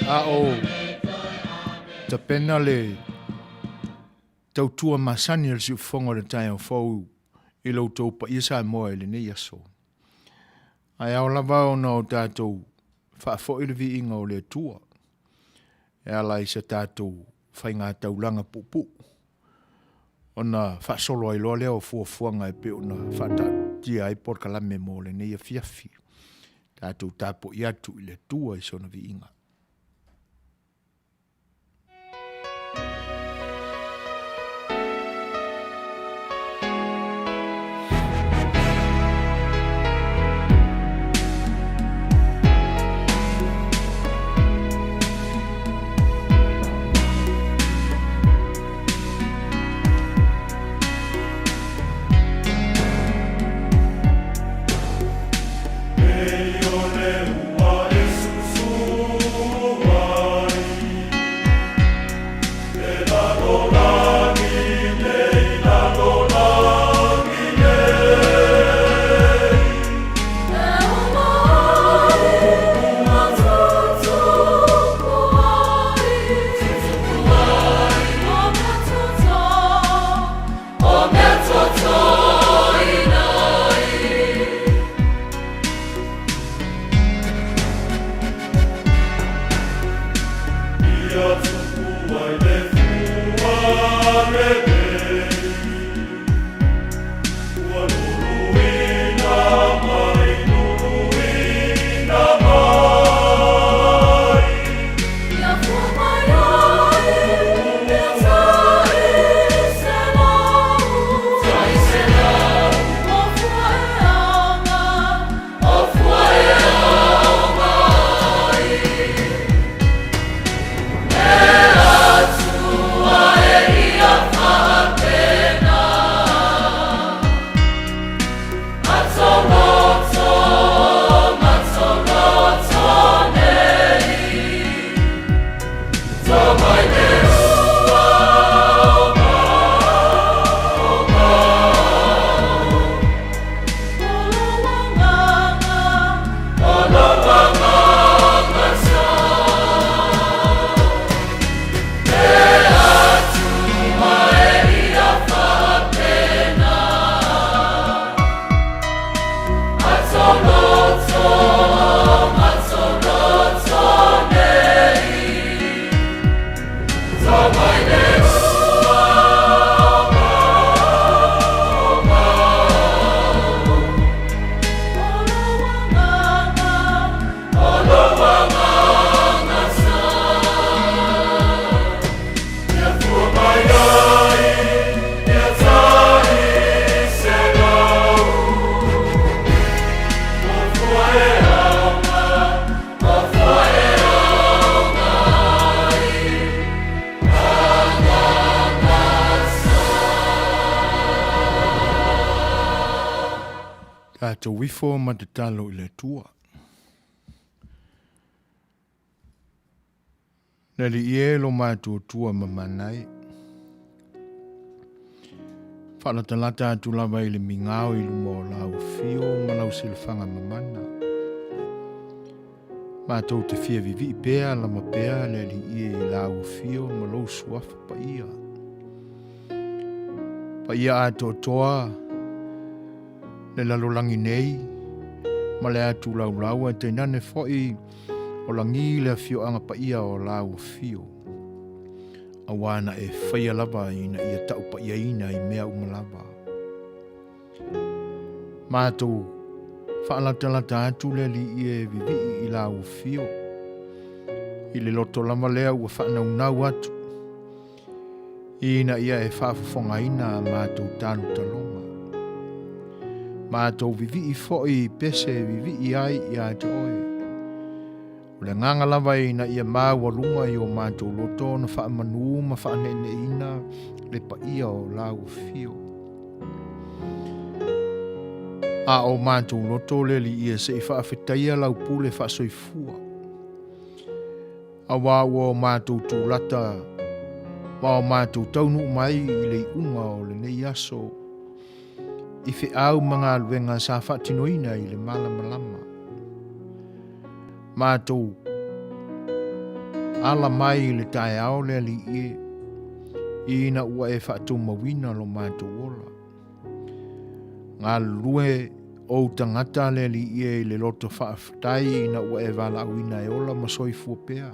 A o tapena le tautua masani a le siufofoga o le taeao fou i lo outou paia Samoa i lenei aso. Ae ao lava ona o tatou faafoi le viiga o le Atua e ala i se tatou faigataulaga puupuu ona faasolo ai loa lea o fuafuaga e pei ona faataatia ai polokalame mo lenei afiafi. Tatou tapuai atu i le Atua i sona viiga. Tatou ifo ma tatalo i le Atua. Le Alii e lo matuatua ma manai. Faalatalata atu lava i le migao i luma o lau afio ma lau silafaga mamana. Matou te fia vivii pea lama pea le Alii e i lau afio ma lou suafa paia. Paia atoatoa le lalolagi nei ma le atu laulau ae tainane foi o lagi le afioaga paia o lau afio, auā na e faia lava ina ia taupaiaina i mea uma lava. Matou faalatalata atu le Alii e vivii i lau afio, i le loto lava lea ua faanaunau atu, ina ia e faafofogaina a matou talotaloga. Matou vivii foi i pese e vivii ai ia te oe. O le agaga lava ina ia maualuga i o matou loto ona faamanū ma faaneeneeina le paia o lau afio. A o matou loto le Alii se i faafetaia lau pule faasoifua. Auā ua o matou tulata ma o matou taunuu mai i le iuga o lenei aso i feau ma galuega sa faatinoina i le malamalama. Matou. Ala mai i le taeao le Alii e, ina ua e faatumauina lo matou ola. Galulue ou tagata le Alii e i le loto faafetai ina ua e valaauina e ola ma soifua pea.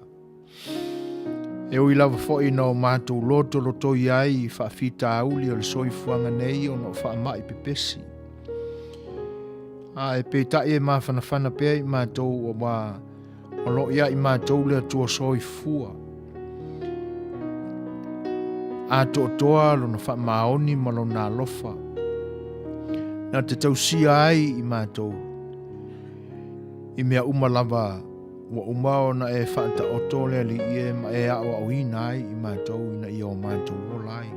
E ui lava foi ina o matou lotolotoi ai i faafitauli o le soifuaga nei ona o faamai pepesi. Ae peitai e mafanafana pea i matou aua o lo o ia i matou le Atua soifua. Atoatoa lona faamaoni ma lona alofa na te tausia ai i matou i mea uma lava Ua uma ona e faataoto le Alii e ma e aoaoina ai i matou ina ia o matou ola ai.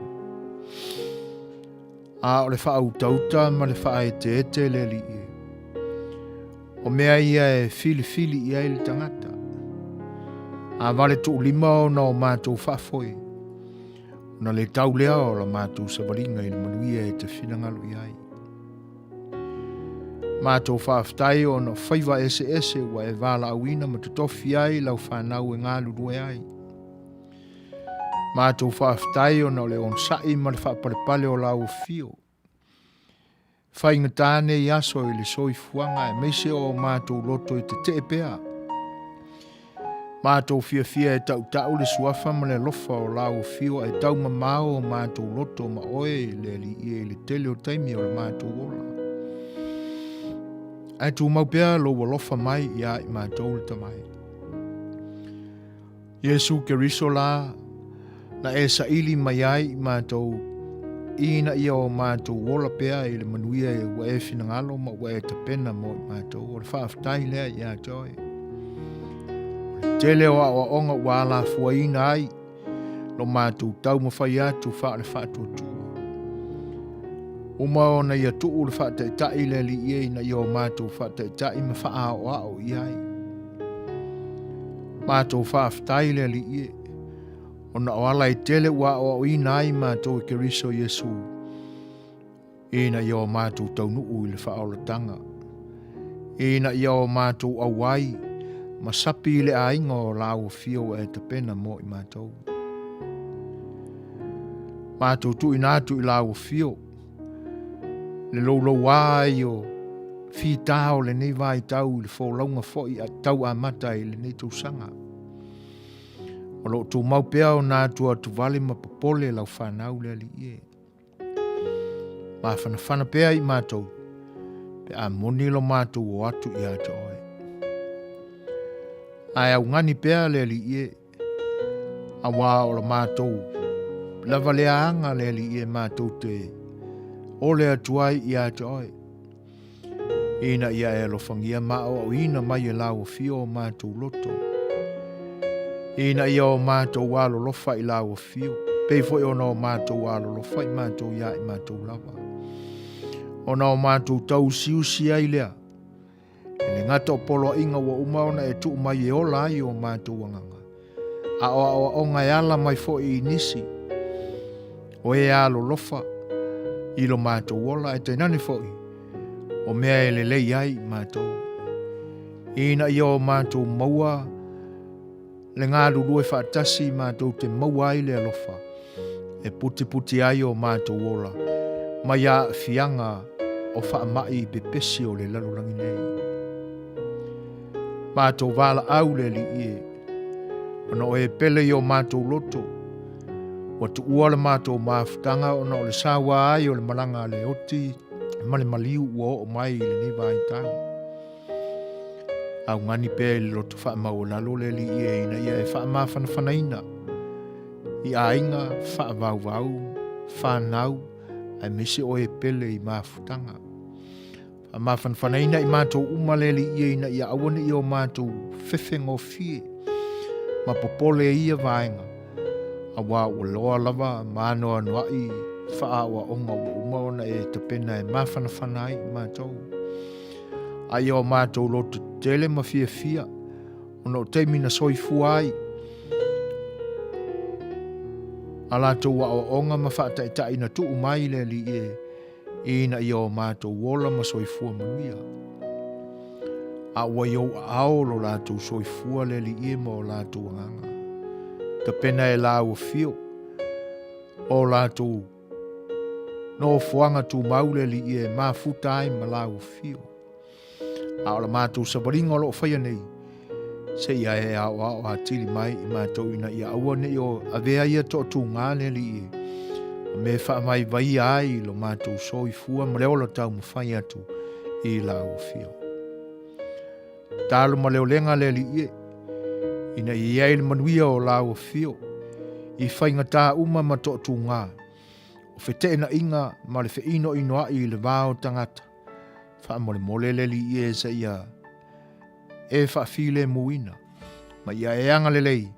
A o le faautauta ma le faaeteete le Alii e. O mea ia e filifili i ai le tagata. A vale tuulima ona o matou faafoe, ona le tau lea o la matou savaliga i le manuia e te finagalo i ai. Matou faafetai ona o faiva eseese ua e valaauina ma totofi ai lau fanau e galulue ai. Matou faafetai ona o le onosai ma le faapalepale o lau afio. Faigata nei aso i le soifuaga aemaise o matou loto e tetee pea. Matou fiafia e tautau le suafa ma le alofa o lau afio ae taumamao o matou loto ma oe le Alii e i le tele o taimi o le matou ola. Ae tumau pea lou alofa mai ia i matou le Tama e. Iesu Keriso la, na e saili mai ai i matou, ina ia o matou ola pea i le manuia e ua e finagalo ma ua e tapena mo i matou. O le faafetai lea ia te oe. O le tele o aoaoga ua alafuaina ai lo matou taumafai atu faale-faatuatua. Uma ona ia tuu le faataitai le Alii e ina ia o matou faataitai ma faaaoao i ai. Matou faafetai le Alii e, ona o ala e tele ua aoaoina ai matou e Keriso Iesu, ina ia o matou taunuu i le faaolataga, ina ia o matou auai ma sapi i le aiga o lau afio ua e tapena mo i matou. Matou tuuina atu i lau afio, le louloua ai o fita o lenei vaitau i le folauga foi a tau amata i lenei tausaga. O lo o tumau pea ona atuatuvale ma popole lau fanau le Alii e. Mafanafana pea i matou, pe a moni lo matou o atu ia te oe. Ae augani pea le Alii e, aua o la matou lava lea aga le Alii e matou te ole atu ai ia te oe, ina ia e alofagia ma aoaoina mai e lau afio o matou loto, ina ia o matou alolofa i lau afio, pei foi ona o matou alolofa i matou ia i matou lava, ona o matou tauusiusi ai lea, E le gata o poloaiga ua uma ona e tuu mai e ola ai o matou agaga, a o aoaoga e ala mai foi i nisi o e alolofa i lo matou ola, ae tainane foi o mea e lelei ai i matou, ina ia o matou maua le galulue faatasi matou te maua ai le alofa e putiputi ai o matou ola mai aafiaga o faamai pepesi o le lalolagi nei. Matou valaau le Alii e, ona o e pele i o matou loto, ua tuua le matou mafutaga ona o le saua ai o le malaga a le oti ma le maliu ua oo mai i lenei vaitau. Augani pea i le loto faamaualalo le Alii e ina ia e faamafanafanaina i aiga faavauvau, fanau, aemaise o e pele i mafutaga. Faamafanafanaina i matou uma le Alii e ina ia aua ne i o matou fefegofie ma popole i ia vaega, aua ua loa lava ma anoanoai faaaoaoga ua uma ona e tapena e mafanafana ai i matou. A ia o matou loto tetele ma fiafia, ona o taimi na soifua ai a latou aoaoga ma faataitai na tuu mai le Alii e, ina ia o matou ola ma soifua manuia. A ua i ou aao lo latou soifua le Alii e ma o latou agaga. Tapena e lāua afio o latou nofoaga tumau le Alii e mafuta ai ma lāua afio. A o la matou savaliga o lo o faia nei, seia e aoao atili mai i matou ina ia aua ne i o avea ia toatuga le Alii e, ma me faavaivaia ai lo matou soifua ma le ola taumafai atu i lau afio. Talo ma le olega le Alii e, ina ia i ai le manuia o lau afio i faigata uma ma toatuga, o feteenaiga ma le feinoinoai i le va o tagata, Faamolemole le Alii e seia e faafilemuina ma ia e agalelei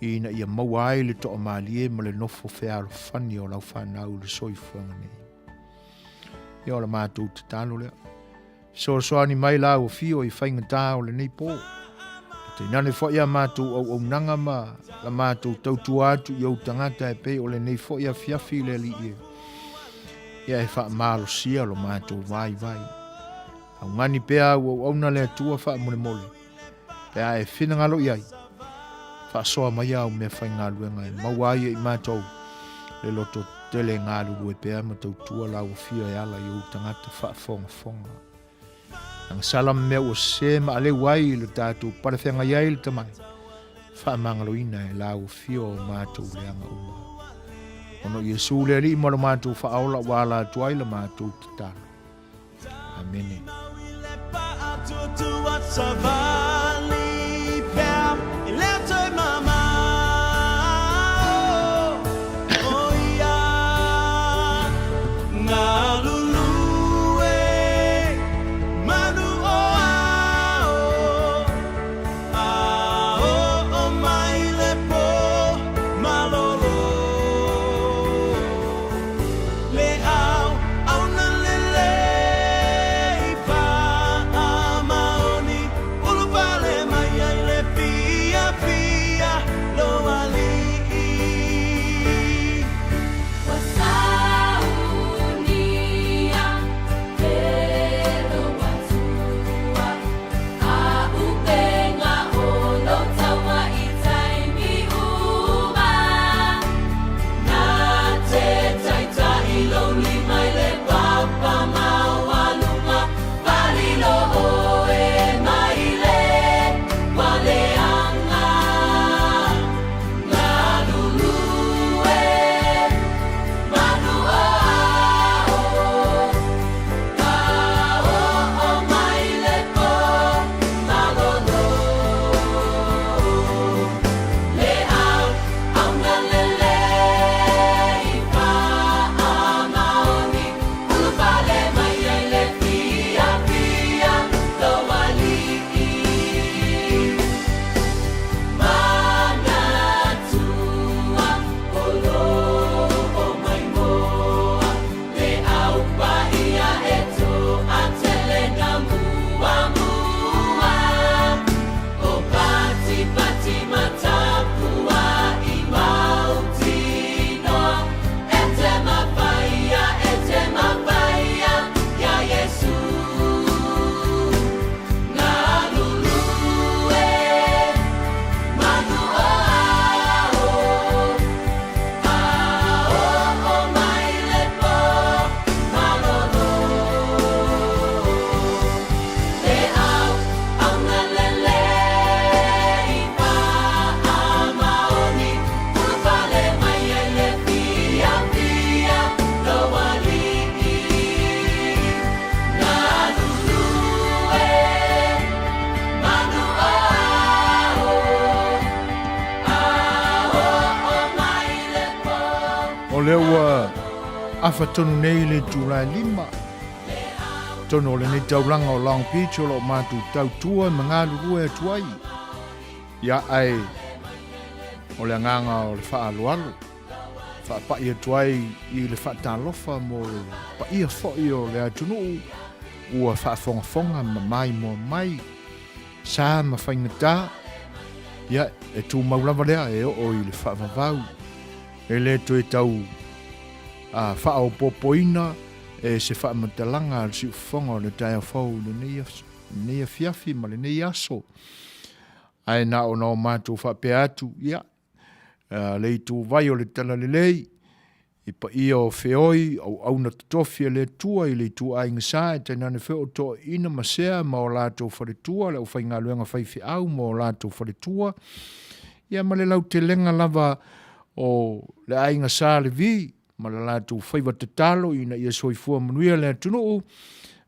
ina ia maua ai le toamalie ma le nofo fealofani o lau fanau i le soifuaga nei. Ia o la matou tatalo lea. Fesoasoani mai lau afio i faigata o lenei po. Tainane foi a matou auaunaga ma la matou tautua atu i ou tagata e pei o lenei foi afiafi le Alii e. Ia e faamalosia lo matou vaivai. Augani pea au auauna le Atua faamolemole, pe a e finagalo i ai, faasoa mai au meafaigaluega e maua ai e i matou le loto tele e galulue pea ma tautua lau afio e ala i ou tagata faafogafoga. Agasala ma mea ua sese ma aleu ai i le tatou palefeagai ai le tamai, faamagaloina e lau afio o matou leaga uma. Ona o Iesu le Alii ma lo matou faaola ua ala atu ai la matou tatalo. Amene. O lea ua afa tonu nei le itula e 5 tonu o lenei taulaga o Long Beach o lo o matou tautua ma galulue atu ai. Ia ae o le agaga o le faaaloalo faapai atu ai i le faatalofa mo le paia foi o le atunuu ua faafogafoga ma maimoa mai sa ma faigata, ia, e tumau lava lea e oo i le faavavau. E le toe tau a faaopoopoina e se faamatalaga a le siufofoga o le taeao fou i lenei aso, lenei afiafi ma lenei aso. Ae na ona o matou faapea atu, ia, le ituvai o le Talalelei, i paia o feoi, auauna totofi a le Atua i le ituaiga sa, e tainane foi o toeaiina ma sea ma o latou faletua, le aufaigaluega faifeau ma o latou faletua, ia ma le lautelega lava o le aiga Sa Levi ma le latou faiva tatalo ina ia soifua manuia le atunuu,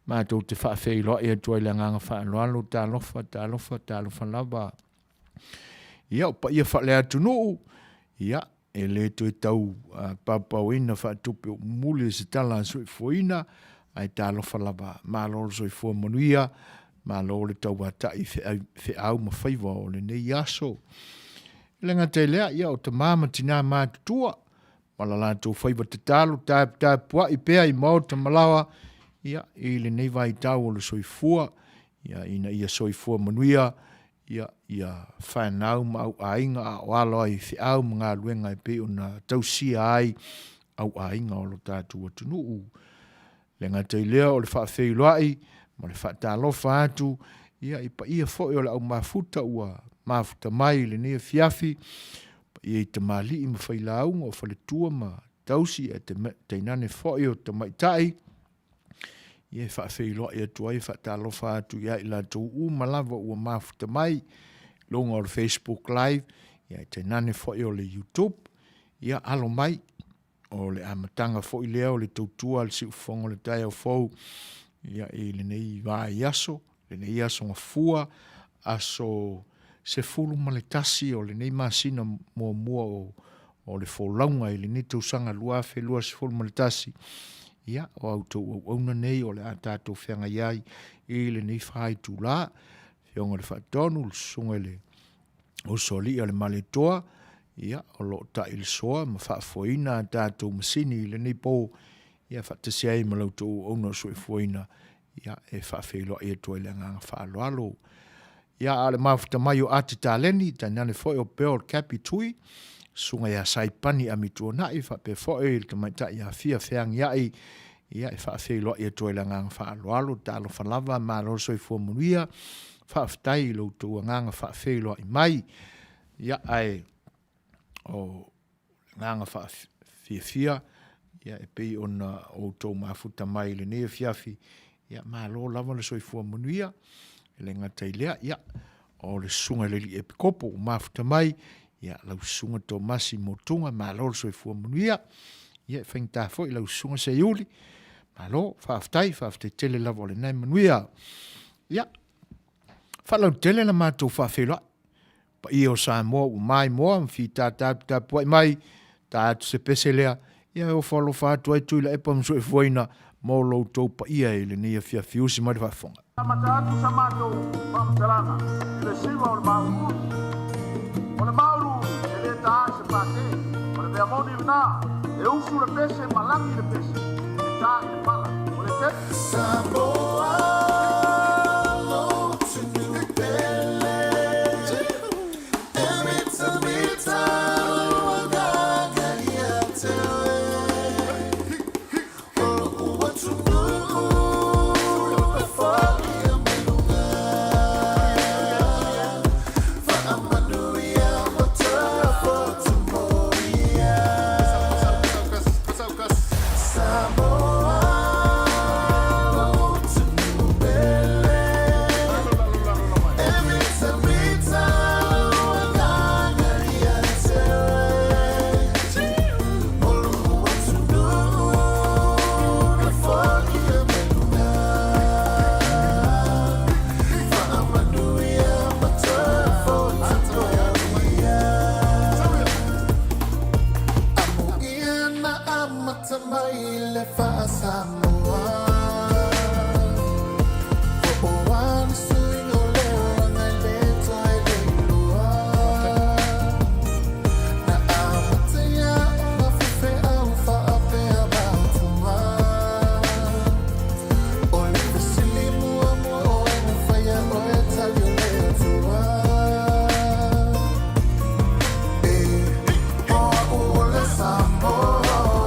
matou te faafeiloai atu ai i le agaga faaaloalo, talofa, talofa, talofa lava. Ia, o paia faaleatunuu, ia, e le toe tau paopaoina faatupe muli e se tala a soifuaina, ae talofa lava, malo le soifua manuia, malo le tauatai i feau ma faiva o lenei aso. E le gata i lea, ia o tama ma tina matutua, ma la latou faiva tatalo taputapuai pea i maota ma laoa, ia, i lenei vaitau o le soifua, ia, ina ia soifua manuia, ia, ia fanau ma au aiga a o alo ai i feau ma galuega e pei ona tausia ai au aiga o lo tatou atunuu. E le gata i lea o le faafeiloai ma le faatalofa atu ia i paia foi o le au mafuta ua mafuta mai i lenei afiafi, paia i tamalii ma failauga o faletua ma tausi ae tainane foi o tamaitai, ia e faafeiloai atu ai, e faatalofa atu ia i latou uma lava ua mafuta mai i luga o le Facebook Live, ia ae tainane foi o le YouTube. Ia alo mai, o le amataga foi lea o le tautua a le siufofoga o le taeao fou ia i lenei vaiaso, lenei aso gafua, aso 11 o lenei masina muamua o, o le folauga i lenei tausaga 2021. Ia, o a outou auauna nei o le a tatou feagai ai i lenei faitula. Afioga i le Faatonu, le Susuga i le Usoalii a le Malietoa, ia, o lo o tai le soa ma faafoeina a tatou masini i lenei po, ia faatasi ai ma la outou auauna o soifuaina, ia, e faafeiloai atu ai le agaga faaaloalo. Ia, a o le mafuta mai o Ati Taleni, tainane foi o Beryl Cappy Tui, susuga ia Saipani Amituanai, faapea foi le tamaitai ia Fia Feagiai, ia, e faafeiloai atu ai le agaga faaaloalo, talofa lava, malo le soifua manuia, faafetai i lo outou agaga faafeiloai mai. Ia, ae o le agaga faafiafia, ia, e pei ona outou mafuta mai i lenei afiafi, ia, malo lava le soifua manuia. E le gata i lea, ia, o le susuga i le alii epikopo ua mafuta mai, ia, lau susuga Tomasi Motuga, malo le soifua manuia. Ia, e faigata foi lau susuga Seiuli, malo, faafetai, faafetai tele lava o lena e manuia. Ia, faalautele la matou faafeiloai paia o Samoa ua maimoa ma fitata atu tapuai mai, ta atu se pese lea, ia e ofo alofa atu ai Tuilaepa ma Soifuaina mo lo outou paia i lenei afiafi usi mai le faafofoga. Amata atu sa matou faamatalaga i le siva o le māuluulu. O le māuluulu e le ta ai se pate. O le mea moni lena, e usu le pese ma lagi le pese, e ta i le pala. O le te. Samoa lotu pele e mitamita lou agaga ia te oe. O lou atunuu e foia mai luga, faamanuia ma toe fotu moia. Samoa lou atunuu pele e mitamita lou agaga ia te oe. O lou atunuu na foia mai luga, faamanuia ma toe fotu moia. Amuia na amata mai le faa-Samoa. Oa ni suiga o leo agai le toe le iloa. Na amata ia ona faifeau faapea matua. O le fesili muamua o ai na faia oe tali o le Atua. E, o a'u o le Samoa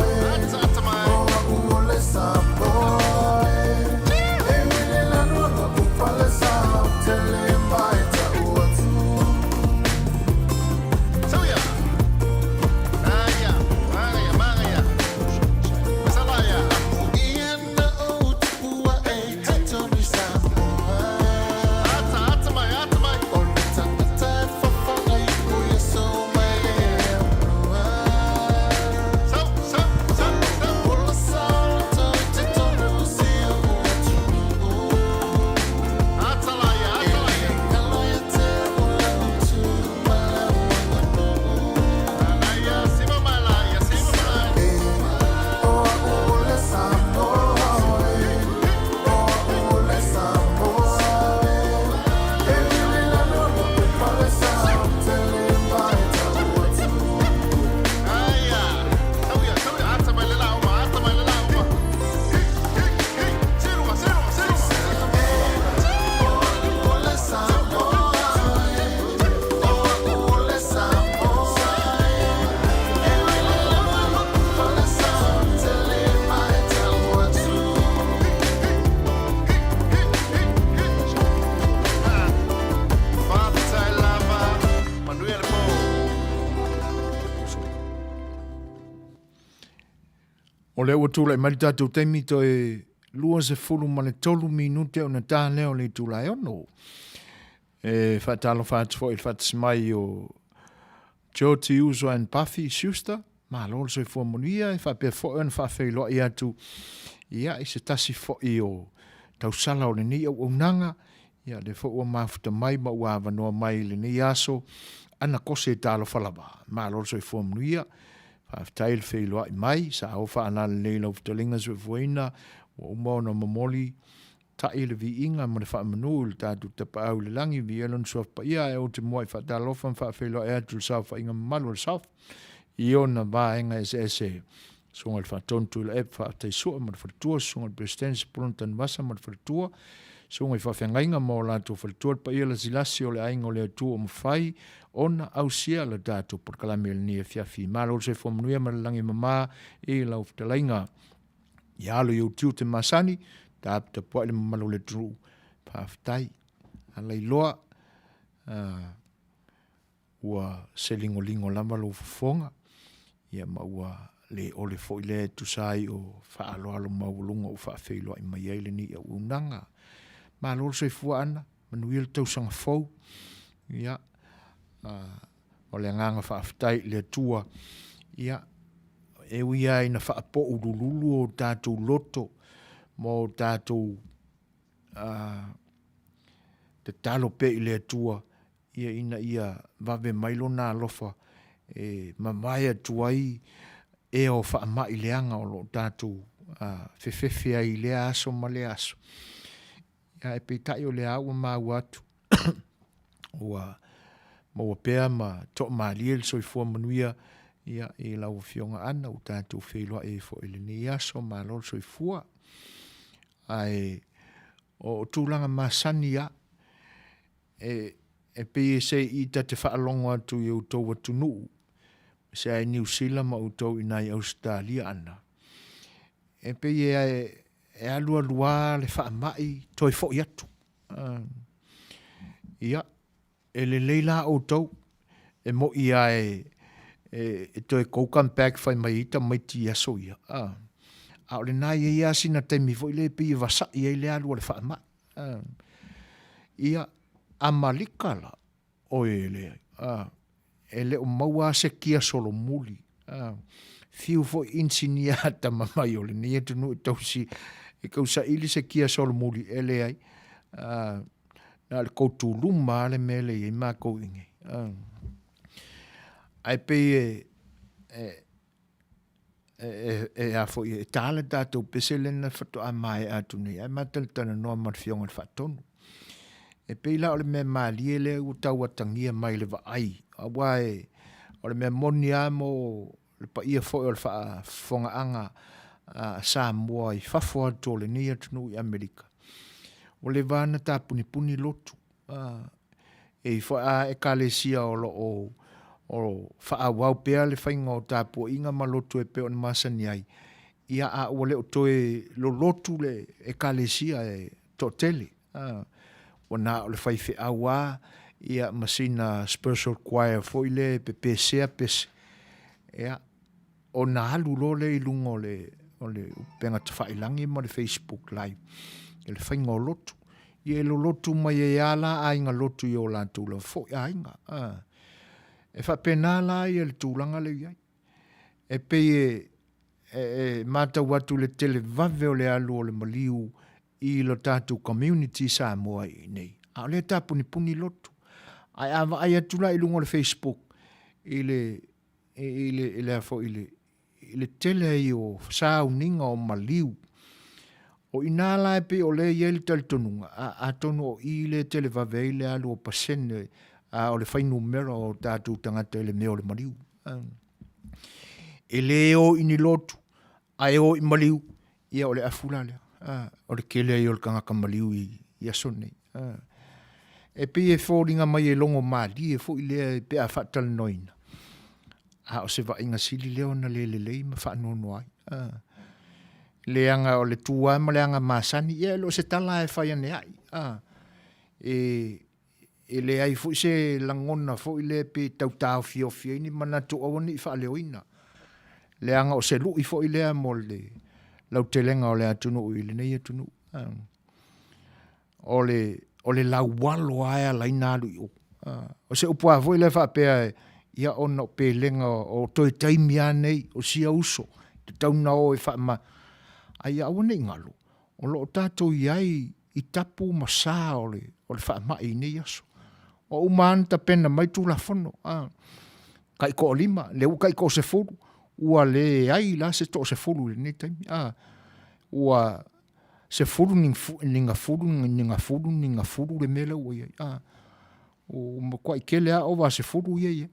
e, o a'u o le Samoa. O lea ua tulai mai le tatou taimi toe 23 minute ona ta lea o le itula e 6. E faatalofa atu foi i le faatasi mai o George Uso and Buffy Schuster, malo le soifua manuia, e faapea foi ona faafeiloai atu ia, i se tasi foi o tausala o lenei auaunaga, ia lea foi ua mafuta mai ma ua avanoa mai i lenei aso, ana kose talofa lava. Malo le soifua manuia, faafetai le feiloai mai, sa o faalalelei lau fetalaiga soifuaina, ua uma ona momoli ta'i le viiga ma le faamanu i le tatou Tapaau i le Lagi, viia Lona Suafa Paia, ae ou te muai faatalofa ma faafeiloai atu i le saofaiga mamalu a le SAOF i ona vaega eseese. Susuga i le Faatonu Tuilaepa Faafetai Sua ma le Faletua, Susuga i le Peresetene Sepulona Tanuvasa ma le Faletua, Susuga i Faafeagaiga ma o latou faletua, le paia lasilasi o le aiga o le Atua ua mafai ona ausia le tatou polokalame i lenei afiafi. Malo le soifua manuia ma le lagi mama i lau fetalaiga. Ia alo i ou tiute masani, taputapuai le mamalu o le atunuu. Faafetai. Alailoa, ua se ligoligo lava lou fofoga, ia ma ua le ole foi lea e tusa ai o faaaloalo maualuga ua faafeiloai mai ai lenei auaunaga. Malo le soifua Ana, manuia le tausaga fou. Ia, o le agaga faafetai i le Atua, ia, e ui lava ina faapoulululu o tatou loto ma o tatou tatalo pea i le Atua, ia ina ia vave mai Lona alofa e mavae atu ai ea o faamai leaga o lo o tatou fefefe ai i lea aso ma lea aso. Ae peitai o lea ua maua atu ua maua pea ma toamalie le soifua manuia ia, i lau Afioga Ana ua tatou feiloai ai foi i lenei aso, malo le soifua. Ae o tulaga masani lava, e, e pei e se i ta te faalogo atu i outou atunuu, se ai Niu Sila ma outou i nai Ausetalia ana, e pei e, e alualu lava le faamai toe foi atu. Ia, e lelei la outou, e moi lava e, e, e toe go come back fai mai ai tamaiti i aso ia. A o lena e i ai lava sina taimi foi lea e pei e vasa'i ai le alu a le faamai. Ia, Amalika la, oi e leai, e le o maua lava se kia solomuli. Fiu foi inisinia atamamai o lenei atunuu e tausi, e tausaili se kia solomuli, e leai. Na o le koutuluma lava le mea lea e i ai matou i inei. Ae pei e, e, e, e, a foi, e ta le tatou pese lena faatoa maea atu nei, ae ma talatalanoa ma le Afioga i le Faatonu. E pei la o le mea malie lea ua tau atagia mai le vaai, aua e, o le mea moni lava mo le paia foi o le faafofogaaga a Samoa i fafo atu o lenei atunuu i Amerika, ua leva ona tapunipuni lotu. E i foi a ekalesia o lo o o faaauau pea le faiga o tapuaiga ma lotu e pei ona masani ai, ia a ua le o toe lolotu le ekalesia e toatele, a, ua na o le faifeau lava, ia ma sina spiritual choir foi lea e pepesea pese, ia, ona alu loa lea i luga o le, o le upega tafailagi ma le Facebook live i le faiga o lotu. Ia e lolotu mai ai lava la aiga lotu i o latou lava foi aiga. A. E faapena la ia le tulaga lea e i ai. E pei e, e, e matau atu i le televave o le alu o le maliu i lo tatou community Samoa i inei. A o lea e tapunipuni lotu. Ae a vaai atu la i luga o le Facebook i le, i le, i le, foi, i le, i le tele ai o sauniga o maliu. O i nā la e pei o lea e i ai le talitonuga, a, atonu o i lea e televave ai le alu o pasene a o le fuainumera o tatou tagata i le mea o le maliu. E le o i ni lotu, ae o i maliu, ia o le afu la lea. O le tele ai o le tagata maliu i, i aso nei. E pei e foliga mai e logo malie foi lea pe a faatalanoaina, a o se vaaiga sili lea ona le lelei ma faanoanoa ai. Leaga o le tu lava ma le aga masani, ia e le o se tala e fai ane ai. E, e leai foi se lagona foi lea pe tau taofiofi ai ni manatu aua ne i faaleoina. Leaga o se lu'i foi lea mo le lautelega o le atunuu i lenei atunuu. O le, o le laualo lava e ala ai ona alu i o. O se upu lava foi lea faapea, ia ona o pelega o toe taimi lava nei o sia uso, e tatau ona o e faama... A ia aua ne i galo, o lo o tatou i ai i tapu ma sa o le, o le faamai i nei aso. Ua uma lava ona tapena mai Tulafono, a, tai toalima, lea ua tai toasefulu, ua leai la se toasefulu i lenei taimi, a, ua sefulu ni gafulu ni gafulu ni gafulu le mea lea ua i ai, a, ua matuai tele lava ova sefulu ia e i ai.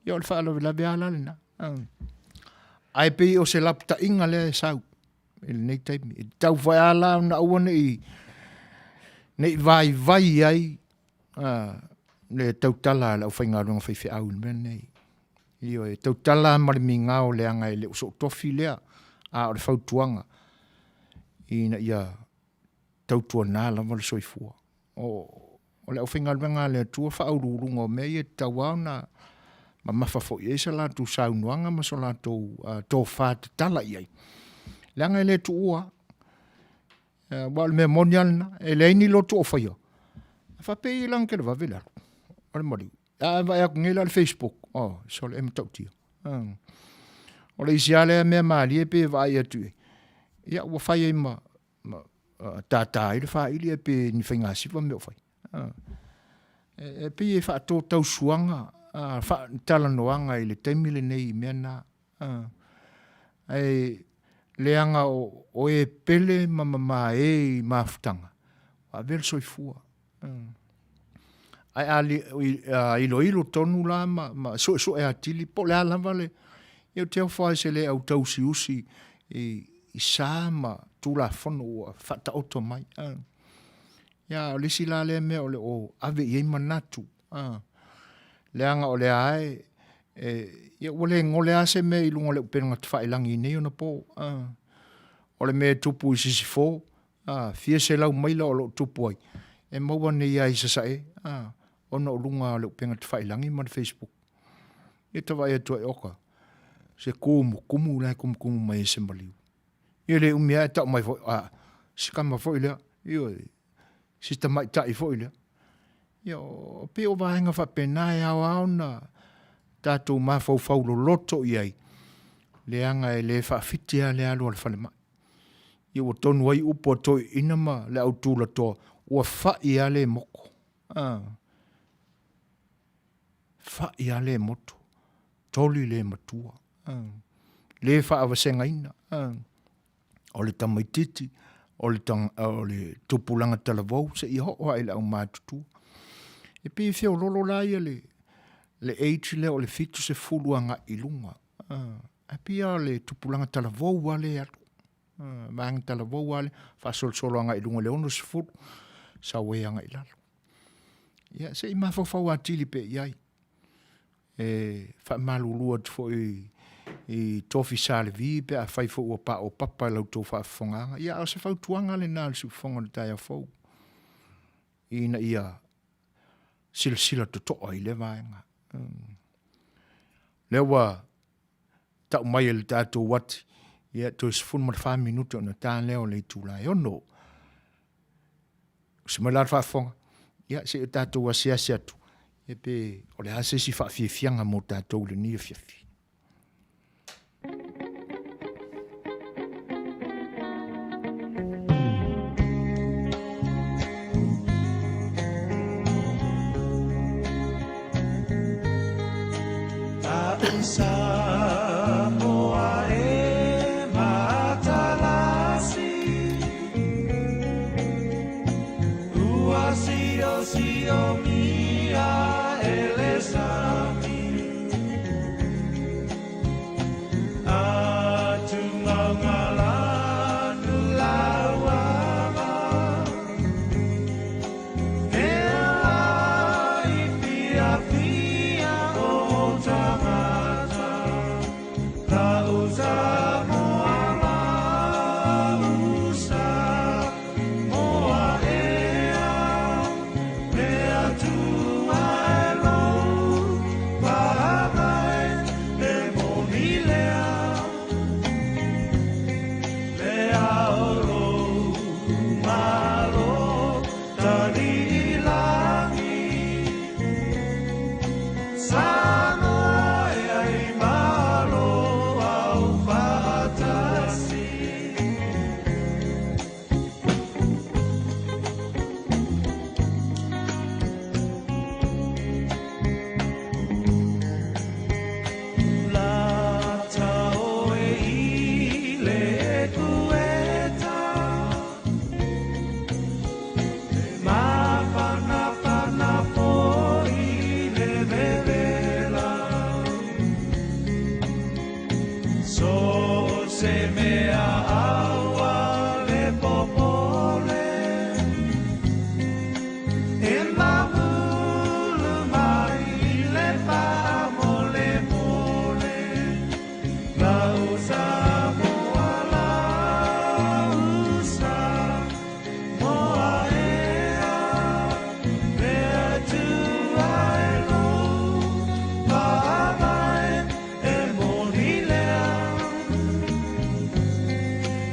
Ia o le faalavelave lava la lena. Ae pei o se lapataiga lea e sau i lenei taimi. E tatau foi lava la ona aua ne i, ne i vaivai ai le tautala a le aufaigaluega faifeau i le mea lenei. Ioe, e tautala lava ma le migao leaga e le o sou tofi lea, a o le fautuaga ina ia tautuana lava le soifua. O le aufaigaluega a le Atua faauluuluga o mea ia e tatau lava ona mamafa foi i ai sa latou saunoaga ma so latou tofa tatala i ai, leaga e le tuua lava. Aua o le mea moni lava lena, e leai ni lotu o faia, e faapei la ona televave le alu o le maliu. A e vaai atu nei la i le Facebook, oh, sole e matautia. O le isi lava lea mea malie pei e vaai atu i ai, ia ua fai ai ma, ma tata ai le faili ae pe ni faigasiva mea o fai. E pei e faatotausuaga faatalanoaga i le taimi lenei i mea na. Ae leaga o e pele ma mamae i mafutaga, ua avea le soifua. Ae a iloilo tonu la ma suesue atili po o le a lava le... Ia ou te ofo lava i se le autausiusi i sa ma Tulafono ua faataoto mai. Ia a o le isi la lea mea o lo o ave i ai manatu, leaga o lea lava e, ia ua le gole lava se mea i luga o le upega tafailagi i nei ona po. O le mea e tupu i Sisifo, fia selau maila o lo o tupu ai, e maua nei lava i Sasae, ona o luga o le upega tafailagi ma le facebook. Ia ta vaai atu ai, oka, se tumutumu la e tumutumu mai ai se maliu. Ia le umi lava ae tau mai foi, a, si tama foi lea, ioe, si tamaitai foi lea. Ia, pei o vaega faapena e ao lava ona tatou mafaufau loloto i ai, leaga e le faafiti lava le alu a le falemai. Ia ua tonu ai upu a toeaiina ma le au tulatoa, ua fai lava le moto. A, fai lava le moto, toli le matua. Le faavasegaina, o le tamaititi, o le, o le tupulaga talavou, seia oo lava i le aumatutua. E pei e feololo la ia le, le age lea o le 70 agai i luga. Ae pei lava o le tupulaga talavou lava lea e alu. Vaega talavou lava lea, faasolosolo agai i luga i le 60, sau ai agai i lalo. Ia, se i mafaufau atili pea i ai. E faamalulu atu foi i Tofi Sa Levi pe afai foi ua paopapa i la outou faafofogaaga. Ia, a o se fautuaga lena a le siufofoga o le taeao fou, ina ia silasila totoa i lea vaega. Lea ua tau mai e le tatou uati, ia toe 14 minute ona ta lea o le itula e 6. Usi mai la le faafofoga, ia se i o tatou asiasi atu, ia pe o le a se isi faafiafiaga mo tatou i lenei afiafi. se mea aua le popole E mamulu mai i le faamolemole Lau Samoa lau Samoa ea Le Atua e lou faavae e moni lea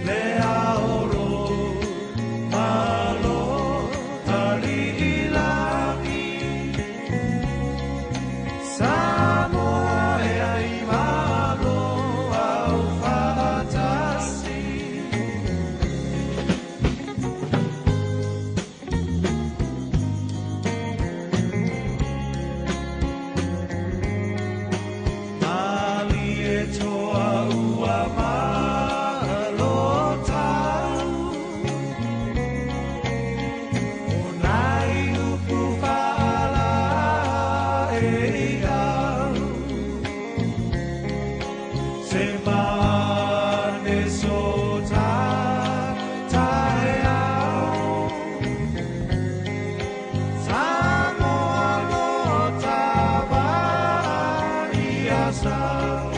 Le ao lou Malo tali'i lagi Samoa e ai malo au faatasi. Malie toa ua malo tau O nai upu faalaeiau Se mane so ta taeao Samoa no tava ia sau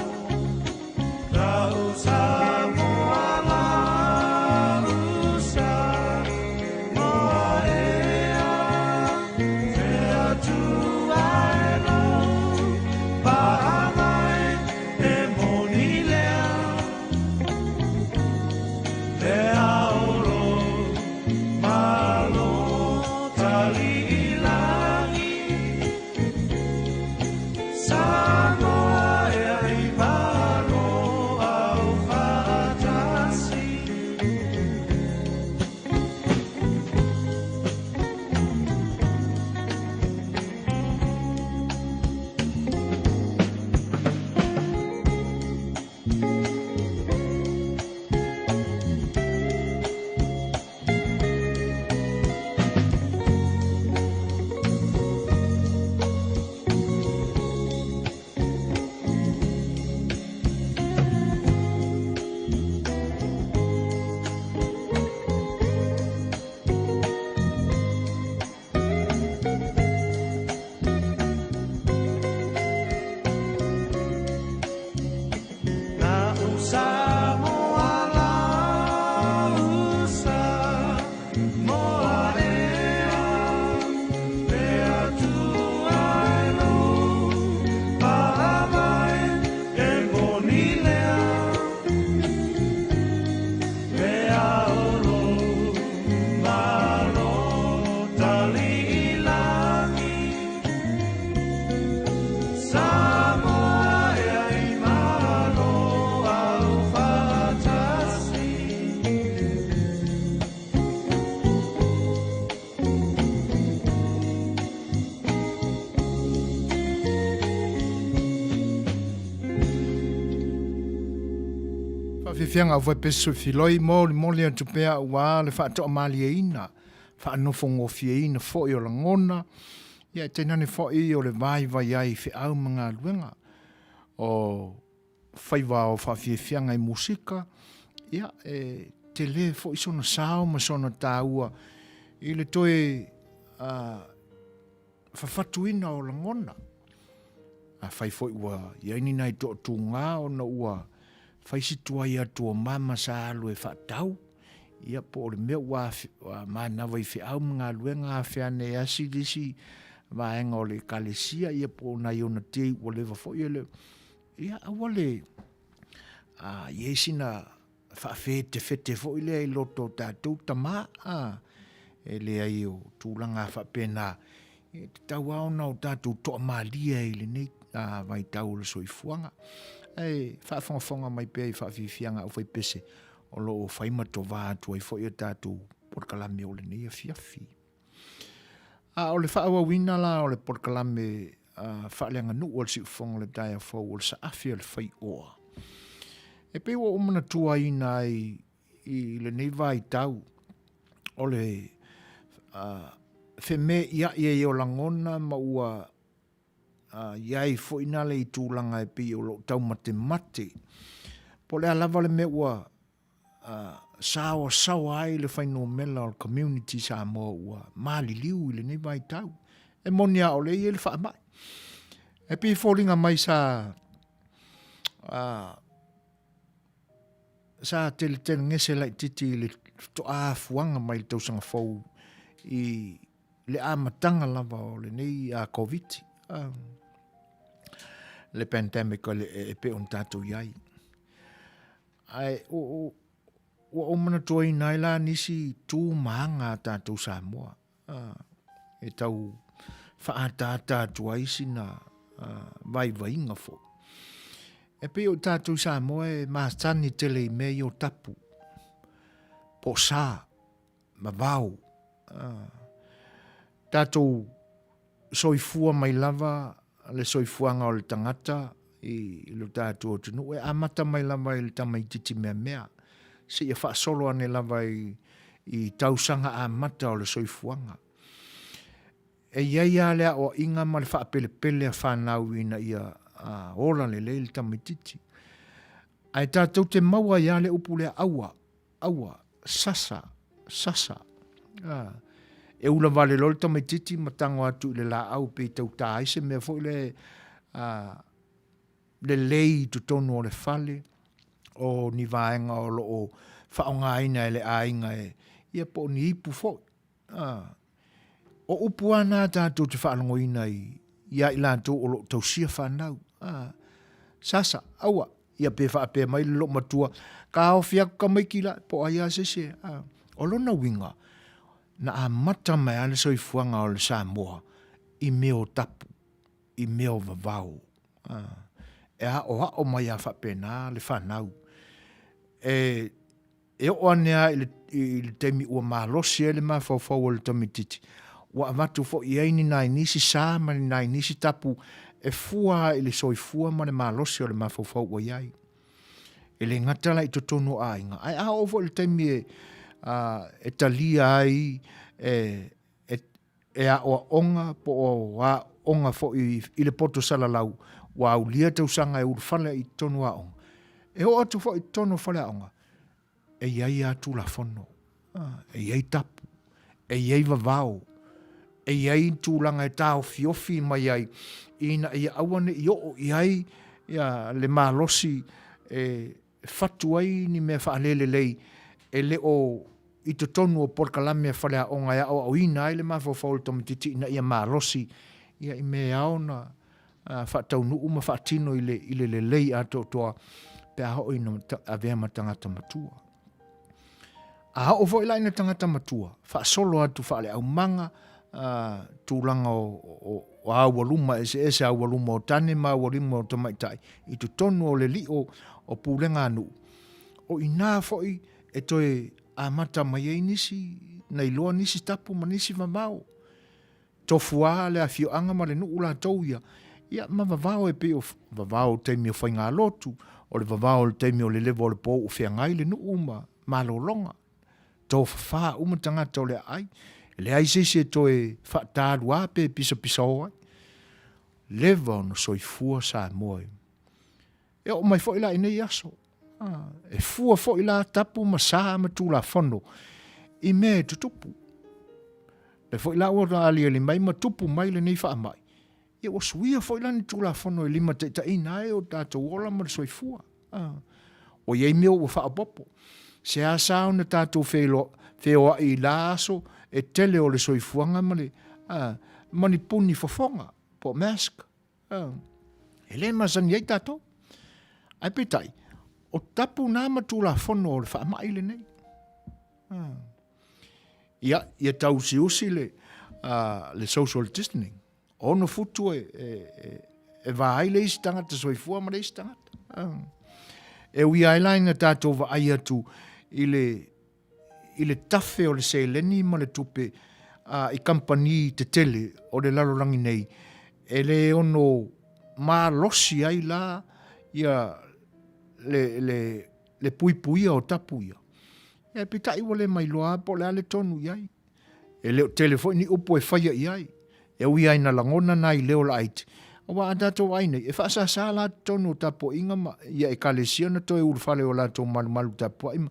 Lau Samoa lau Samoa ea Te Atua e lou faavae e moni lea Le ao lou malo tali'i lagi Samoa e ai malo au faatasi. Lau Samoa lau Samoa ea Le Atua e lou faavae e moni lea Le ao lou malo tali'i lagi Samoa e ai malo au faatasi. Faafiafiaga au faipese soifiloi molimoli atu pea aua le faatoamalieina, faanofogofieina foi o lagona, ia e tainane foi o le vaivai ai i feau ma galuega o faiva o faafiafiaga i musika, ia e tele foi sona sao ma sona taua i le toe fafatuina o lagona. Afai foi ua i ai ni nai toatuga ona ua fai si tuai atu o mama sa alu e faatau, ia po o le mea ua manava i feau ma galuega afea ane e asi le isi vaega o le ekalesia, ia po o nai ona tei ua leva foi e le, ia aua le i ai sina faafetefete foi lea i loto o tatou tama, a, e leai o tulaga faapena, e tatau lava ona o tatou toamalie ai i lenei vaitau o le soifuaga. Ae faafogafoga mai pea i faafiafiaga aufaipese o lo o fai ma tovā atu ai foi a tatou polokalame o lenei afiafi. A o le faaauauina la o le polokalame faaleaganuu a le Siufofoga o le Taeao Fou o le Saafi a le Faioa, e pei ua ou manatuaina ai i lenei vaitau o le feme'ia'i ai o lagona ma ua i ai foi na le i tulaga e pei o lou taumatemate. Po o le a lava le mea ua saoasaoa ai le fuainumera o le community Samoa ua maliliu i lenei vaitau. E moni lava o lea e i ai le faamai. E pei e foliga mai sa sa teletelegese laititi i le faatoa afuaga mai le tausaga fou i le amataga lava o lenei Koviti, le pandemic e pei ona tatou i ai. Ae ua ou manatuaina ai la nisi tu ma aga a tatou Samoa e tau faaataata atu ai sina vaivaiga foi. E pei o tatou Samoa e masani tele i mea ia o tapu, po o sa, ma vao. Tatou soifua mai lava le soifuaga o le tagata i lo tatou atunuu e amata mai lava i le tamaititi meamea seia faasolo ane lava i tausaga amata o le soifuaga. E i ai lava le aoaiga ma le faapelepele a fanau ina ia ola lelei le tamaititi. Ae tatou te maua ai lava le upu lea aua, Aua, sasa, sasa. A, e ula vale loa le tamaititi ma tago atu i le laau pei tau ta ai se mea foi lea a, lelei i totonu o le fale, o ni vaega o lo o faaaogaina e le aiga e, ia po o ni ipu foi. A, o upu lava na tatou te faalogoina i, ia i latou o lo o tausia fanau. A, sasa, aua, ia pe faapea mai le loomatua, taofi atu tamaiti la, po o ai lava se isi. A, o lona uiga, na amata mai lava le soifuaga o le Samoa i mea o tapu, i mea o vavao. A, e aoao mai lava faapena le fanau. E E oo ane lava i le, i le taimi ua malosi ai le mafaufau o le tamaitiiti, ua avatu foi i ai ni nai nisi sa ma ni nai nisi tapu e fua lava i le soifua ma le malosi o le mafaufau ua i ai. E le gata la i totonu o aiga, ae a oo foi i le taimi e, e talia ai e, e, e aoaoga po o aoga foi i le poto salalau ua aulia tausaga e ulufale ai i totonu o aoga, e oo atu foi i totonu o faleaoga, e i ai lava Tulafono, e i ai tapu, e i ai vavao, e i ai tulaga e taofiofi mai ai ina ia aua ne i oo i ai le malosi e fatu ai ni mea faalelelei e le o i totonu o polokalame a faleaoga e aoaoina ai le mafaufau o le tamaitiiti ina ia malosi ia i mea e ao ona faataunuu ma faatino i le, i le lelei atoatoa pe a oo ina avea ma tagata matua. A oo foi la ina tagata matua, faasolo atu faaleaumaga, tulaga o, o, o aualuma eseese, aualuma o tane ma aualuma o tamaitai, i totonu o le lio o pulega a nuu, o i ina foi e toe amata mai ai nisi, na iloa nisi tapu ma nisi vavao. Tofu lava le afioaga ma le nuu latou ia, ia ma vavao e pei o vavao o taimi o faigalotu, o le vavao o le taimi o le leva o le po ua feagai le nuu ma malologa. Tofafa uma tagata o le aai, e leai se isi e toe faataluā pe pisapisao ai. Leva ona soifua Samoa i. E oo mai foi la i nei aso, e fua foi la tapu ma sa ma Tulafono i mea e tutupu. Lea foi la ua aliali mai ma tupu mai lenei faamai, ia ua suia foi la ni Tulafono e limataitaiina ai o tatou ola ma le soifua. Ua i ai mea ua faaopoopo. Seasea ona tatou feoai i la aso e tele o le soifuaga ma le, ma ni puni fofoga po o mask. E le masani ai tatou. Ae peitai, o tapu na ma Tulafono o le faamai lenei. Ia, ia tausiusi le, le social distancing. 6 futu e, e, e, e va ai le isi tagata soifua ma le isi tagata. E ui ai la ina tatou vaai atu i le, i le tafe o le seleni ma le tupe a, i kamupani tetele o le lalolagi nei, e le ono malosi ai la ia le, le, le puipuia o tapu ia. Ia, peitai ua le mailoa po o le a le tonu i ai. E le o tele foi ni upu e faia i ai. E ui lava ina lagona nai leo laiti, Aua a tatou vaai nei, e faasāsā la totonu o tapuaiga ma ia ekalesia ona toe ulufale o latou malumalu tapuai ma,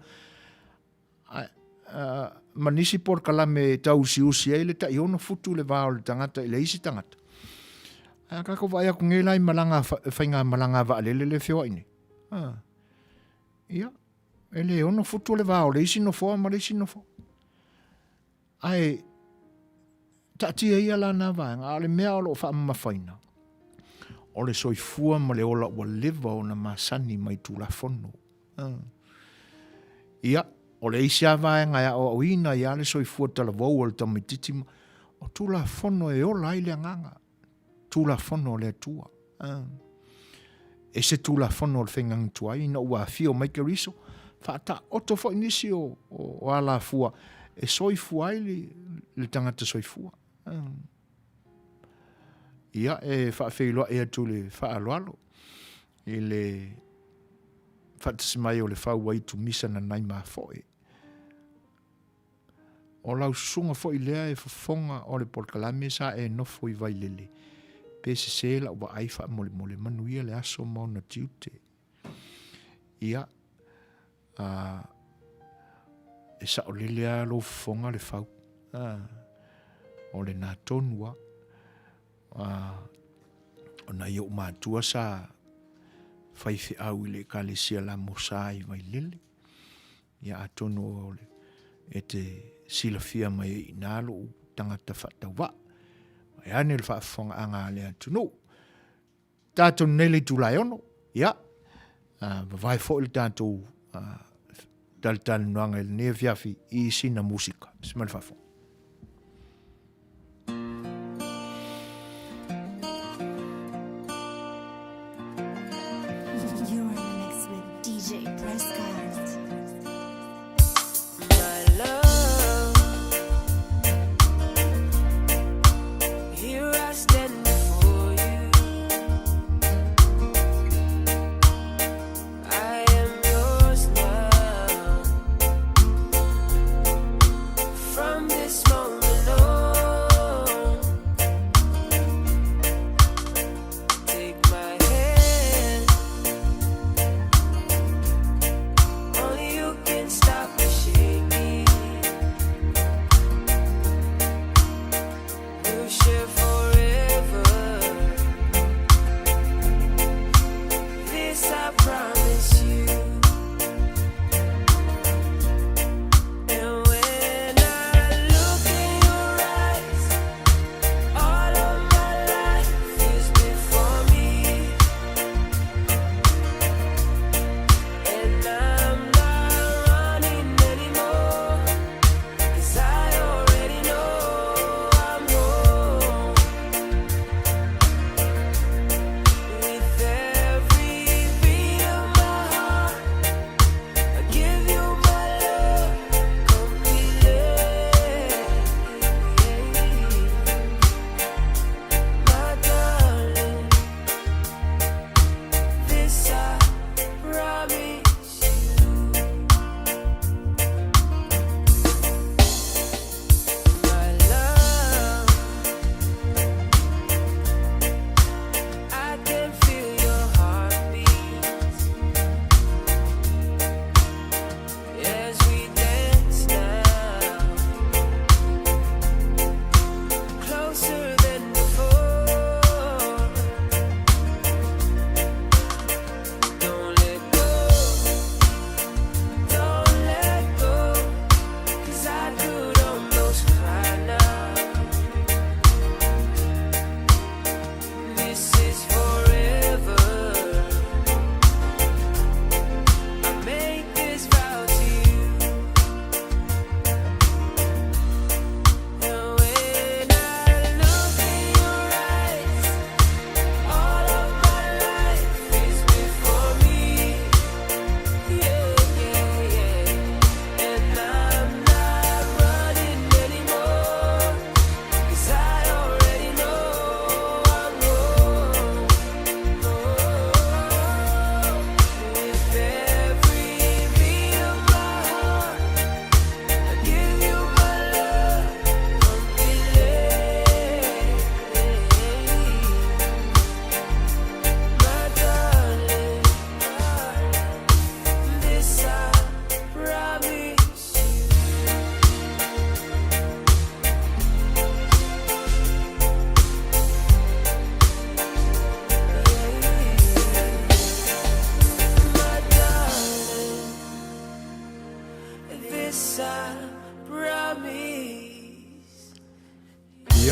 a, a, ma nisi polokalame e tauusiusi ai le tai ono futu le va o le tagata i le isi tagata. Ae a tatou vaai atu nei la i malaga, faigamalaga a vaalele lea e feoai nei, a, ia, e le ono futu le va o le isi nofoa ma le isi nofoa. Ae taatia ia la na vaega, a o le mea o lo o faamamafaina, o le soifua ma le ola ua leva ona masani mai Tulafono. Ia, o le isi lava vaega e aoaoina ai lava le soifua talavou o le tamaitiiti, o Tulafono e ola ai le agaga. Tulafono a le Atua. E se Tulafono o le faigaga tuai ina ua afio mai Keriso, faataoto foi nisi o, o, o alafua e soifua ai le, le tagata soifua. Ia, e faafeiloai atu le faaaloalo i le faatasi mai o le fau ai tumisa nanai mafoe. O lau susuga foi lea e fofoga o le polokalame sa e nofo i Vailele, pe sese lau vaai faamolemole, manuia le aso ma ona tiute. Ia, a, e saolele lava lou fofoga le fau. A, o lena tonu lava. A, o nai ou matua sa faifeau i le Ekalesia Lamosa i Vailele. Ia atonu o le, e te silafia mai ai i inā lou tagata faatauvaa. Vae ane le faafofogaaga a le atunuu. Tatou nei le itula e ono, ia, vavae foi le tatou talatalanoaga i lenei afiafi i sina musika. Se ma le faafofoga. DJ Prescott.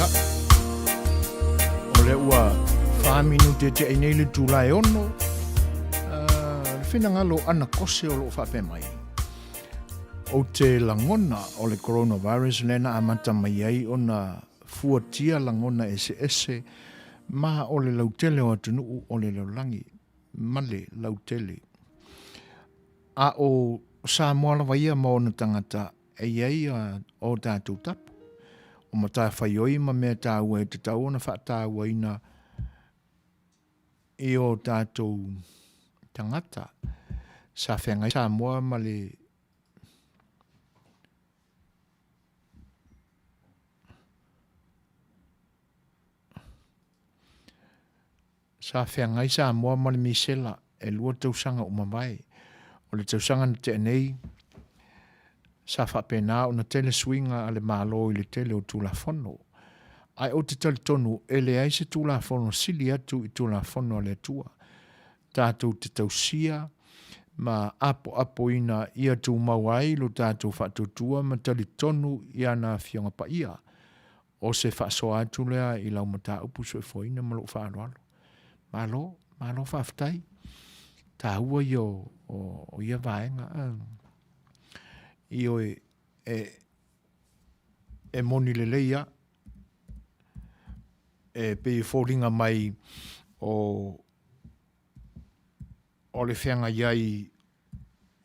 Ia, o lea ua 4 minute te'i nei le itula e 6. Le finagalo o Ana Kose o lo o faapea mai, Ou te lagona o le coronavirus lea na amata mai ai ona fuatia lagona eseese ma o le lautele o atunuu o le lalolagi ma le lautele. A o Samoa lava ia ma ona tagata e i ai o tatou tapu, o matafaioi ma mea taua e tatau ona faatauaina i o tatou tagata. Sa feagai Samoa ma le Sa feagai Samoa ma le misela e 2 tausaga ua mavae. O le tausaga na tea nei, sa faapena ona tele suiga a le Malo i le tele o Tulafono. Ae ou te talitonu e leai se Tulafono sili atu i Tulafono a le Atua. Tatou te tausia ma apoapoina ia tumau ai lo tatou faatuatua ma talitonu i ana Afioga Paia. O se faasoa atu lea i lau mataupu soifuaina ma lou faaaloalo. Malo, malo faafetai. Taua ia o, o, o ia vaega. Ioe, e, e moni lelei lava. E pei e foliga mai o, o le feagai ai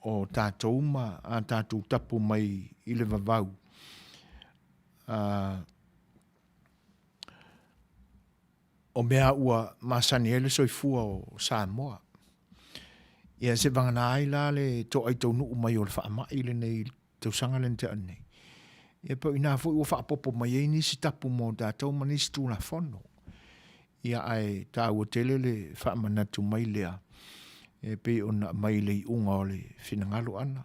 o tatou ma a tatou tapu mai i le vavau. O mea ua masani ai le soifua o Samoa. Ia se vagana ai la le toai taunuu mai o le faamai lenei i le tausaga lea na tea nei. Ia pei o i ina foi ua faaopoopo mai ai nisi tapu mo tatou ma nisi Tulafono. Ia ae taua tele le faamanatu mai lea e pei ona aumai i le iuga o le finagalo ʻana.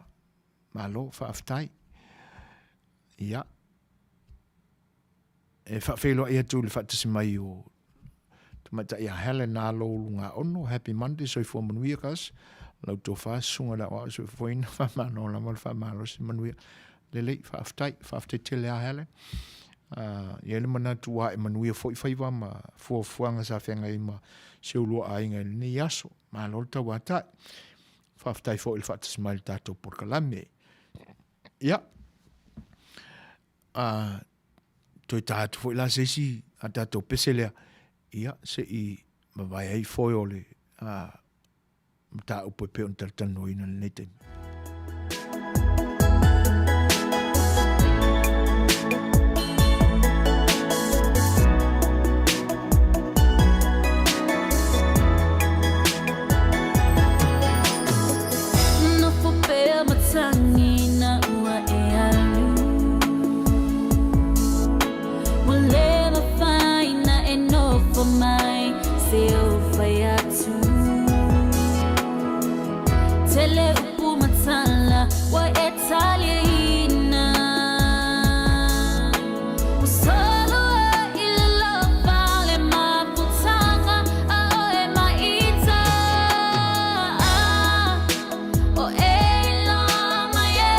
Malo faafetai. Ia, e faafeiloai atu i le faatasi mai o Tamaitai ia Helen Alo Lugaono, Happy Monday, soifua manuia kas, lau tofa, susuga i le aoao soifuaina, faamalo lava le faamalosi manuia. Lelei, faafetai, faafetai tele lava Helen. E i ai le manatu ua ae manuia foi faiva ma fuafuaga sa feagai ai ma si ou lua aiga i lenei aso. Malo le tauatai. Faafetai foi i le faatasi mai i le tatou polokalame. Ia, toe ta atu foi la se isi a tatou pese lea, ia, se i mavae ai foe o le mataupu e pei ona talatalanoaina i lenei taimi. Nofo pea matangi na ua e alu Ua le mafai na e nofo mai se ou fai atu Tele upu ma tala ua e taliaina Ua solo ai i le lofa le mafutaga a oe ma ita O e iloa mai e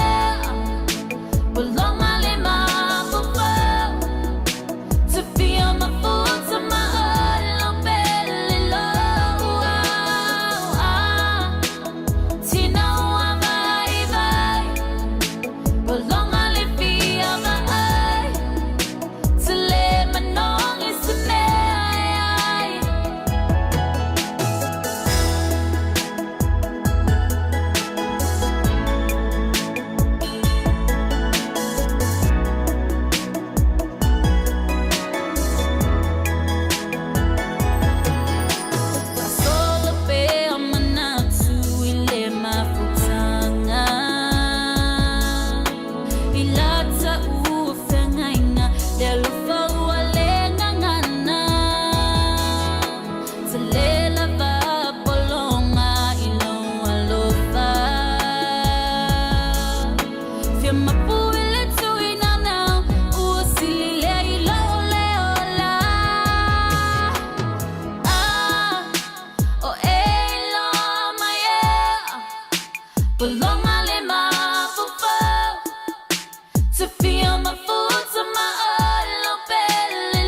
Ua loma le mafaufau Te fia mafuta ma olo pele loa Tina ua vaivai Ua loma le fia vaai Te le manogi se mea e ai. Faasolo pea manatu i le mafutaga I lata ua feagaiga le alofa ua le gagana Tele lava pologa i lou alofa Fia mapu i le tuinanau ua sili lea i lou le ola Ah, o e iloa mai e Pologa le mafaufau Te fia mafuta ma olo pele.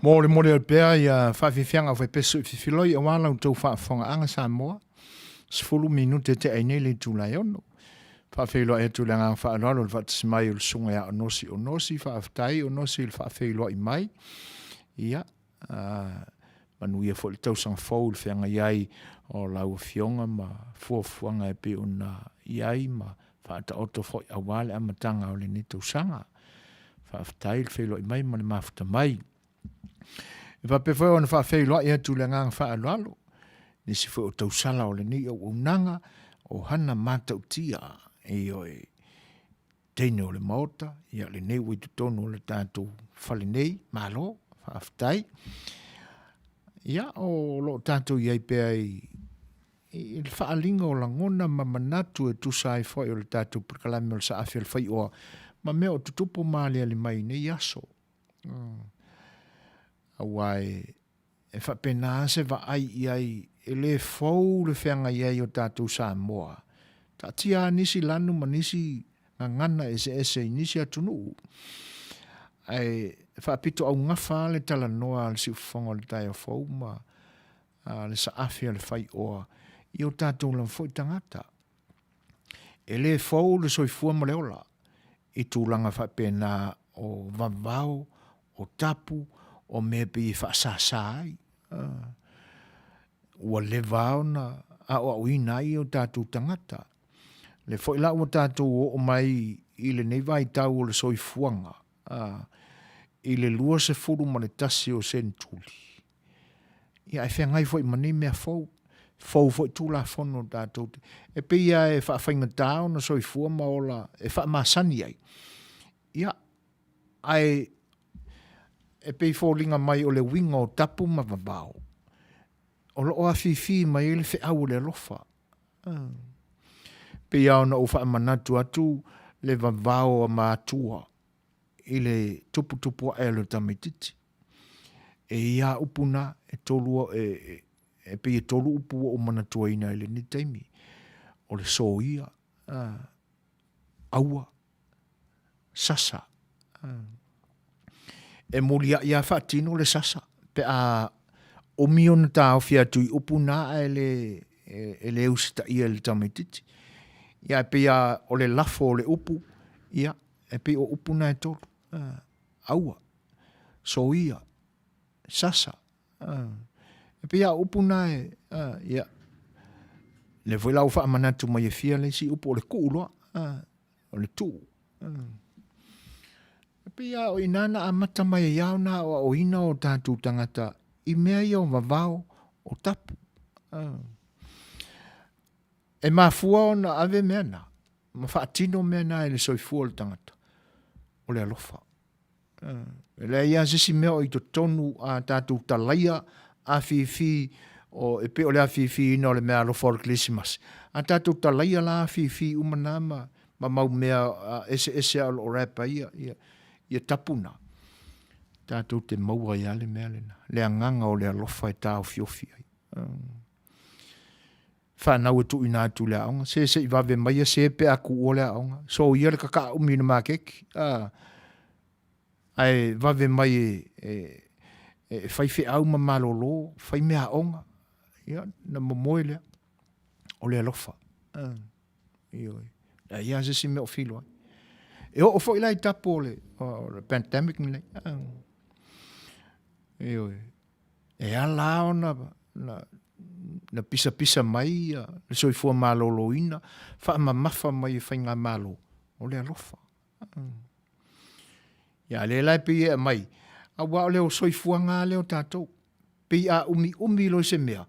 Molemole ai pea ia faafiafiaga o faipesu i Fifiloi aua la outou faafofogaaga Samoa. 10 minute tea ai nei le itula e 6. Faafeiloai atu i le agaga faaaloalo i le faatasi mai o le susuga ia Onosi Onosi, faafetai Onosi i le faafeiloai mai. Ia, manuia foi le tausaga fou i le feagai ai o lau afioga ma fuafuaga e pei ona i ai ma faataoto foi aua le amataga o lenei tausaga. Faafetai i le feiloai mai ma le mafuta mai. E faapea foi ona faafeiloai atu i le agaga faaaloalo nisi foi o tausala o lenei auaunaga o hana matautia, ioe, teine o le Maota, ia lenei ua i totonu o le tatou fale nei, malo, faafetai. Ia, o lo o tatou i ai pea i, i le faaaliga o lagona ma manatu e tusa ai foi o le tatou polokalame o le Saafi o le Faioa ma mea o tutupu ma aliali mai i nei aso. Aua e, e faapena se vaai i ai e le fou le feagai ai o tatou Samoa. Taatia lava nisi lanu ma nisi gagana eseese i nisi atunuu. Ae faapito augafa lava le talanoa a le siufofoga o le taeao fou ma le saafi a le faioa i o tatou lava foi tagata. E le fou le soifua ma le ola i tulaga faapena o vavao, o tapu, o mea pei e faasasa ai. Ua leva lava ona aoaoina ai o tatou tagata. Le foi la ua tatou oo mai i lenei vaitau o le soifuaga, i le 21 o senetuli, Ia ae feagai foi ma nei mea fou, fou foi Tulafono tatou te, e pei lava e faafaigata ona soifua ma ola e faamasani ai. Ia, ae e pei e foliga mai o le uiga o tapu ma vavao, o lo o afifi mai ai le feau o le alofa. E pei lava ona ou faamanatu atu le vavao a matua i le tuputupu ae o le tamaitiiti. E i ai upu na, e tolu, e, e, e pei e tolu upu ua ou manatuaina i lenei taimi. O le soia, a, aua, sasa. A. E muliai a faatino le sasa, pe a umi ona taofi atu i upu na ae le, e, e le usitaia e le tamaitiiti. Ia e pei a o le lafo o le upu, ia, e pei o upu na e tolu. A, aua, soia, sasa. E pei a o upu na e, ia, lea foi la ua faamanatu mai e fia le isi upu o le tuu loa, o le tuu. E pei a o i ina na amata mai ai lava ona aoaoina o tatou tagata i mea ia o vavao, o tapu. E mafua ona ave mea na, ma faatino mea na i le soifua o le tagata, o le alofa. E leai lava se isi mea o i totonu a tatou talaia afifi o, e pei o le afifiina o le meaalofa o le Kerisimasi. A tatou talaia la afifi uma na ma, ma mau mea eseese o lo o wrap ai ia, ia, ia tapu na, tatou te maua ai lava le mea lena, le agaga o le alofa e taofiofi ai. Fanau e tuuina atu i le aoga, se se i vave maia se pe a kuua le aoga, soia le kaka'a umi i le maketi, a, ae vave mai e, e, e fai feau ma malolo, fai meaaoga, ia, na momoe lea, o le alofa. A, ioe. Leai lava se isi mea o filo ai. E oo foi la i tapu o le, o le pandemic lenei. A, ioe. E ala lava ona na, na pisapisa mai ia le soifua maloloina, faamamafa mai e faigamalo, o le alofa. Ia, lea la e pei e aumai, aua o le soifuaga lava lea o tatou. Pei a umiumi loa i se mea,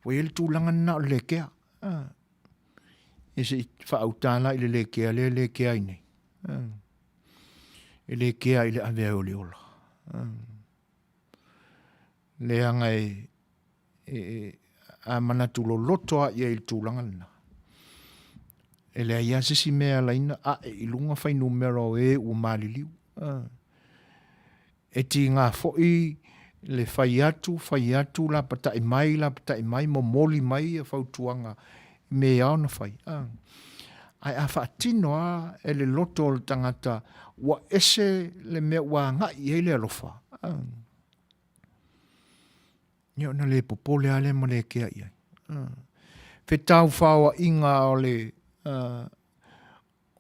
ua i ai le tulaga lena o le lekea. Ia se i faauta la i le lekea lea e lekea ai nei. E lekea i le ave ai o le ola. Leaga e, e, a manatu loloto lava i ai i le tulaga lena, e leai lava se isi mea e ala ai ona ae i luga fuainumera o e ua maliliu. E tiga foi le fai atu, fai atu, lapatai mai, lapatai mai, momoli mai ia fautuaga i mea e ao ona fai. Ae a faatino lava e le loto o le tagata ua ese le mea ua agai i ai le alofa. Ia ona le popole lava lea ma le kea i ai. Fetaufaoaiga o le,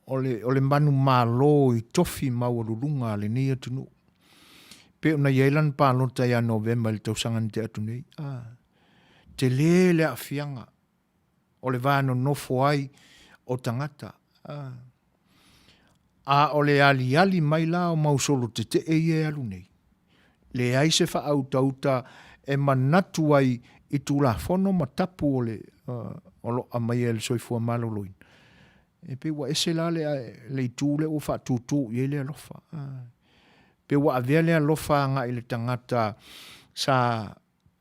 o le, o le manumalo i tofi maualuluga a lenei atunuu. Pei ona i ai lana palota ia Novema i le tausaga na tea atu nei. Tele le aafiaga o le va nonofo ai o tagata. A o le aliali mai la o mau solo tetee ia e alu nei, leai se faautauta e manatu ai i Tulafono ma tapu o le o lo o aumaia e le Soifua Maloloina. E pei ua ese la le, le itu lea ua faatūtū i ai le alofa. Pei ua avea le alofa agai i le tagata sa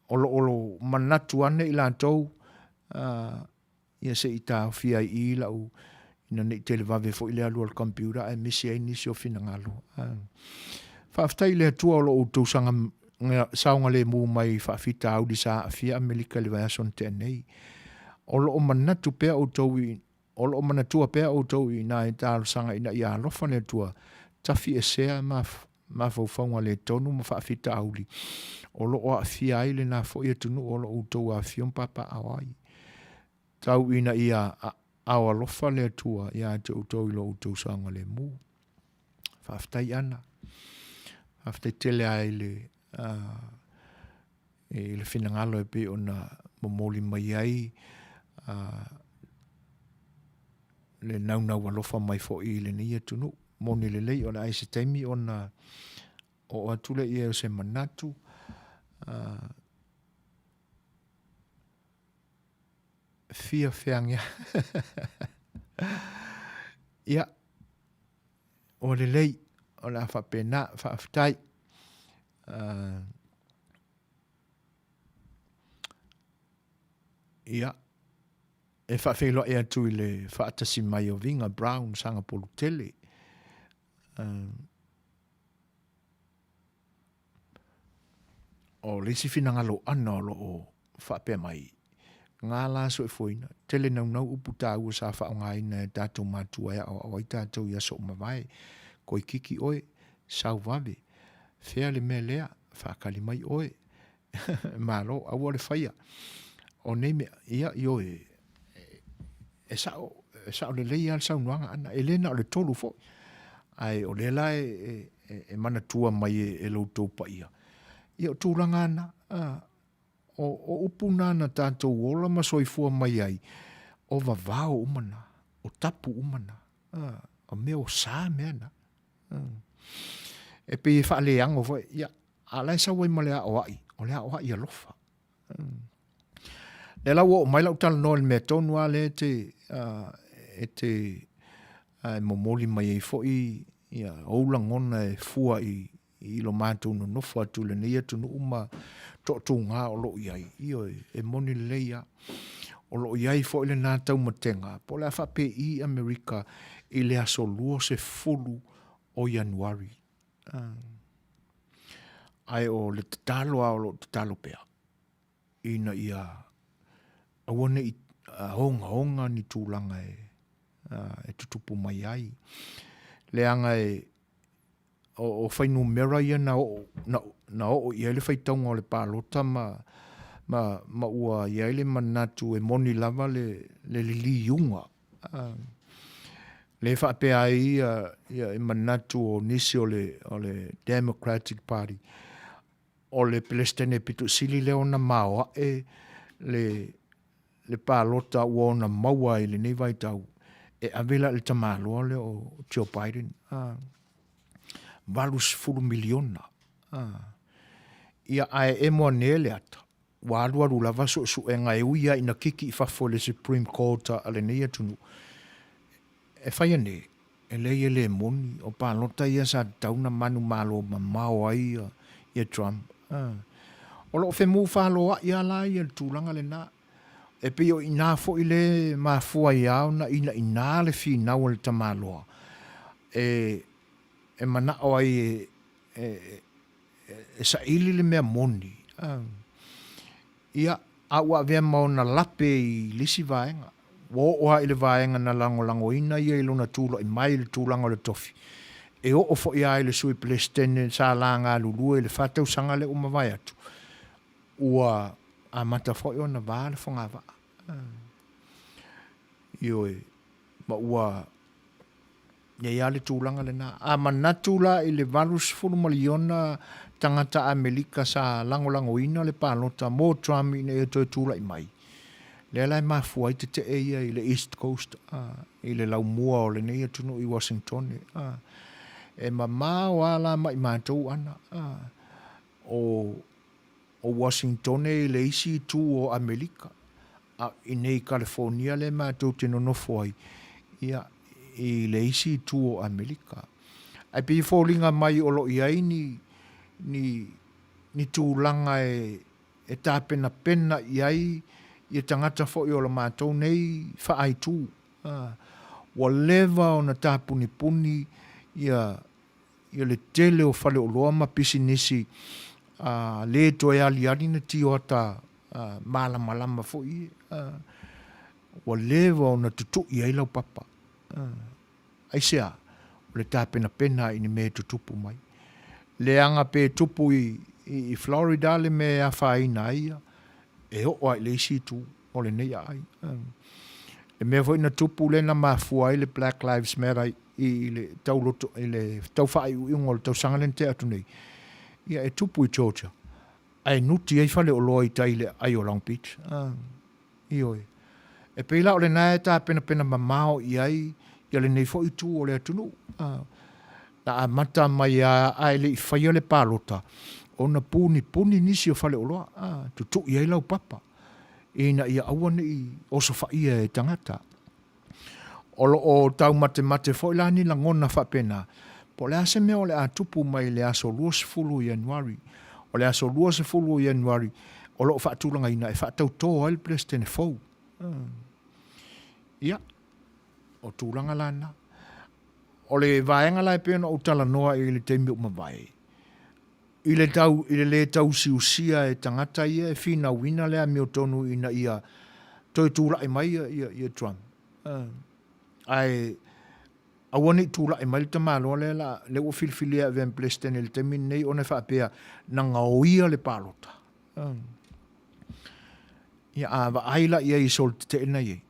o lo o manatu ane i latou, ia se i taofi ai i i lau ina ne i televave foi le alu a le computer ae misi ai nisi o finagalo. Faafetai i le Atua o lo o outou saogalemu mai i faafitauli sa aafia Amerika i le vaiaso na tea nei. O lo o manatu pea outou i O lo o manatua pea outou i ina e talosaga ina ia alofa le Atua, tafiesea mafaufauga le tonu ma faafitauli o lo o aafia ai lena foi atunuu o lo o outou afifio ma papaaao ai. Tau ina ia aao alofa le Atua ia te outou i lo outou saogalemu. Faafetai Ana. Faafetai tele lava i le, uh, i le finagalo e pei ona momoli mai ai uh, le naunau alofa mai foi i lenei atunuu. Moni lelei o le a i se taimi ona oo atu lea i ai o se manatu. Uh, fia feagia. Ia, ua lelei, o le a faapena, faafetai. Uh, ia, e faafeiloai atu i le faatasi mai o Viga Brown Sagapolutele. Uh, o le isi finagalo ana o lo o faapea mai, ngā la soifuaina, tele naunau upu tāua sa faaaogaina e tātou matua e aʻoaʻo ai tātou i aso o mavae, koikiki ʻoe, sau vave, fea le mea lea, faakali mai ʻoe, Malo, aua le faia o nei mea, ia, ioe, e sao, e sao lelei lava le saunoaga ana, e le na o le tolu foi, ae o lea la e, e, e manatua mai e, e lo outou paia, ia o tulaga ana, a, o, o upu na na tātou ola ma soifua mai ai, o vavao uma na, o tapu uma na, a, o mea o sa mea na. E pei e faaleago foi, ia, a la e sau ai ma le aoai, o le aoai alofa. Lea la ua oo mai lau talanoa i le mea tonu lava lea e te, e te e momoli mai ai foi ia ou lagona e fua i, i lo matou nonofo atu i lenei atunuu ma toatuga o lo o i ai. Ioe, e moni lelei lava. O lo o i ai foi lena taumatega, po o le a faapei Amerika i le aso 20 o Ianuari. Ae o le tatalo lava o lo o tatalo pea, ina ia aua ne i ogaoga ni tulaga e tutupu mai ai. Leaga e o fuainumera ia na oo, na, na oo i ai le faitauga o le palota ma, ma, ma ua i ai le manatu e moni lava le, le liliuga. Uh, le faapea ai ia, ia e manatu o nisi o le, o le Democratic Party, o le Peresetene pito sili lea ona maoae le, le palota ua ona maua i lenei vaitau e ave la i le tamaloa lea o Joe Biden. Ah, 80 miliona. Ah. Ia ae emo ane le ata. Ua alualu lava suesuega e ui lava ina kiki i fafo i le Supreme Court a lenei atunuu. E fai ane, e leai e le moni, o palota ia sa tatau ona manumalo mamao ai ia Trump. O lo o femufaloai lava la ia le tulaga lena. E pei o i ina foi le mafua ai lava ona inaina le finau a le tamaloa e e manao ai e, e, e saili le mea moni. Ia, a ua avea ma ona lape i le isi vaega. Ua oo lava i le vaega na lagolagoina ia i lona tulai mai i le tulaga o le tofi. E oo foi lava i le Sui Peresetene sa la galulue i le fa tausaga lea ua mavae atu. Ua amata foi ona va le fogavaa. Ioe, ma ua i ai lava le tulaga lena. A manatu la i le 80 maliona tagata Amerika sa lagolagoina le palota mo Trump ina ia toe tulai mai, lea la e mafua ai tetee ia i le East Coast, i le laumua o lenei atunuu i Washingtone. E mamao lava la mai matou ana o o Uasintone i le isi itu o Amerika, a i nei i Kalifonia lea matou te nonofo ai, ia, i le isi itu o Amerika. Ae pei e foliga mai o lo o i ai ni, ni, ni tulaga e, e tapenapena i ai ia tagata foi o la matou nei faaaitu. Ua leva ona tapunipuni ia ia le tele o faleoloa ma pisinisi a le toe aliali na tioata malamalama foi ia, ua leva ona tutui ai laupapa. Aisea? O le tapenapena i ni mea e tutupu mai. Leaga pe tupu i Florida le mea e afaina ai ia, e oo lava i le isi itu o lenei aai. Le mea foi na tupu lea na mafua ai le Black Lives Matter i le tau loto, i le tau faaiuiuga o le tausaga lea na tea atu nei, ia e tupu i Georgia, ae nuti ai faleoloa i tai i le aai o Long Beach. Ah, ioe. E pei la o lena e tapenapena mamao i ai ia lenei foi itu o le atunuu. Ah, na amata mai lava ae le i faia le palota, ona punipuni nisi o faleoloa, ah, tutui ai laupapa, ina ia aua ne i osofaia e tagata. O lo o taumatemate foi la ni lagona faapena, po o le a se mea o le a tupu mai i le aso 20 o Ianuari. O le aso 20 o Ianuari o lo o faatulagaina e faatauto ai le Peresetene fou. Ia, o tulaga la na. O le vaega la e pei ona ou talanoa i le taimi ua mavae, i le tau, i le lē tausiusia e tagata ia e finauina le amiotonu ina ia toe tulai mai ia, ia, ia Trump. Ae aua ne i tulai mai le tamaloa lea la, lea ua filifilia e avea ma Peresetene i le taimi lenei ona e faapea na gaoia le palota. Ia a vaai la i ai i solotetee na i ai,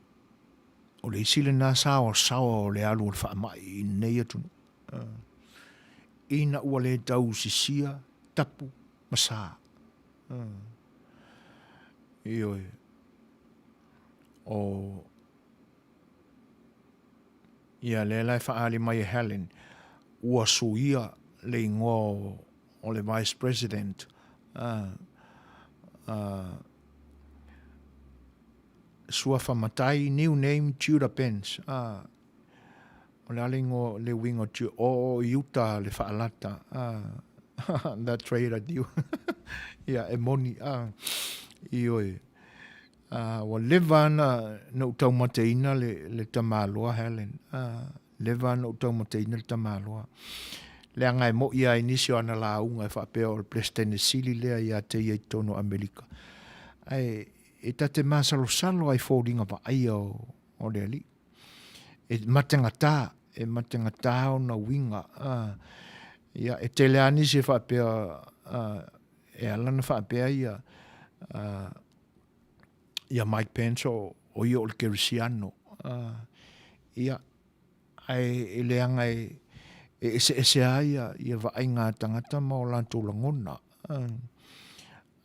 o le isi lena saoasaoa o le alu o le faamai i lenei atunuu. Ina ua le tausisia tapu ma sa. Ioe. O ia lea la e faaali mai e Helen, ua suia le igoa o, o le Vice President Suafa Matai, new name Judah Pence. O le a le igoa, le uiga o Ju, o, o Iuta le faalata, ah, that traitor you. Ia, e moni, ah, ioe. Ah, ua leva ana na ou taumateina le, le tamaloa, Helen. Ah, leva ana ou taumateina le tamaloa. Leaga e mo'i lava i nisi o ana lauga e faapea o le Peresetene Sili lea ia te ia i totonu o Amerika. Ae e ta te masalosalo lava i foliga vaaia o, o le alii. E mategata, e mategata ona uiga. Ia, e tele lava nisi e faapea, e ala ona faapea ia, ia Mike Pence o, o ia o le Kerisiano. Ia, ae e leaga e, e eseese lava ia, ia vaaiga a tagata ma o latou lagona.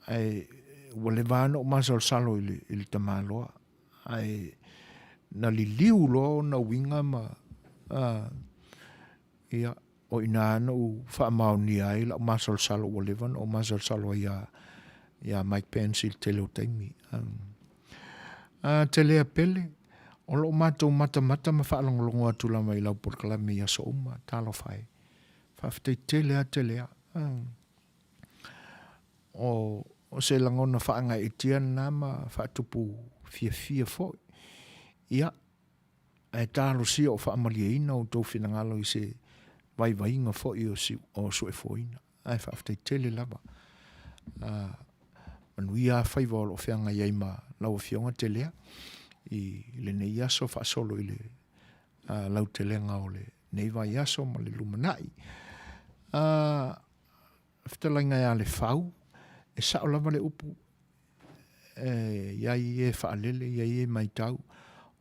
Ae ua leva lava ona ou masalosalo i le, i le tamaloa. Ae na liliu loa ona uiga ma, a, ia, o i ina na ou faamaonia ai lau masalosalo ua leva ona ou masalosalo ai ia, ia Mike Pence i le tele o taimi. A, Telea Pele, o lo o matou matamata ma faalogologo atu lava i lau polokalame i aso uma, talofa e. Faafetai tele lava Telea. O, o se lagona faagaeetia lena ma faatupu fiafia foi. Ia, ae talosia o faamalieina outou finagalo i se vaivaiga foi o, si, o suefuaina. Ae faafetai tele lava. Uh, manuia a faiva o lo o feagai ai ma lau Afioga Telea i lenei aso faasolo i le uh, lautelega o lenei vaiaso ma le lumanai. Uh, Fetalaiga ia Lefau, e sao lava le upu, E i ai e faalele, i ai e matau.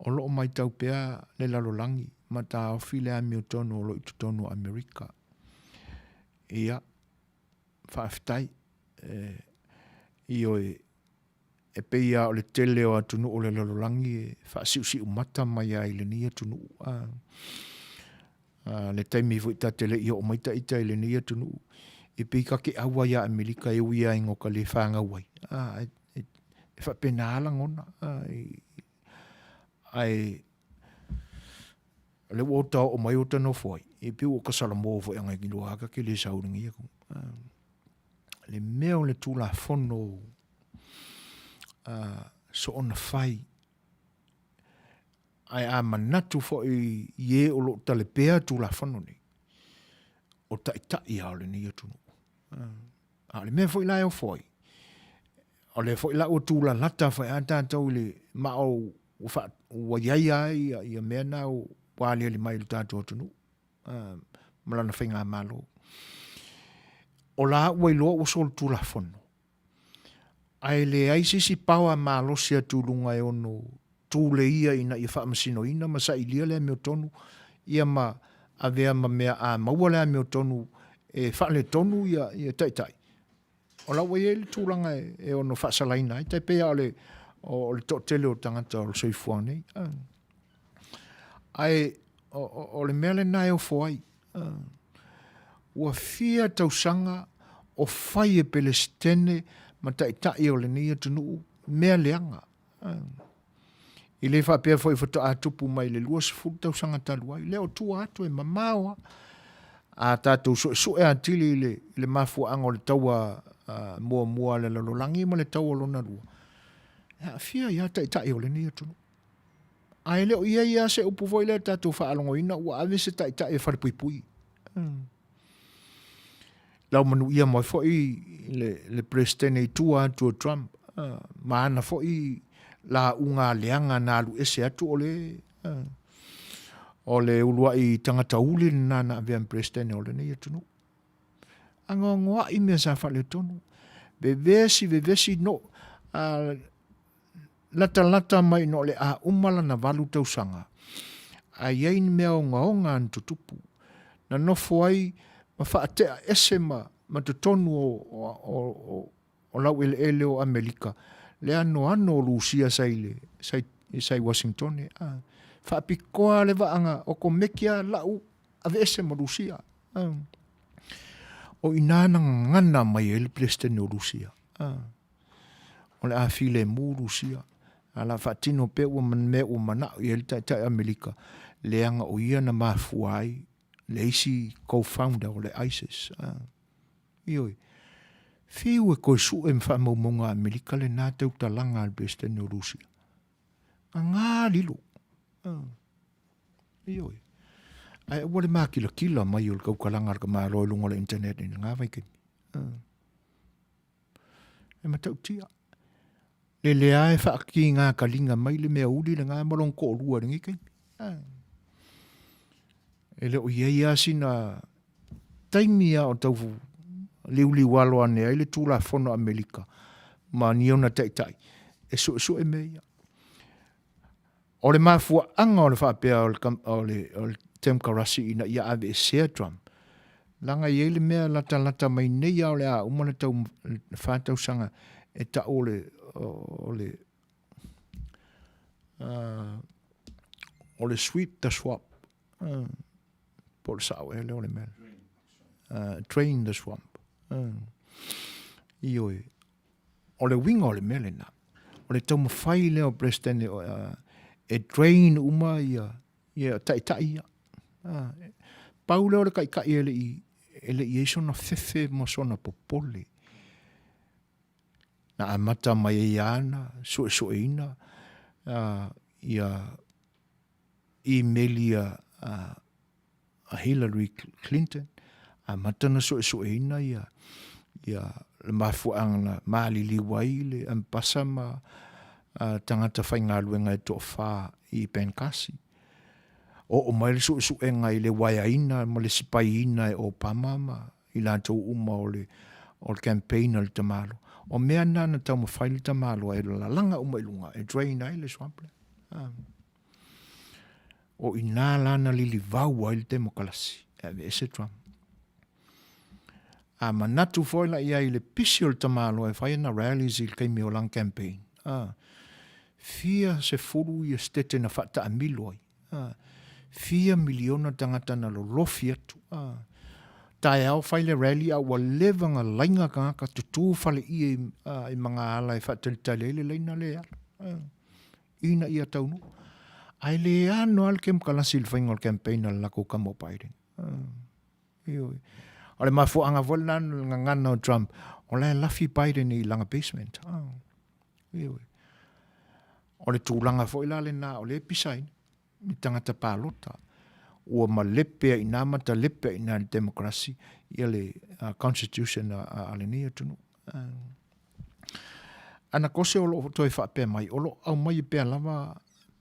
O lo o matau pea le lalolagi ma taofi le amiotonu o lo o i totonu o Amerika. Ia, faafetai. E, ioe, e pei lava o le tele o atunuu o le lalolagi e faasiusiumata mai lava i lenei atunuu. A, a, le taimi foi ta te le i oo mai ta ita i lenei atunuu, e pei ta te ʻau lava iā Amerika e ui lava ina ta le fanau ai. A, e, e faapena lava lagona. A, ae o lea ua ota oo mai ota nofo ai, e pei ua ota salamo foi ana i loa ta te le sau i lenei atunuu. Le mea o le Tulafono soona fai, ae a manatu foi i e o lo o talepea Tulafono nei, o taitai lava o lenei atunuu. A o le mea foi la e ofo ai, o lea foi la ua tulalata foi a tatou i le ma o ua i ai lava ia mea na ua aliali mai i le tatou atunuu ma lana faigamalo. O la ua iloa ua solitulafono, ae leai se isi power malosi atu i luga e ono tuleia ina ia faamasinoina ma sailia le amiotonu, ia ma avea ma mea a maua le amiotonu e faaletonu ia taitai, o la ua i ai le tulaga e ono faasalaina ai, tai pei lava o le, o le toatele o tagata o le soifua nei. Ae o le mea lena e ofo ai. Ua fia tausaga o fai e Pelesitene ma taitai o lenei atunuu mea leaga. E le faapea foi faatoa tupu mai le 20 tausaga talu ai. Lea o tua atu e mamao lava. A tatou suesue atili i le, i le mafuaaga o le taua muamua a le lalolagi ma le taua lona lua, e aafia ai lava taitai o lenei atunuu. Ae le o i ai lava se upu foi lea tatou faalogoina ua ave se taitai e falepuipui. Lau manuia mai foi le Peresetene i tua atu o Trump, ma ana foi lauga leaga na alu ese atu o le o le uluai tagata uli lena na avea ma Peresetene o lenei atunuu. Anoanoai mea sa faaletonu. Vevesi, vevesi, no, latalata mai ina o le a uma lana valu tausaga, a i ai ni mea ogaoga na tutupu, na nofo ai ma faatea ese ma, ma totonu o, o, o, o laueleele o Amerika, le anoano o Lusia sa i le, sa i, sa i Wasingtone. A, faapitoa le vaaga o komeki a lau aveese ma Lusia. A, o ina na gagana mai ai le Peresetene o Lusia. A, o le a filemu Rusia, a la faatino pea ua mea ua manao i ai le Taitai o Amerika, leaga o ia na mafua ai le isi co-founder o le ISIS. A, ioe. Fiu e toe sue ma faamaumauga a Amerika lena tautalaga a le Peresetene o Rusia. Gagā lilo. A, ioe. Ae aua le makilatila mai o le tautalaga a le tamaloa i luga o le internet i lena vaitaimi. A. E matautia. Le lea e faatiga kaliga mai le mea uli lena ma lona toalua i lenei taimi. E le o i ai lava sina taimi lava o tau liuliu alo ane ai le Tulafono Amerika ma ni ona taitai e suesue mea ia. O le mafuaaga o le faapea o le, o le, o le Temokarasi ina ia aveesea Trump, leaga e i ai le mea latalata mai nei lava o le a uma le tau le fa tausaga e tau o le, o le, o le sweep the swap. Po o le sao ea lea o le mea. Drain the swamp. Ioe. O le uiga o le mea lena, o le taumafai lea o Peresetene e drain uma ia, ia taitai ia. Pau lea o le taitai e le i, e le i ai sona fefe ma sona popole. Na amata mai ai ana suesueina ia imeli a, a a Hillary Clinton, amata ona suesueina ia, ia le mafuaaga na maliliu ai le ambasa ma a, tagata faigaluega e toafa i Benghazi. Oo mai le suesuega i le uaeaina ma le sipaiina e Obama ma i latou uma o le, o le campaign a le tamaloa. O mea na na taumafai le tamaloa e lalaga uma i luga e drain ai le swamp lea. O i ina la na lilivau ai le temokalasi e aveese Trump. A manatu foi la i ai i le pisi o le tamaloa e fai ana rallies i le taimi o lana campaign, a, fia sefulu ia setete na faataamilo ai, a, fia miliona tagata na lolofi atu, a, taeao fai le rally a ua leva na laina tagata tutu faleie i, a, i magaala e faatalitali ai le laina lea e alu, a, ina ia taunuu. Ae le ano lava le kemokalasi i le faiga o le campaign a le latou tama o Biden. A. Ioe. O le mafuaaga foi lena na gagana o Trump, o la e lafi Biden i lana basement. Ah. Ioe. O le tulaga foi la lena o lea e pisaina i tagata palota. Ua malepe ai ina ma talepe ai ina le democracy ia le constitution a, a, a lenei atunuu. Ana kose o loo toe faapea mai, o loo aumai pea lava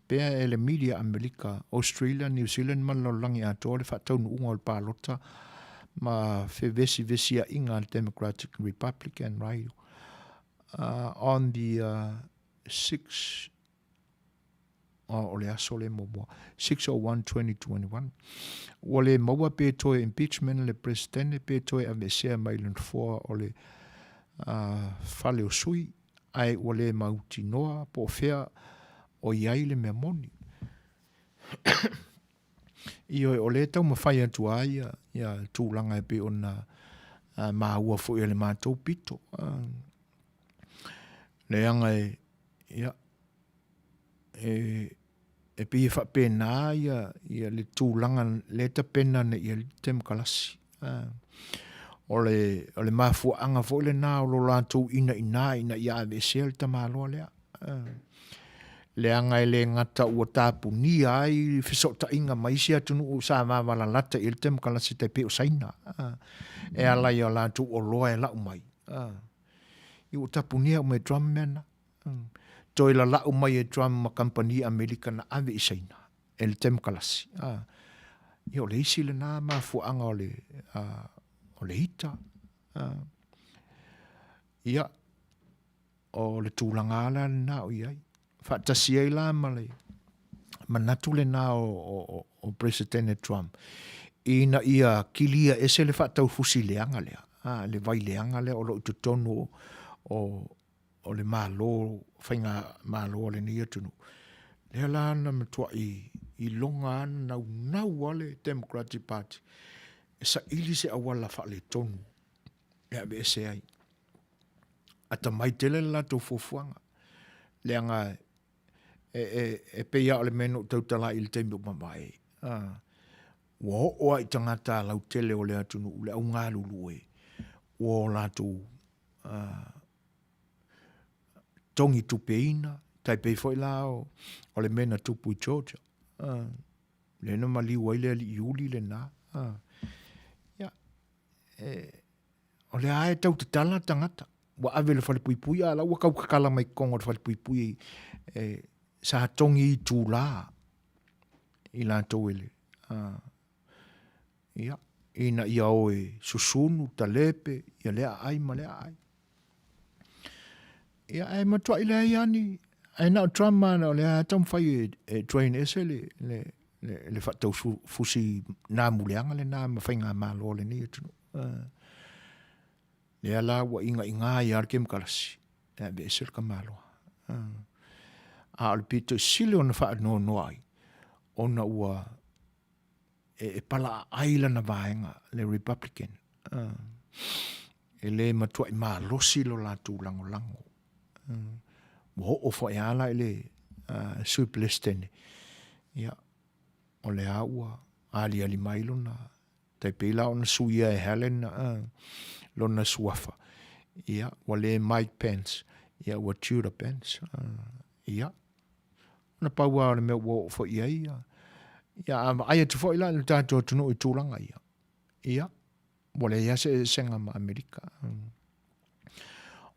pea e le media Amerika, Australia, New Zealand ma le lalolagi atoa le faataunuuga o le palota ma fevesivesiaʻiga a le Democratic Republican right on the 6 o le aso le muamua 6/01/2021 ua le maua pe toe impeachment le Peresetene pe toe aveesea mai le nofoa o le fale o sui ae ua le mautinoa po o fea o i ai le mea moni. Ioe, o lea e taumafai atu ai ia, ia tulaga e pei ona maua foi e le matou pito. Leaga e, ia, e, e pei e faapena ia, ia le tulaga lea e tapena nei i ai le temokalasi. O le, o le mafuaaga foi lena o lo latou inaina ina ia aveesea le tamaloa lea. Leaga e le gata ua tapunia ai fesootaiga ma isi atunuu sa vavalalata i ai le temokalasi tai pei o Saina, e ala i a latou oloa e lau mai. Ia ua tapunia uma e Trump mea na. Toe lalau mai e Trump ma kamupani Amerika na ave i Saina e le temokalasi. Ia o le isi lena mafuaaga o le, o le ita. Ia, o le tulaga la lena o i ai. Faatasi ai la ma le manatu lena o, o, o Peresetene Trump, ina ia kilia ese le faataufusi leaga lea, a, le vai leaga lea o lo o i totonu o, o, o le Malo, faiga Malo a lenei atunuu. Lea la na matuai iloga a na naunau a le Democratic Party e saili se auala faaletonu e aveese ai. Atamai tele le latou fuafuaga, leaga e, e, e pei lava o le mea na ou tautala i le taimi ua mavae, a, ua oo lava i tagata lautele o le atunuu le au galulue ua o latou togi tupeina, tai pei foi la o, o le mea na tupu i Georgia. Lea na maliu ai le alii Iuli lena. Ia, e, o lea lava e tau tatala tagata. Ua ave i le falepuipui, a o la ua tau tatala mai totonu o le falepuipui e, sa togi itulā i latou e le, Ia, ina ia o e susunu, talepe, ia lea aai ma lea aai. Ia, ae matuai leai lava ni, ae na o Trump lava o lea taumafai e, e drain ese le, le, le, le faataufusi namuleaga lena ma faigamalo a lenei atunuu. Lea la ua igaiga ai lava le kemokarasi e aveese le tamaloa. A o le pito sili ona faanoanoa ai, ona ua e palaaai lana vaega, le Republican. E le matuai malosi lo latou lagolago. Ua oo foi lava la i le Sui Peresetene, ia, o lea ua aliali mai lona, tai pei la ona suia e Helen lona suafa, ia, ua le Mike Pence, ia, ua Tudor Pence. Ia, Na pau lava o le mea ua oo foi i ai ia, ia a vaai atu foi la i le tatou atunuu i tulaga ia, ia, ua leai lava se eseesega ma Amerika.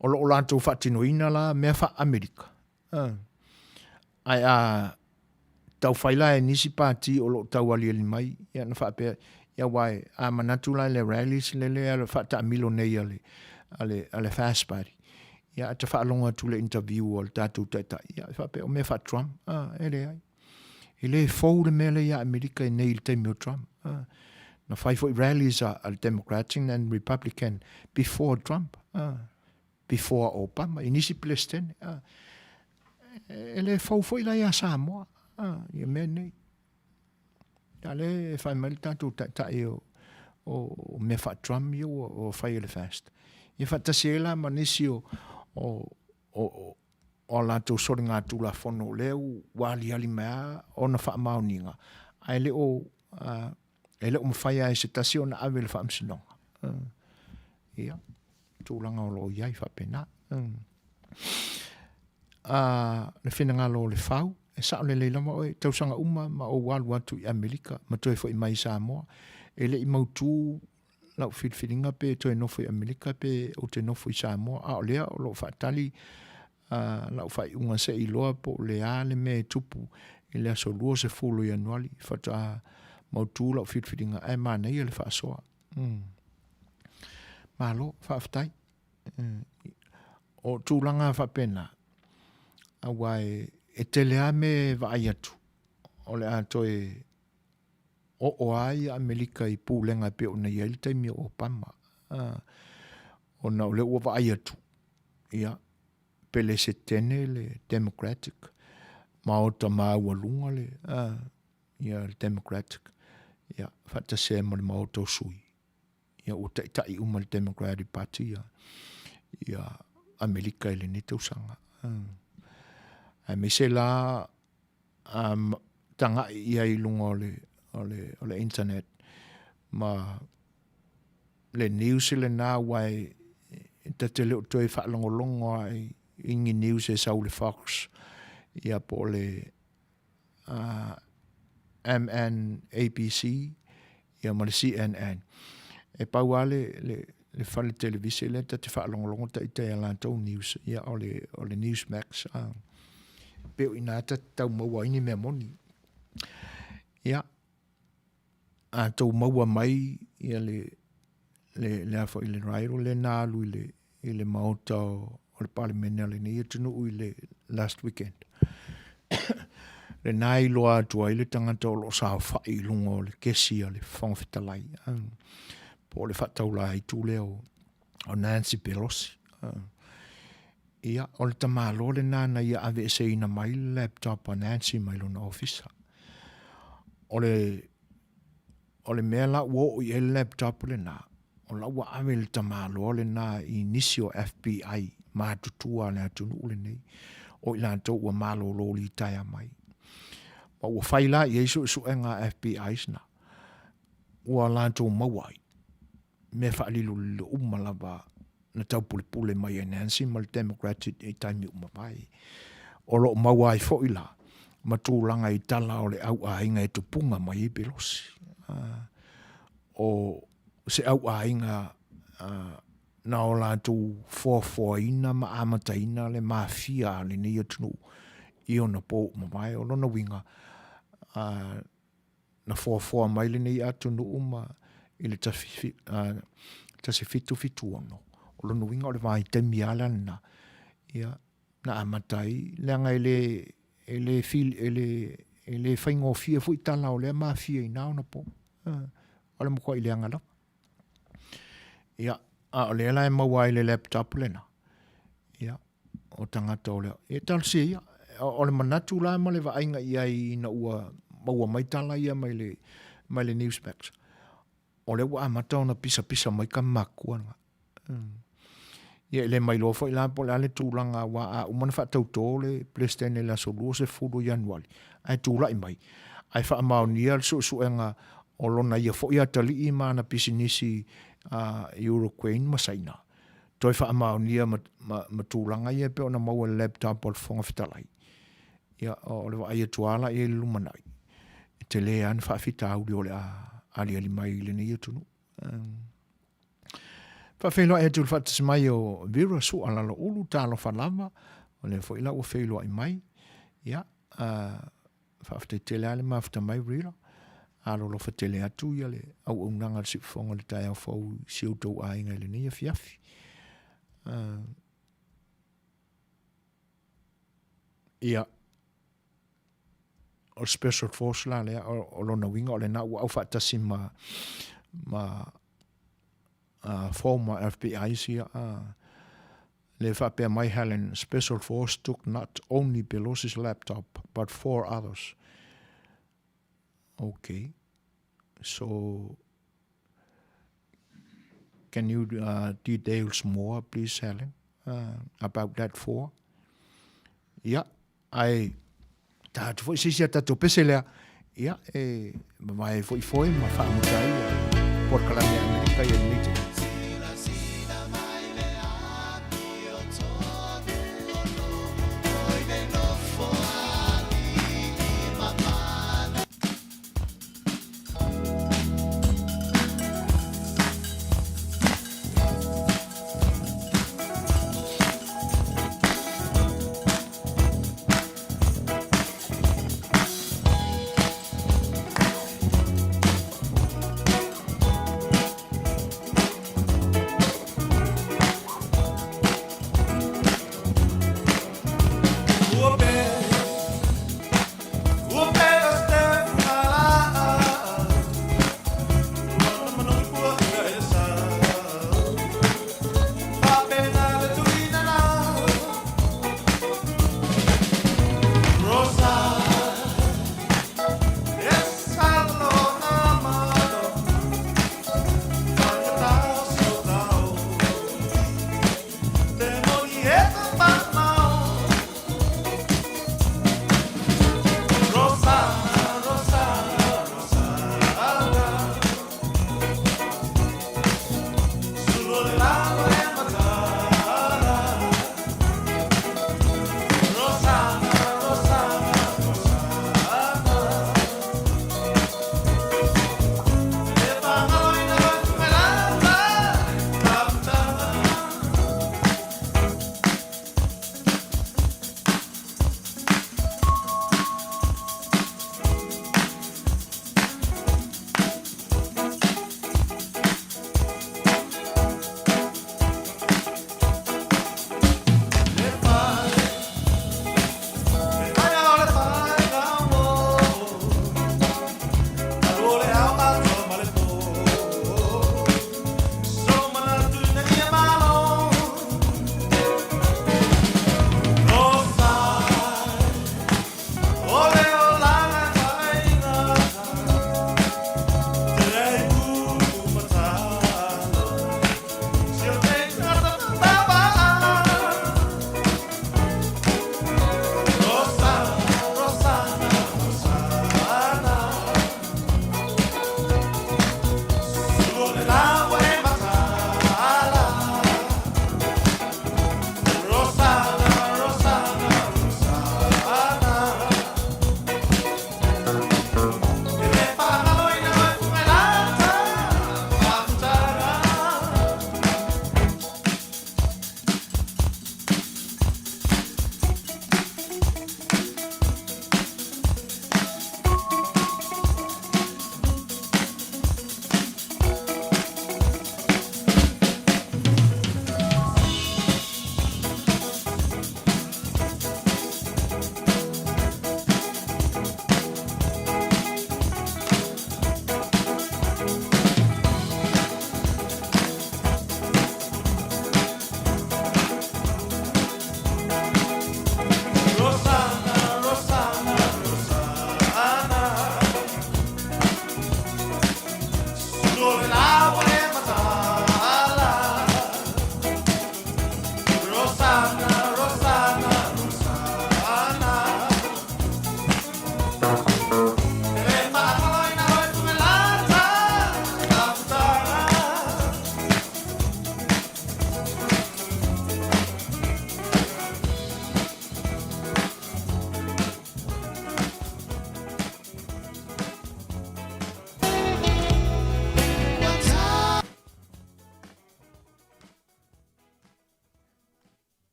O lo o latou faatinoina la mea faa-Amerika. Ae a taufai la e nisi pati o lo o taualiali mai, ia na faapea, ia aua a manatu la i le rallies lele a faataamilo nei a le, a le, a le Fast Party. Ia, a ta faalogo atu i le interview a le tatou taitai, ia, e faapea, o mea faa-Trump, a, e leai. E le fou le mea lea ia Amerika i nei i le taimi o Trump. A, na fai foi rallies a, a le Democratic and Republican before Trump, a, before Obama, i nisi Peresetene. A, e le fou foi la ia Samoa, a, ia mea nei. A lea e fai mai le tatou taitai o, o, o mea faa-Trump ia ua, ua fai e le FAST. Ia faatasi ai la ma nisi o, o, o, o a latou soligatulafono o lea ua aliali mai lava ona faamaoniga, ae le o, uh, e le o mafai lava e se tasi ona ave i le faamasinoga. Uh, ia, tulaga o lo o i ai faapena. Mm. Uh, le finagalo o le fau, e sao lelei lava oe, tausaga uma ma ou alu atu i Amerika ma toe foi mai i Samoa. E le i mautū lau filifiliga pe toe nofo i Amerika pe ou te nofo i Samoa, a o lea o lo o faatali uh, lau faaiuga se i iloa po o le a le mea e tupu i le aso 20 o Ianuari, faatoa mautū lau filifiliga, ae manaia le faasoa. Mm. Malo, faafetai. Mm. O tulaga faapena, aua e, e tele lava mea e vaai atu, o le a toe oo lava ia Amerika i pulega e pei ona i ai le taimi o Obama. Uh, ona o lea ua vaai atu, ia, Pelesetene le Democratic, maota maualuga le, uh, ia, le Democratic, ia, faatasi ai ma le maota o sui. Ia, ua taitai uma le Democratic Party ia, ia Amerika i lenei tausaga. Uh. Aemaise la um, tagai i ai i luga o le, o le, o le internet ma le news lena aua e, e ta te le o toe faalogologo lava i, i ni news e sau i le Fox ia po o le uh, MNABC ia ma le CNN. E pau lava le, le, le fale televise lea ta te faalogologo ita i a latou news, ia o le, o le Newsmax. A. Pei o i ina ta te tau maua ai ni mea moni. Ia, a tou maua mai ia le, le, le a foi le riot lea na alu i le, i le maota o, o le Palemene a lenei atunuu i le last weekend. Lena e iloa atu ai le tagata o lo o saofai i luga o le kesi a le Fofoga Fetalai, po o le faataulaitu lea o, o Nancy Pelosi. Ia, o le tamaloa lena na ia aveeseina mai le laptop a Nancy mai lona ofisa. O le O le mea la ua oo i ai le laptop lena, o la ua ave le tamaloa lena i nisi o FBI matutua a le atunuu lenei, o i latou ua malolo litaea mai. Ma ua fai la i ai suesuega a FBIs na, ua latou maua ai mea faalilolilo uma lava na taupulepule mai e Nancy ma le Democratic i taimi ua mavae. O lo o maua ai foi la ma tulaga i tala o le au aiga e tupuga mai ai Pelosi. Uh, o se au aiga uh, na o latou foafoaina ma amataina le mafia a lenei atunuu i ona po ua mavae. O lona uiga, uh, na foafoa mai lenei atunuu ma i le 1776, o lona uiga o le vaitaimi lava la lena, ia, na amata ai, leaga e le, e le, e le, e le faigofie foi tala o lea mafia i na ona po. O le matuai leaga lava. Ia, a o lea la e maua ai le laptop lena, ia, o tagata o lea. E talosia ia. O le manatu la ma le vaaiga i ai ina ua maua mai tala ia mai le, mai le Newsmax. O lea ua amata ona pisapisa mai ka makua na. Mm. Ia e le mailoa foi la po o le a le tulaga aua a uma ona faatautō le Peresetene i le aso 20 o Ianuari, ae tulai mai, ae faamaonia le suesuega o lona ia foi atalii ma ana pisinisi uh, i Uruguay ma Saina. Toe faamaonia ma, ma, ma tulaga ia e pei ona maua i le laptop o le Fofoga Fetalai. Ia, o le vaai atu lava la i ai i le lumanai, e tele lava ni faafitauli o le a aliali mai i lenei atunuu. Faafeiloai atu i le faatasi mai o Vera Sua Laloulu, talofa lava, o lea foi la ua feiloai mai. Ia, uh, Faafetai tele lava le mafuta mai Rila. Alolofa tele atu ia le auaunaga a le Siufofoga i le taeao fou i si outou aiga i lenei afiafi. Uh, Ia, o le Special Force la lea, o lona uiga o lena ua aufaatasi ma, ma former FBIs ia, le faapea mai Helen, Special Force took not only Pelosi's laptop, but four others. Okay. So, can you details more, please, Helen, about that four? Ia, ae ta atu foi se isi a tatou pese lea, ia, e mavae foi foi ma faamuta ai polokalame a Amerika ia lenei taimi.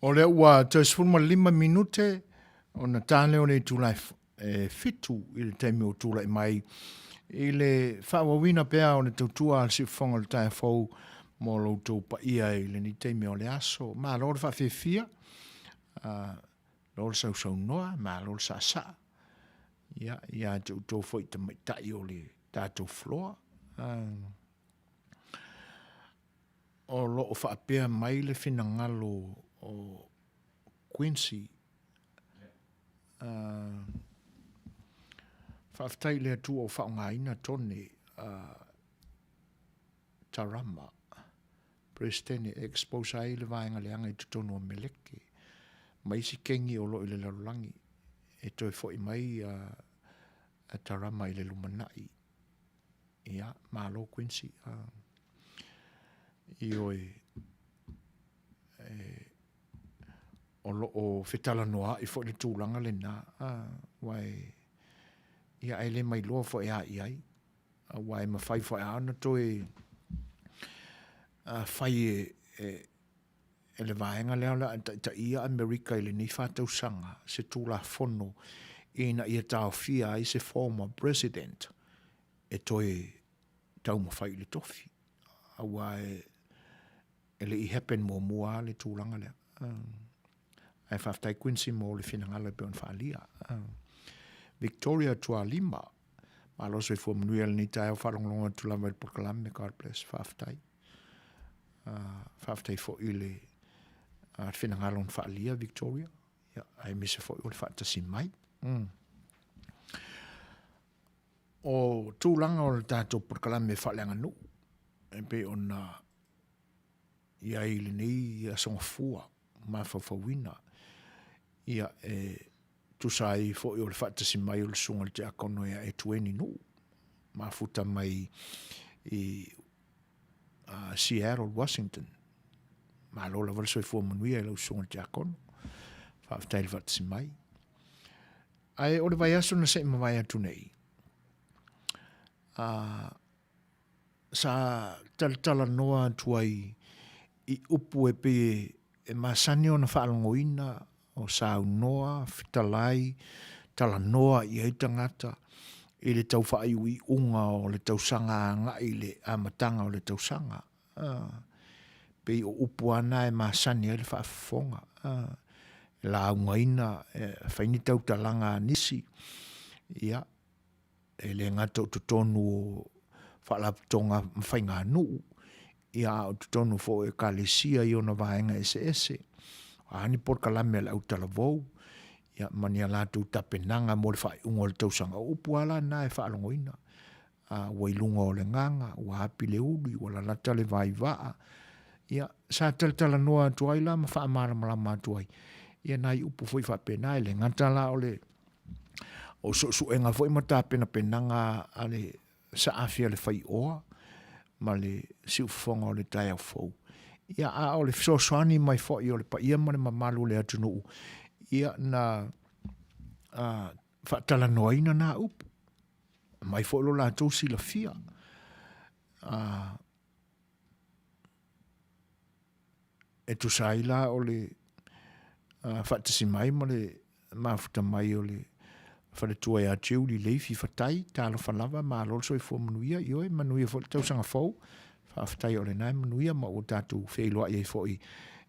O lea ua toe 15 minute ona ta lea o le itula e 7 i le taimi o tulai mai. I le faaauauina pea o le tautua a le Siufofoga o le Taeao Fou mo lo outou paia i lenei taimi o le aso. Malo le faafiafia, malo le sausaunoa, malo le saasaa, ia, ia te outou foi tamaitai o le tatou floor. O lo o faapea mai le finagalo o Quincy, Faafetai i le Atua ua faaaogaina Tone Tarama, Peresetene e expose ai le vaega leaga i totonu o Meleke ma isi kengi o lo o i le lalolagi e toe foi mai a Tarama i le lumanai. Ia, malo Quincy. Ioe, e, o lo o fetalanoa'i foi le tulaga lena, aua e, ia ae le mailoa foi a i ai, aua e mafai foi lava ona toe fai e, e, e le vaega lea o le a taitaia Amerika i lenei faatausaga se Tulafono ina ia taofia ai se former President e toe taumafai i le tofi, aua e, e le i happen muamua lava le tulaga lea. Ae faafetai Quincy mo le finagalo e pei ona faaalia. Victoria Tualima, malo soifua manuia lenei taeao faalogologo atu lava i le polokalame, God bless, faafetai. Faafetai foi i le finagalo na faaalia Victoria, ia, aemaise foi o le faatasi mai. O tulaga o le tatou polokalame faaleaganuu e pei ona i ai i lenei Aso Gafua mafaufauina, ia, e tusa ai foi o le faatasi mai o le Susuga i le Tiakono ia Etueni Nuu, mafuta mai i Seattle, Washington. Malo lava le soifua manuia i lau Susuga i le Tiakono. Faafetai le faatasi mai. Ae o le vaiaso na se i mavae atu nei, sa talatalanoa atu ai i upu e pei e masani ona faalogoina o saunoa, fetalai, talanoa i ai tagata i le tau faaiuiuga o le tausaga agai i le amataga o le tausaga. Pei o upu lava na e masani ai le faafofoga, e laugaina, e fai ni tautalaga a nisi, ia, e le gata o totonu o faalapotopotoga ma faiganuu, ia a o totonu foi o ekalesia i ona vaega eseese. O a ni polokalame a le autalavou, ia ma ni a latou tapenaga mo le faaiuga o le tausaga. O upu lava la na e faalogoina, a ua i luga o le gaga, ua api le uli, ua lalata le vaivaa. Ia, sa talatalanoa atu ai la ma faamalamalama atu ai, ia nai upu foi faapena, e le gata la o le o suesuega foi ma tapenapenaga a le saafi a le faioa ma le siufofoga o le taeao fou. Ia, a o le fesoasoani mai foi o le paia ma le mamalu o le atunuu, ia, na a, faatalanoaina nā upu, mai foi lo latou silafia. A, e tusa ai la o le faatasi mai ma le mafuta mai o le faletua ia Julie Leifi Fatai, talofa lava, malo le soifua manuia, ioe, manuia foi le tausaga fou, faafetai o lena e manuia ma ua tatou feiloai ai foi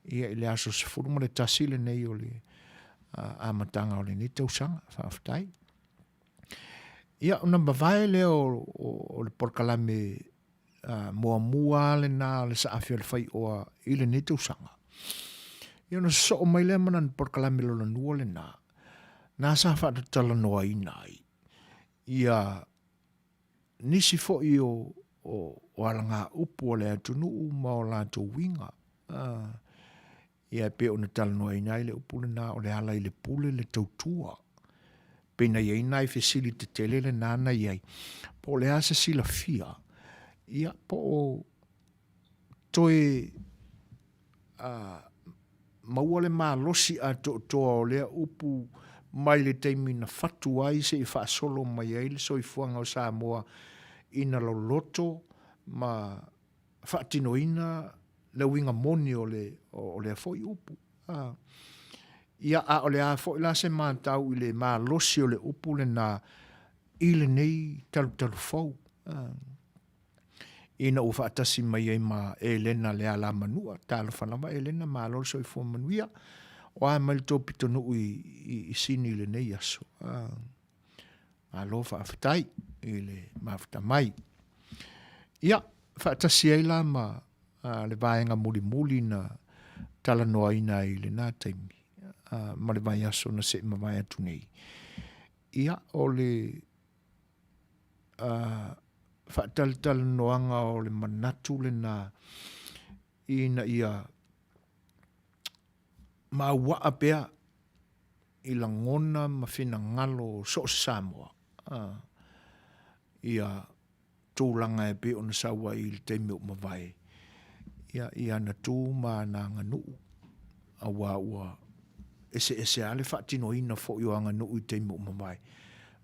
ia i le aso 11 lenei o le amataga o lenei tausaga, faafetai. Ia, ona mavae lea o, o, o le polokalame muamua lava lena o le saafi o le faioa i lenei tausaga. Ia ona sosoo mai lea ma lana polokalame lona lua lena, na sa faatatalanoaina ai ia nisi foi o, o, o alagaupu a le atunuu ma o latou uiga. Ia e pei ona talanoaina ai le upu lena o le ala i le pule le tautua. Pei na i ai nai fesili tetele lena na i ai, po o le a se silafia, ia po o toe maua le malosi atoatoa o lea upu mai le taimi na fatu ai seia faasolo mai ai le soifuaga o Samoa ina loloto ma faatinoina le uiga moni o le, o lea foi upu. A, ia, a o le a foi la se matau i le malosi o le upu lena, i lenei talutalu fou, ina ua faatasi mai ai ma Elena Lealamanua. Talofa lava Elena, malo le soifua manuia. O a mai le tou pitonuu i Sini i lenei aso. Malo faafetai i le mafuta mai. Ia, faatasi ai la ma le vaega mulimuli na talanoaina ai i lena taimi ma le vaiaso na seʻi mavae atu nei. Ia, o le faatalatalanoaga o le manatu lena ina ia mauaa pea i lagona ma finagalo o so o se Samoa ia tulaga e pei ona sau ai i le taimi ua mavae, ia, i ana tu ma ana aganuu, aua ua eseese lava le faatinoina foi o aganuu i taimi ua mavae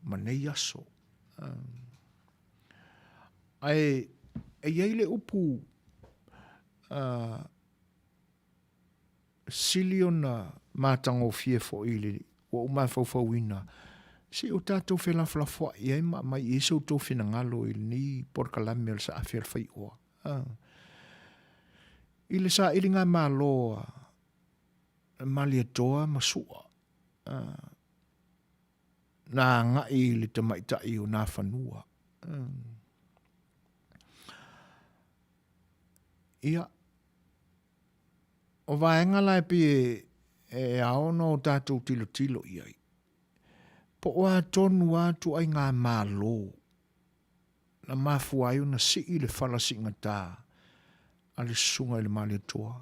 ma nei aso. Ae e i ai le upu sili ona matagofie foi i le ua ou mafaufauina, se i o tatou felafolafoai ai ma aumai i ai so outou finagalo i lenei polokalame o le Saafi a le Faioa. I le sailiga malo a Malietoa ma Sua, na agai i le tamaitai o Nafanua. Ia, O vaega la e pei e ao ona o tatou tilotilo i ai, po o a tonu lava ituaiga Malo na mafua ai ona sii le fala siigatā a le Susuga i le Malietoa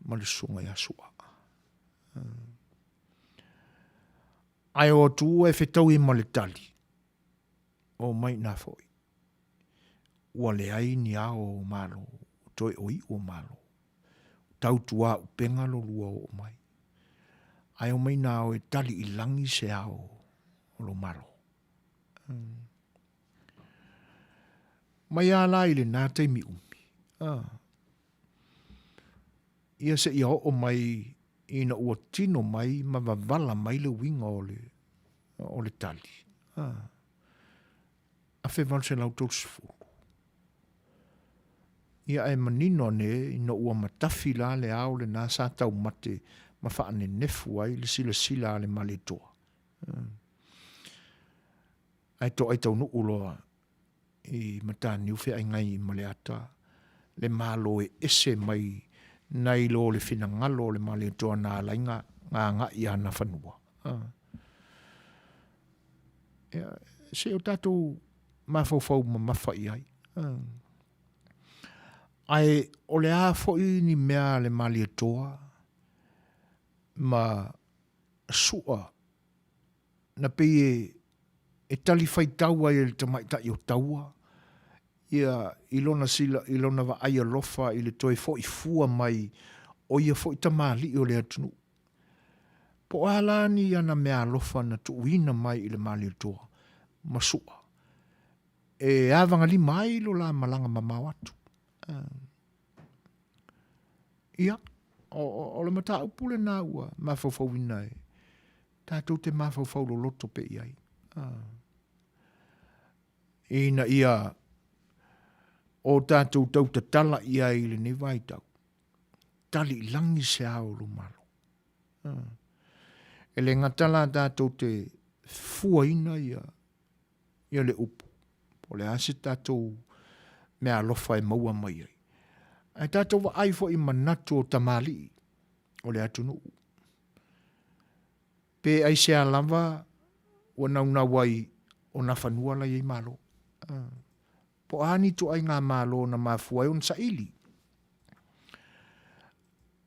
ma le Susuga ia Su'a. Ae o atu e fetaui ma le tali, o mai ina foi. Ua leai ni ao o Malo, ua toe o iu o Malo. Tautuaupega lo lua oo mai. Ae omai ina o e tali i lagi se ao o lo Malo. Mai a la i lena taimi umi, ia seia oo mai ina ua tino mai ma wavala mai le uiga o le, o le tali. 1830. Ia ae manino ane ina ua matafi la le ao lena sa taumate ma faanenefu ai le silasila a le Malietoa. Ae toai taunuu loa i Mataniu Feaigai i Maleata le Malo e ese mai nai lo le finagalo o le Malietoa na ala ai na agai i ana fanua. Ia, se i o tatou mafaufau mamafa i ai. Ae o le a foi ni mea a le Malietoa ma Su'a na pei e talifaitau ai e le tamaitai o Taua ia i lona sila, i lona vaai alofa i le toe foi fua mai o ia foi tamalii o le atunuu. Po o a la ni ana meaalofa na tuuina mai i le Malietoa ma Su'a e avagalima ai lo la malaga mamao atu. Ia, o le mataupu lena ua mafaufauina e tatou te mafaufau loloto pea i ai. Ina ia o tatou tautatala i ai i lenei vaitau, tali i lagi se ao o lou Malo. E le gata la tatou te fuaina ia ia le upu, po o le a se tatou meaalofa e maua mai ai. Ae tatou vaai foi i manatu o tamalii o le atunuu. Pe aisea lava ua naunau ai o Nafanua la e i ai Malo. Po o a ni ituaiga Malo na mafua ai ona saili.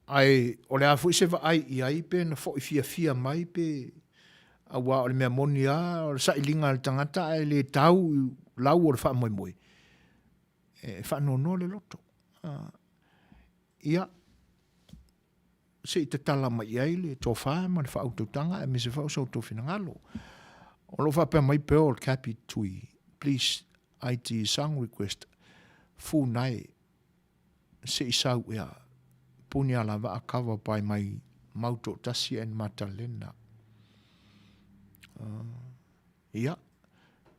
Ae o le a foi se vaai i ai pe na foi fiafia mai pe aua o le mea moni lava o le sailiga a le tagata ae le tau i lau o le faamoemoe, e faanoanoa le loto. Ia, se i tatala mai i ai le tofa ma le faautautaga aemaise foi o so outou finagalo. O lo o faapea mai Pearl Capi Tui, please IT song request, Funai se i sau ea Punialavaa cover by my Mautoatasi and Matalena. Ia.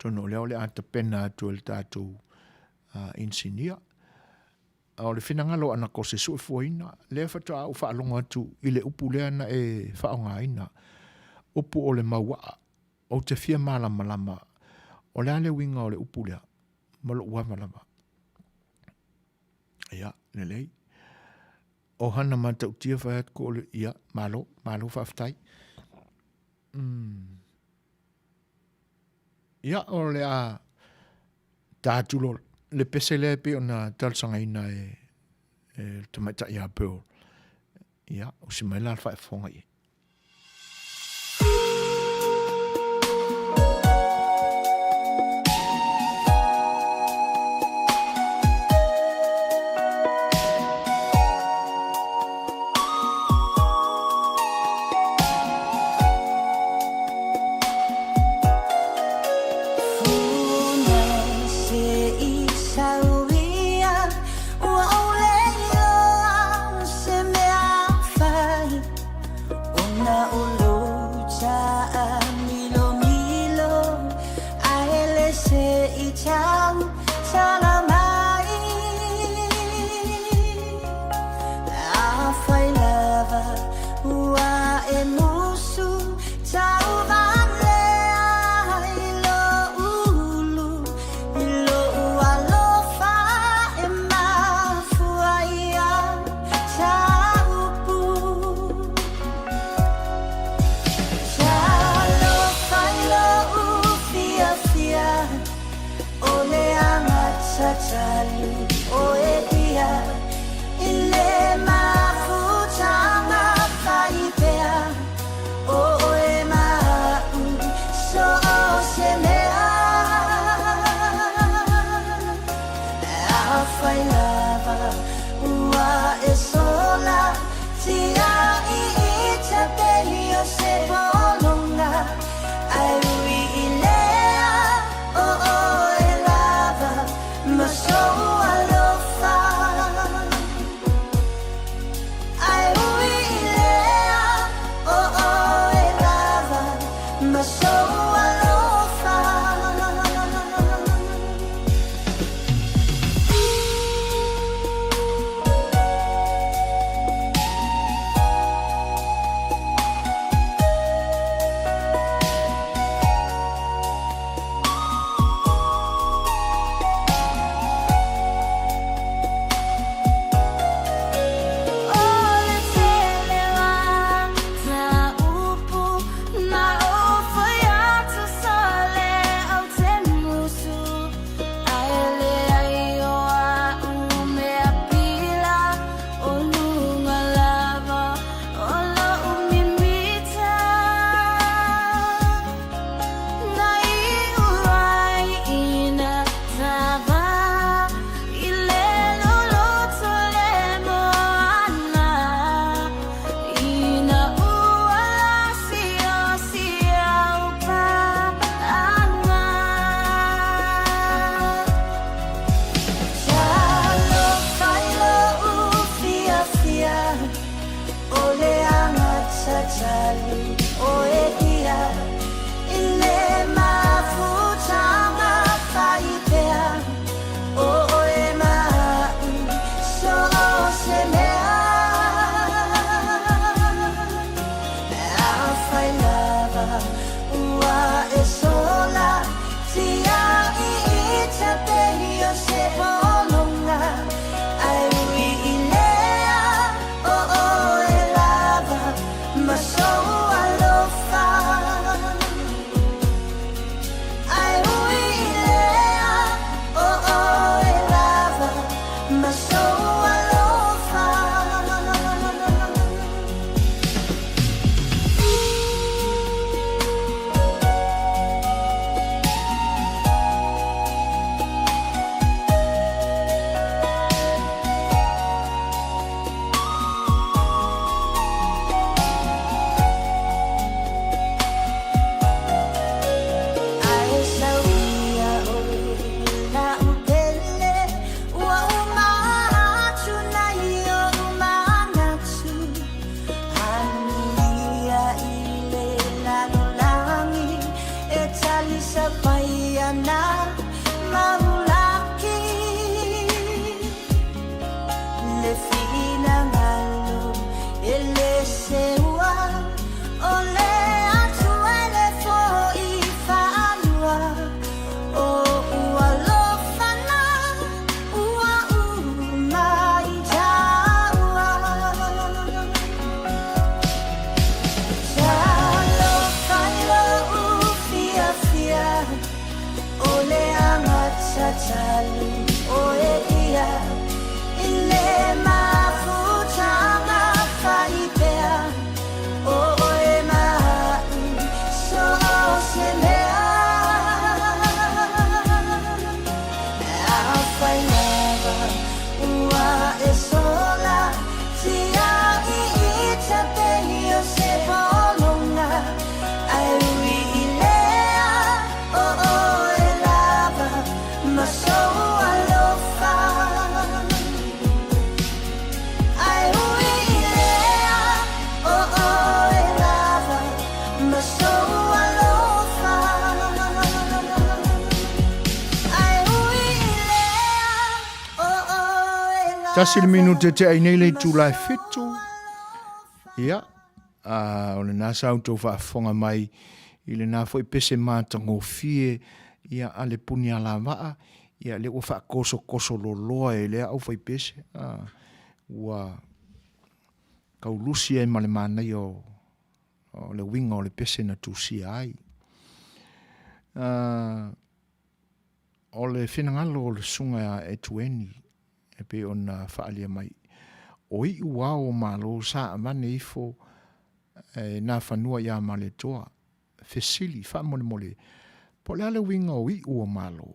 Atonu o lea o le a tapena atu e le tatou inisinia. A o le finagalo o Anakose suefuaina, lea faatoa ou faalogo atu i le upu lea na e faaaogaina, upu o le mauaa. Ou te fia malamalama, o le a le uiga o le upu lea ma lou ava lava. Ia, lelei. O hana matautia fai atu ko le, ia, malo, malo faafetai. Ia, o le a ta atu lo le pese lea e pei ona talosagaina e, e le tamaitai ia Pearl. Ia, usi mai la le faafofoga i ai. Tasi le minute te ai nei le itula e fitu. Ia, a, o lena sa outou faafofoga mai i lena foi pese matagofie ia a le puni alavaa, ia lea ua faakosokoso loloa e lea aufaipese, a, ua kaulusi ai ma le manaia o, o le uiga o le pese na tusia ai. A, o le finagalo o le susuga ia Etueni e pei ona faaalia mai, o iu ao o Malo sa avane ifo e na fanua ia Malietoa. Fesili, faamolemole, po o le a le uiga o iu o Malo?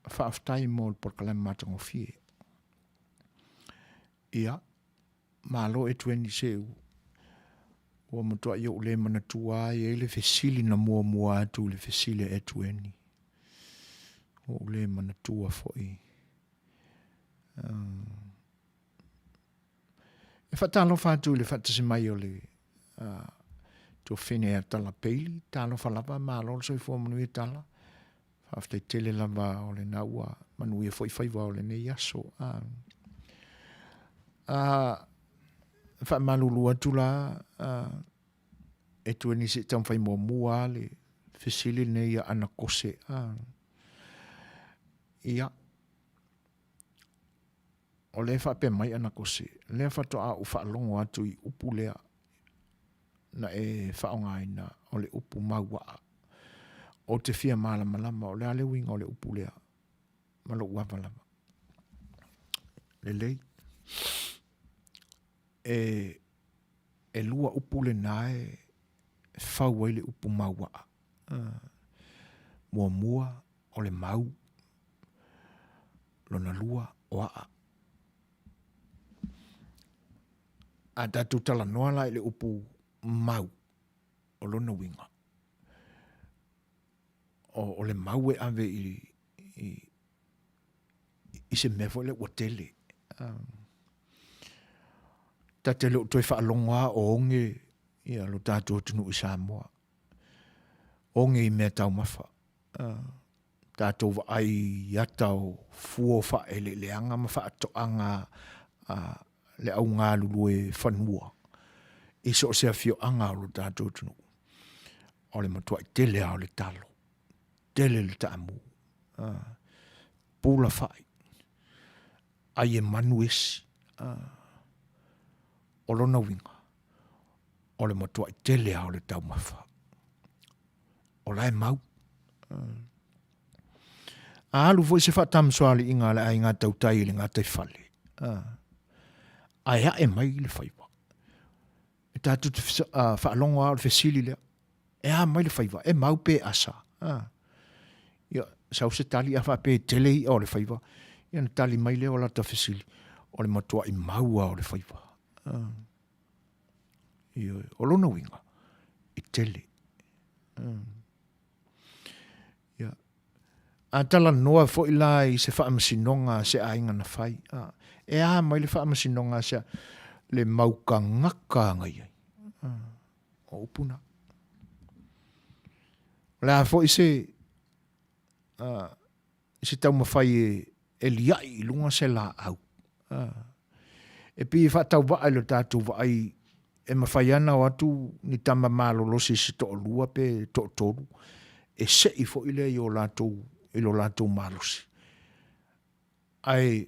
Faafetai mo le polokalame matagofie. Ia, malo Etueni se ua matuai ou le manatua lava e i ai le fesili na muamua atu i le fesili a Etueni. Ua ou le manatua foi. E faatalofa atu i le faatasi mai o le uh, tuafine a Tala Peili. Talofa lava, malo le soifua manuia Tala. Faafetai tele lava o lena ua manuia foi faiva o lenei aso. Uh, uh, faamalulu atu la uh, e tueni se i taumafai muamua le fesili lenei ia Ana Kose. Uh, ia, o lea e faapea mai Ana Kose, lea faatoa ou faalogo atu i upu lea na e faaaogaina o le upu mauaa. Ou te fia malamalama o le a le uiga o le upu lea ma lou ava lava. Lelei. E, e lua upu lena e fau ai le upu mauaa. Muamua o le mau, lona lua o aa. A tatou talanoa la i le upu mau, o lona uiga, o, o le mau e ave i, i, i se mea foi lea ua tele. Um, ta te le o toe faalogo lava o oge ia lo tatou atunuu i Samoa. Oge i mea taumafa. Uh, tatou vaai i ata o fua o faaeleeleaga ma faatoaga a le au galulue fanua i so o se afioaga o lo tatou atunuu. O le matuai tele lava o le talo, tele le taamu, pula fai, ai e manu esi. O lona uiga, o le matuai tele lava o le taumafa. O la e mau. A alu foi se faatamasoaliiga a le aiga tautai i le gataifale, ae ae mai le faiva. E tatou te faalogo lava o le fesili lea, e a mai le faiva, e mau pe asa. Ia, sau se tali a faapea e tele i'a o le faiva, ia ona tali mai lea o lata fesili, o le matuai mau lava o le faiva. Ioe, o lona uiga, e tele. Ia. A talanoa foi la i se faamasinoga a se aiga na fai, a, e a mai le faamasinoga a se, le maukagaka na i ai. O upu na. O le a foi se, a, se taumafai e, e liaʻi i luga se laau. E pei e faatauvaa i lo tatou vaai e mafai ana o atu ni tama malolosi se toalua pe toatolu e sei foi lea i o latou i lo latou malosi. Ae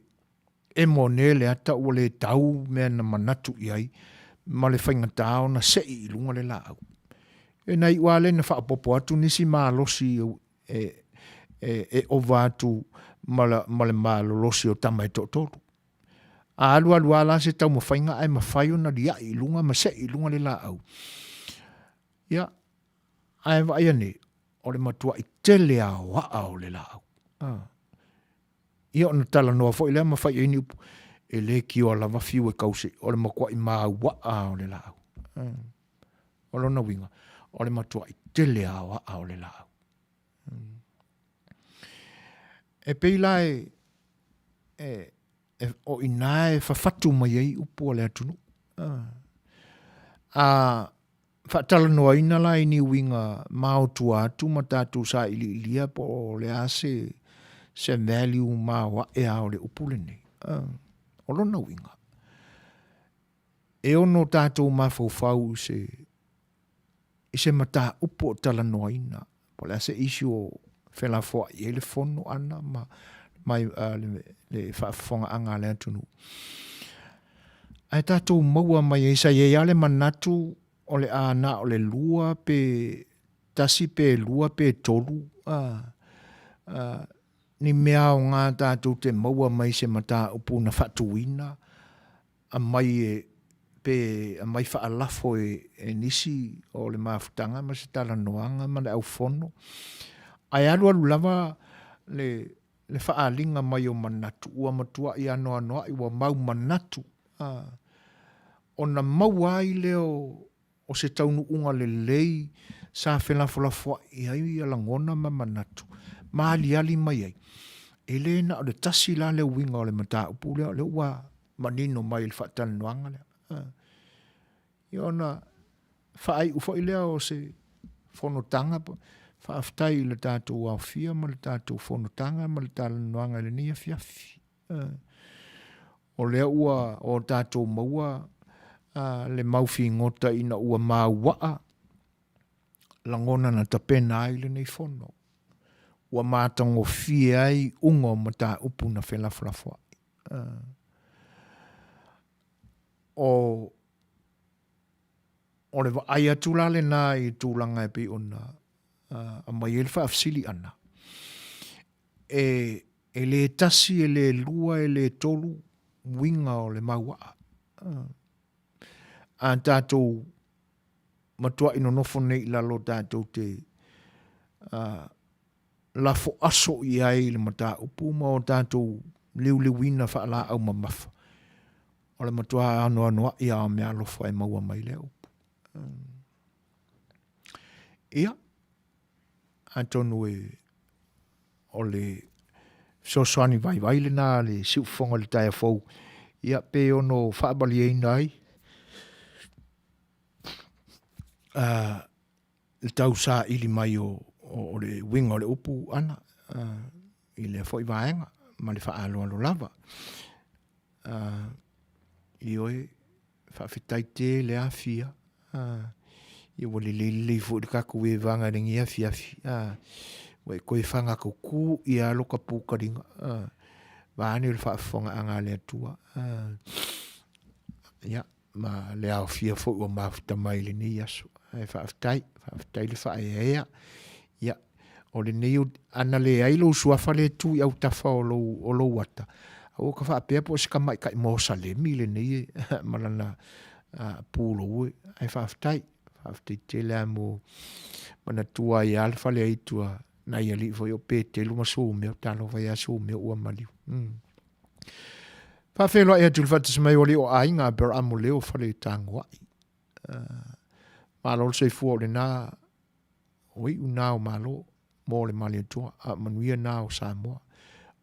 emo ane le ata ua le tau mea na manatu i ai ma le faigata ona sei i luga le laau. E na iu lava lea ina faaopoopo atu nisi malosi e, e, e ova atu ma, la, ma le malolosi o tama e toatolu. A alu alu lava la se taumafaiga ae mafai ona liaʻi i luga ma seʻi i luga le laau. Ia, ae vaai ane, o le matuaʻi tele lava o aʻa o le laau. Ah. Ia ona talanoa foi lea ma fai ai ni upu, e le kioa lava fiu e kause, o le matuaʻi mauaʻa o le laau. Ah. O lona uiga, o le matuaʻi tele lava o aʻa o le laau. E pei la e, e, e, o i nā e fafatu mai ai upu a le atunuu. A faatalanoaina la i ni uiga maotua atu ma tatou sailiilia po o le a se, se value maoaʻe a o le upu lenei. O lona uiga, e ono tatou mafaufau i se i se mataupu o talanoaina, po o le a se issue o felafoai ai le fono ʻana ma mai le, le faafofogaaga a le atunuu. Ae tatou maua mai ai, sa i ai lava le manatu o le a na o le lua pe tasi pe lua pe tolu ni mea aoga tatou te maua mai se mataupu na faatuina aumai e pe aumai faalafo e, e nisi o le mafutaga ma se talanoaga ma le aufono. Ae alualu lava le, le faaaliga mai o manatu, ua matuai anoanoai, ua mau manatu, a, ona maua ai lea o, o se taunuuga lelei sa felafolafoai ai ia lagona ma manatu ma aliali mai ai. E le na o le tasi la le uiga o le mataupu lea, o lea ua manino mai i le faatalanoaga lea. Ia ona faaiu foi lea o se fonotaga, faafetai i le tatou aofia ma le tatou fonotaga ma le talanoaga i lenei afiafi. O lea ua o tatou maua le mau figota ina ua mauaa lagona na tapena ai lenei fono, ua matagofie ai iuga o mataupu na felafolafoai. O, o le vaai atu la lena i tulaga e pei ona aumai ai le faafesili ʻana, e, e le tasi, e le lua, e le tolu uiga o le mauaa. A tatou matuai nonofo nei i lalo tatou te lafo aso i ai i le mataupu ma o tatou liuliuina faalaau mamafa, o le matua anoanoai lava o meaalofa e maua mai lea upu. Ia, atonu e o le fesoasoani vaivai lena a le siufofoga i le taeao fou, ia pe ono faamalieina ai le tausaili mai o, o, o le uiga o le upu ʻana i lea foi vaega ma le faaaloalo lava. Ioe, faafetai tele afia. Ia ua lelei lelei foi le tatou evaga i lenei afiafi. Ua e toe fagatutu ia lo ka pukaliga. Vaeane le faafofogaaga a le Atua. Ia, ma le aofia foi ua mafuta mai i lenei aso. Ae faafetai, faafetai le faaeaea. Ia, o lenei, ana leai lou suafa lea e tu i autafa o lou, o lou ata, aua ka faapea po o se tamaitai Mosalemi lenei e, ma lana pulou e. Ae faafetai, faafetai tele lava mo manatua ai lava le fale aitu a nai alii foi o Petelu ma Sumeo, talofa ia Sumeo ua maliu. Faafeiloai atu i le faatasi mai o alii o aiga Aperamo Leo Faletagoai. Malo le soifua o lena o iu na o Malo mo le Malietoa a o manuia na o Samoa.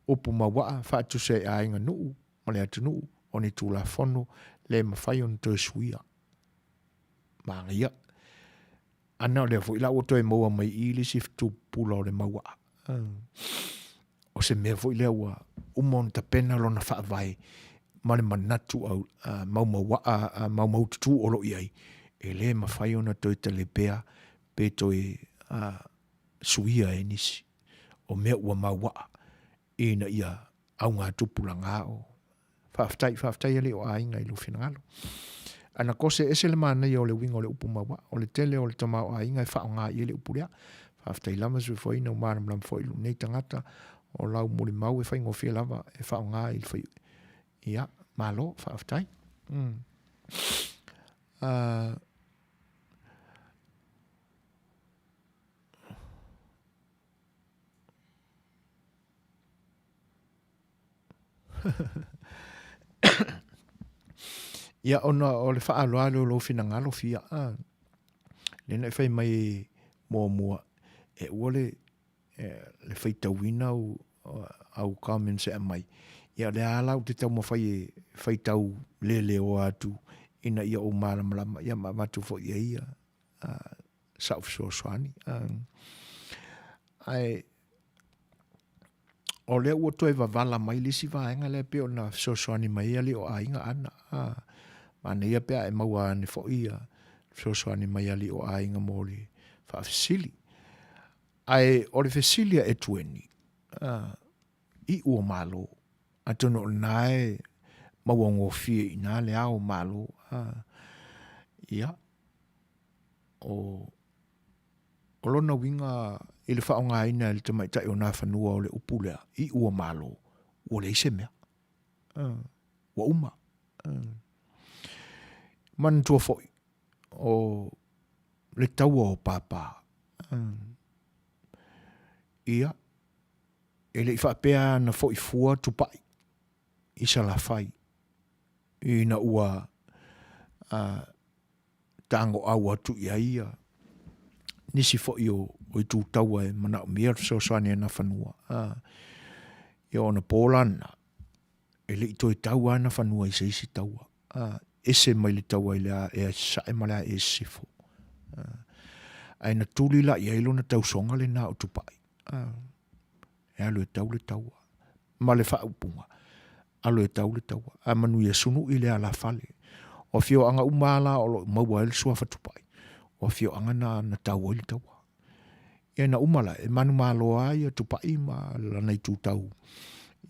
Upu mauaa faatusa i aiga nuu ma le atunuu o ni Tulafono le mafai ona toe suia. Manaia. Ana o lea foi la ua toe maua mai i i le isi fetupu pula o le mauaa. O se mea foi lea ua uma ona tapena lona faavae ma le manatu au, maumauaa, maumaututu o lo o i ai, e le mafai ona toe talepea pe toe suia e nisi o mea ua mauaa ina ia augatupulaga o Faafetai, faafetai alii o aiga i lou finagalo. Ana kose ese le manaia o le uiga o le upu mauaa, o le tele o le tamaoaiga e faaaoga i ai le upu lea. Faafetai lava soifuaina ua malamalama foi lou nei tagata o lau molimau e faigofie lava e faaaoga i le fai Ia, malo, faafetai. Ia, ona o le faaaloalo o lou finagalo, Fia, a, lea na e fai mai muamua, e ua le, le faitauina au, au comments e aumai. Ia, o lea lava la ou te taumafai e faitau leleoa atu ina ia ou malamalama, ia ma avatu foi i ai ia, sa'u fesoasoani. Ae, O lea ua toe wavala mai le isi vaega lea pei ona fesoasoani mai ai alii o aiga ana. A, manaia pe a e maua ane foi ia fesoasoani mai alii o aiga mo le faafesili. Ae o le fesili a Etueni, a, iu o Malo, atonu o lena e mauagofie i ina le ao o Malo. A, ia, o, o lona uiga i le faaaogaina e le tamaitai o Nafanua o le upu lea, iu o Malo, ua leai se mea. Ua uma. Manatua foi, o le taua o Pāpā, ia, e le i faapea na foi fua Tupai i Salafai ina ua tagoau atu i ai ia nisi foi o itu taua e manaomia le fesoasoani a Nafanua. Ia ona po la lena, e le i toe tau lava Nafanua i se isi taua. Ese mai le taua i le ae Sasae ma le ae Sisifo. Ae na tuli la i ai lona tausoga lena o Tupai. E alu e tau le taua. Ma le faaupuga, alu e tau le taua. A manuia sunu'i le alafale. O afioaga uma lava la o lo o maua ai le suafa Tupai, o afioaga na na tau ai le taua. Ia na uma la, e manumalo lava ia Tupai ma lana itu tau,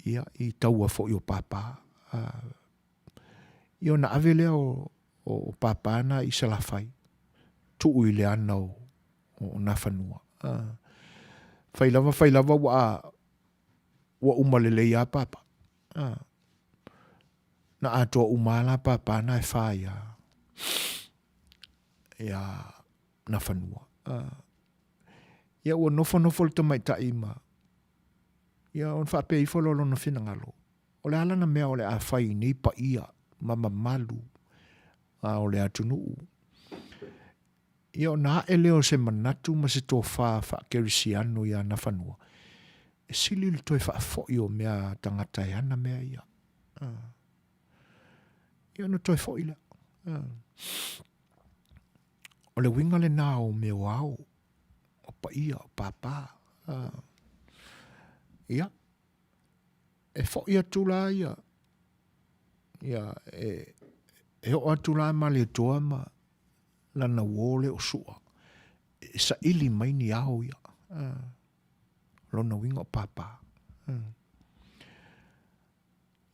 ia, i taua foi o Pāpā. Ia ona ave lea o, o Pāpā na i Salafai, tuu i le ana o, o Nafanua. Fai lava, fai lava ua, ua uma lelei lava Pāpā. Na atoa uma lava la Pāpā na e whā ia, ia Nafanua. Ia ua nofonofo le tamaitai ma, ia ona faapea ifo lea o lona finagalo, O le a lana mea o le a fai i nei paia ma mamalu a o le atunuu? Ia ona ae lea o se manatu ma se tofa faakerisiano iā Nafanua, e sili le toe faafoi o mea a tagata e ana mea ia. Ia ona toe foi lea. O le uiga lena o mea o ao, o paia, o pāpā. Ia, e foi atu la ia, ia e, e oo atu la Malietoa ma lana uō lea o Sua, e saili mai ni ao ia. Lona uiga o pāpā.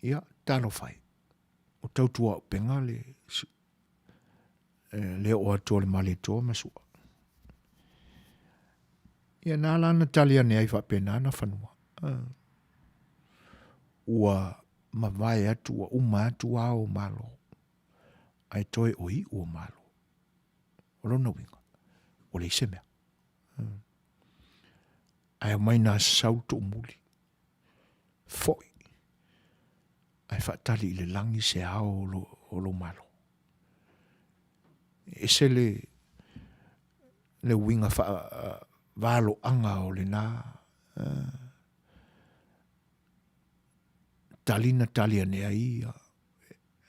Ia, talofa e, o Tautuaupega le, le oo atu o le Malietoa ma Sua. Ia na ala na tali ane ai faapena Nafanua. Ua mavae atu, ua uma atu ao o Malo, ae toe o iu o Malo. O lona uiga, ua leai se mea. Ae omai nā sasau le tuumuli, foi, ae faatali i le lagi se ao o lou Malo. E ese le, le uiga faavaloaga o lena tali na tali ane ai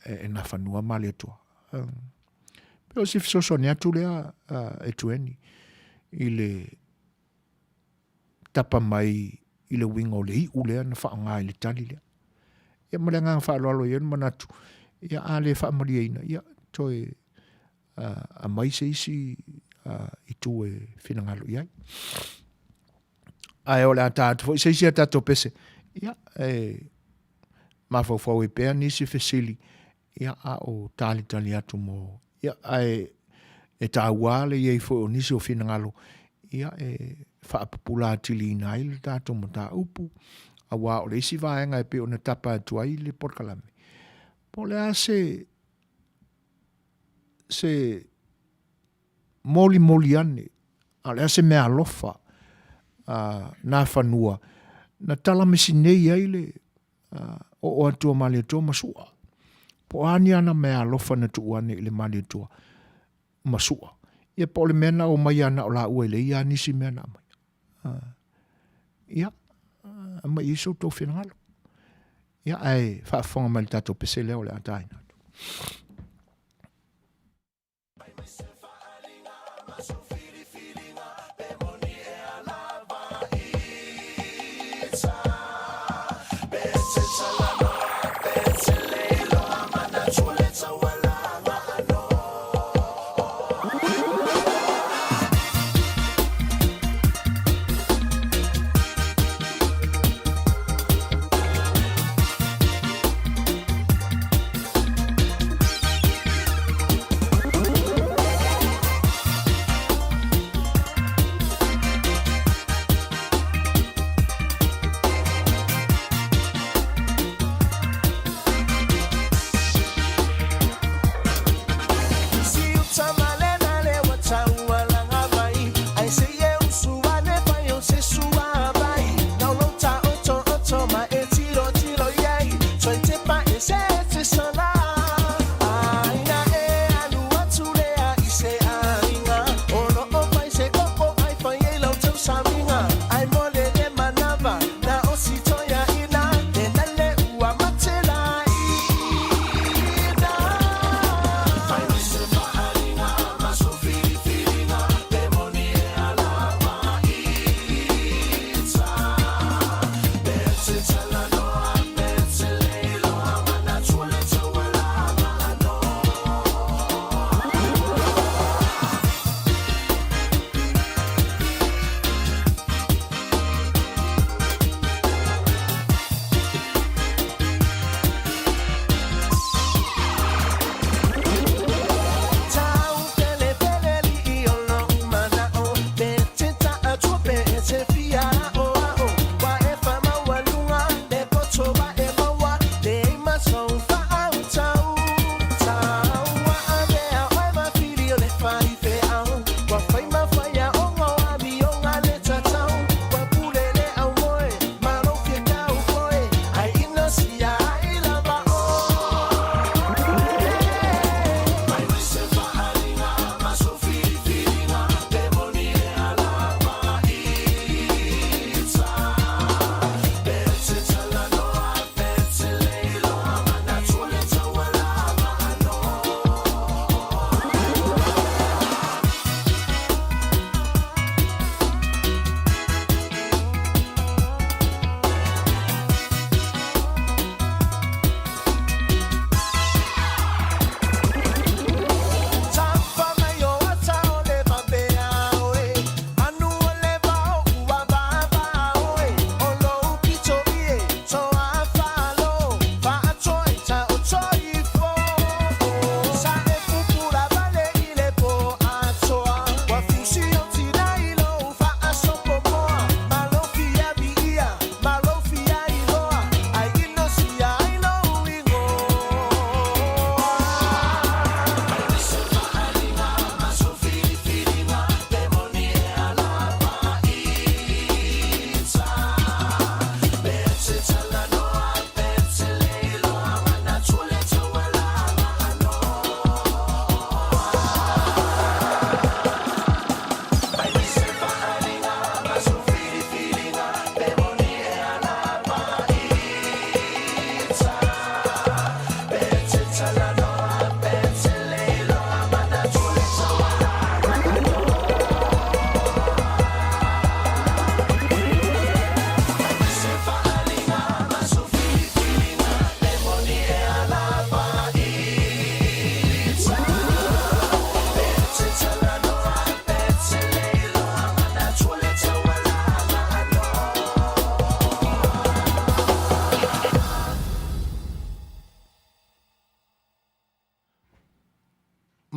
e Nafanua ma le Atua. Pe o se fesoasoani atu lea e Tueni i le tapa mai i le uiga o le iu lea na faaaoga i le tali lea. Ia ma le agaga faaaloalo i ai le manatu, ia a le faamalieina, ia toe aumai se isi itu e finagalo i ai. Ae o le a ta atu foi se isi a tatou pese, ia, e mafaufau ai pea nisi fesili, ia, a o talitali atu mo, ia, ae e taua lava le i ai foi o nisi o finagalo, ia, e faapupula atiliina ai le tatou mataupu, aua o le isi vaega e pei ona tapa atu ai le polokalame, po o le a se se molimoli ane, a o le a se mea alofa a Nafanua na talamesi nei ai le oo atu o Malietoa ma Sua. Po o a ni ana mea alofa na tuu ane i le Malietoa ma Sua. Ia po o le mea na omai lava na o laua e leai lava nisi mea na aumai. Ia, aumai i ai so outou finagalo. Ia, ae faafofoga mai i le tatou pese lea o le a taina atu.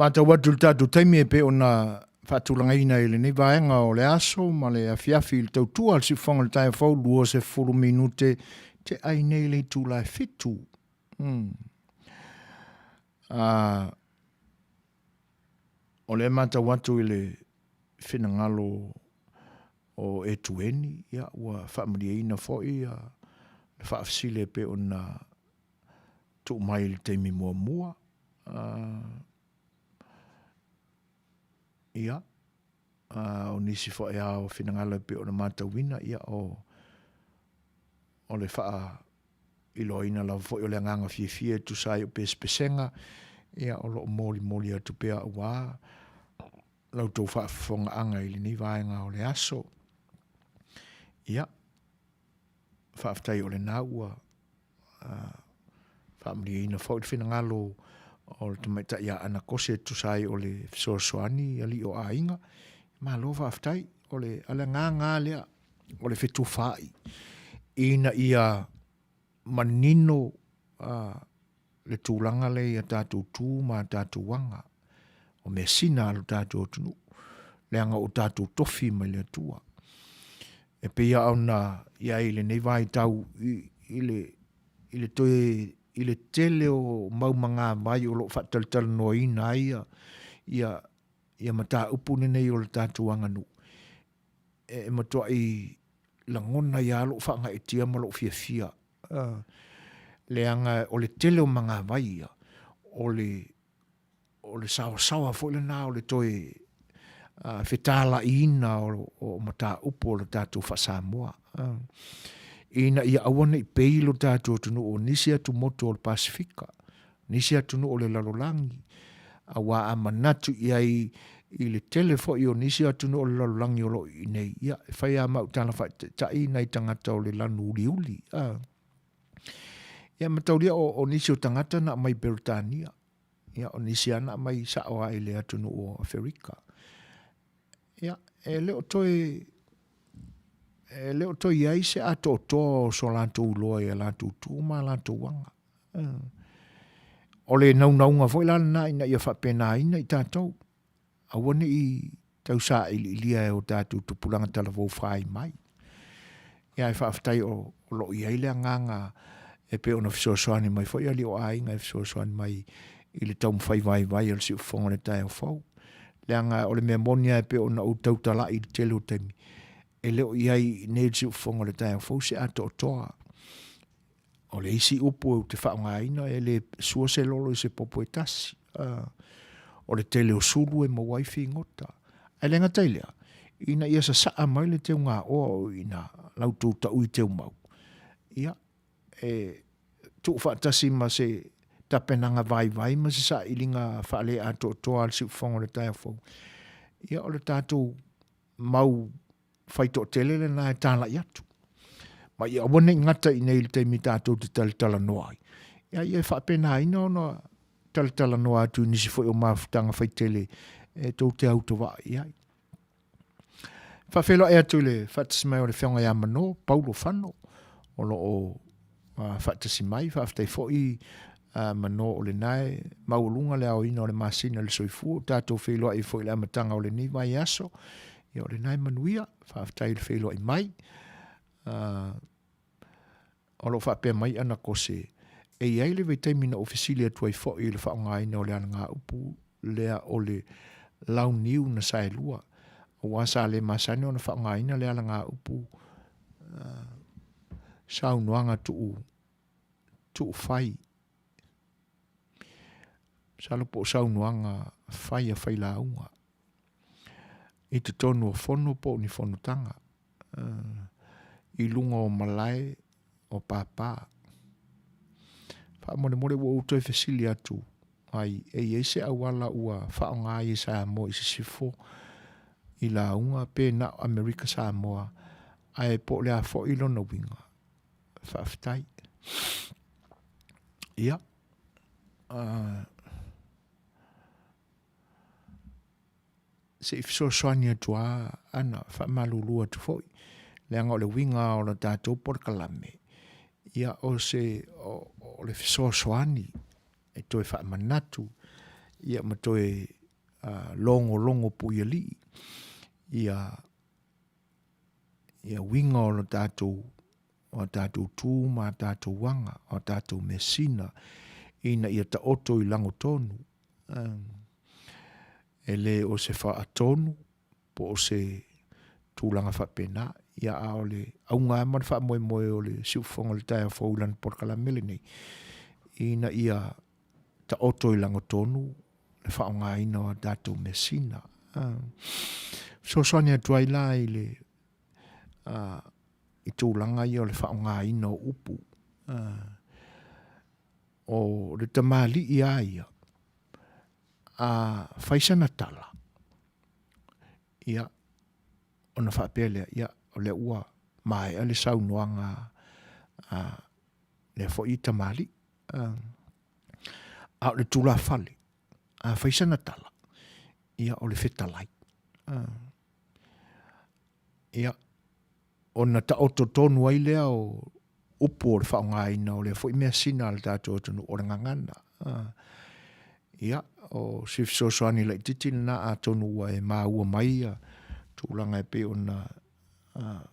Matau atu i le tatou taimi e pei ona faatulagaina i lenei vaega o le aso ma le afiafi i le tautua a le siufofoga o le taeao fou 20 minute te ai nei le itula e 7. O lea e matau atu i le finagalo o Etueni, ia ua faamalieina foi le faafesili e pei ona tuu mai i le taimi muamua. Ia, o nisi foi lava o finagalo e pei ona matauina, ia o le faailoaina lava foi o le agaga fiafia e tusa ai o pesepesega, ia o lo o molimoli atu pea aua la outou faafofogaaga i lenei vaega o le aso. Ia, faafetai o lena ua faamalieina foi le finagalo o le tamaitai ia Ana Kose e tusa ai o le fesoasoani i alii o aiga. Malo faafetai, o le agaga lava lea o le fetufaai ina ia manino le tulaga lea i a tatou tu ma a tatou aga, o measina a lo tatou atunuu, leaga ua tatou tofi mai le Atua. E pei lava ona i ai i lenei vaitau i le toe i le tele o mau magavai o lo o faatalatalanoaina ai ia mataupu lenei o le tatou aganuu, e matuai lagona ai lava lou faagaeetia ma lou fiafia, leaga o le tele o magavai ia, o le o le saoasaoa foi lena o le toe fetalaiina o mataupu o le tatou faa-Samoa, ina ia aua ne i pei lo tatou atunuu o nisi atumotu o le Pasefika, nisi atunuu o le lalolagi, aua a manatu i ai i le tele foi o nisi atunuu o le lalolagi o lo o i inei, ia, e fai lava ma au tala faataitai nai tagata o le lanu uliuli. Ia mataulia o nisi o tagata na aumai Peretania, ia o nisi lava na aumai sao lava i le atunuu o Aferika. Ia, e le o toe e le o toe i ai se atoatoa o so latou iloa i a latou tu ma a latou aga. O le naunauga foi la lena ina ia faapenaina i tatou, aua ne i tau sailiilia e o tatou tupulaga talavou fai mai. Ia ae faafetai o lo o i ai le agaga e pei ona fesoasoani mai foi alii o aiga e fesoasoani mai i le taumafai vaivai o le siufofoga o le taeao fou. Leaga o le mea moni lava e pei ona ou tautalai i le tele o taimi, e le o i ai i inei i le siufofoga o le taeao fou se atoatoa. O le isi upu ou te faaaogaina e le sua se lolo i se popo e tasi. O le tele o sulu e maua ai figota. Ae le gata i lea, ina ia sasaa mai le teugaoa o i ina la outou taui teumau, ia, e tuufaatasi ma se tapenaga vaivai ma se sailiga faale-atoatoa a le siufofoga o le taeao fou, ia o le tatou mau faitoatele lena e talai atu. Ma ia aua ne i gata i inei i le taimi tatou te talatalanoa ai, a ia faapenaina ona talatalanoa atu i nisi foi o mafutaga faitele e tou te autovaa i ai. Faafeiloai atu i le faatasi mai o le Afioga ia Mano Paulo Fano o lo o faatasi mai. Faafetai foi Mano o lena e maualuga le aoina o le masina i le soifua. Ua tatou feiloai foi i le amataga o lenei vaiaso. Ia o lena e manuia. Faafetai i le feiloai mai. O lo o faapea mai ana kose, e i ai le vaitaimi na ou fesili atu ai foi i le faaaogaina o le alagaupu lea o le launiu na saelua, aua sa le masani ona faaaogaina le alagaupu saunoaga tuu, tuu fai. Masalo po o saunoaga fai a failauga i totonu o fono po o ni fonotaga i luga o malae o pāpā. Faamolemole ua ou toe fesili atu ai, e i ai se auala ua faaaoga ai e Samoa i sisifo i lauga pe na o Amerika Samoa ae po o le a foi lona uiga? Faafetai. Ia, se i fesoasoani atu lava ana, faamalulu atu foi, leaga o le uiga lava o le tatou polokalame, ia o se, o le fesoasoani e toe faamanatu. ia ma toe logologo puialii ia ia uiga o lo tatou o a tatou tu ma a tatou aga, o a tatou measina, ina ia taoto i lagotonu. E le o se faatonu po o se tulaga faapena, ia a o le auga lava ma le faamoemoe o le siufofoga o le taeao fou i lana polokalame lenei, ina ia taoto i lagotonu le faaaogaina o a tatou measina. Fesoasoani atu ai la i le i tulaga ia o le faaaogaina o upu. O le tamalii a ia, a fai sana tala, ia, ona faapea lea, ia, o lea ua maea le saunoaga a lea foi tamalii. A o le tulafale, a fai sana tala, ia, o le fetalai. Ia, ona taoto tonu ai lea o upu o le faaaogaina o lea foi measina a le tatou atunuu o le gagana. Ia, o si fesoasoani laitiiti lena atonu ua e maua mai ia tulaga e pei ona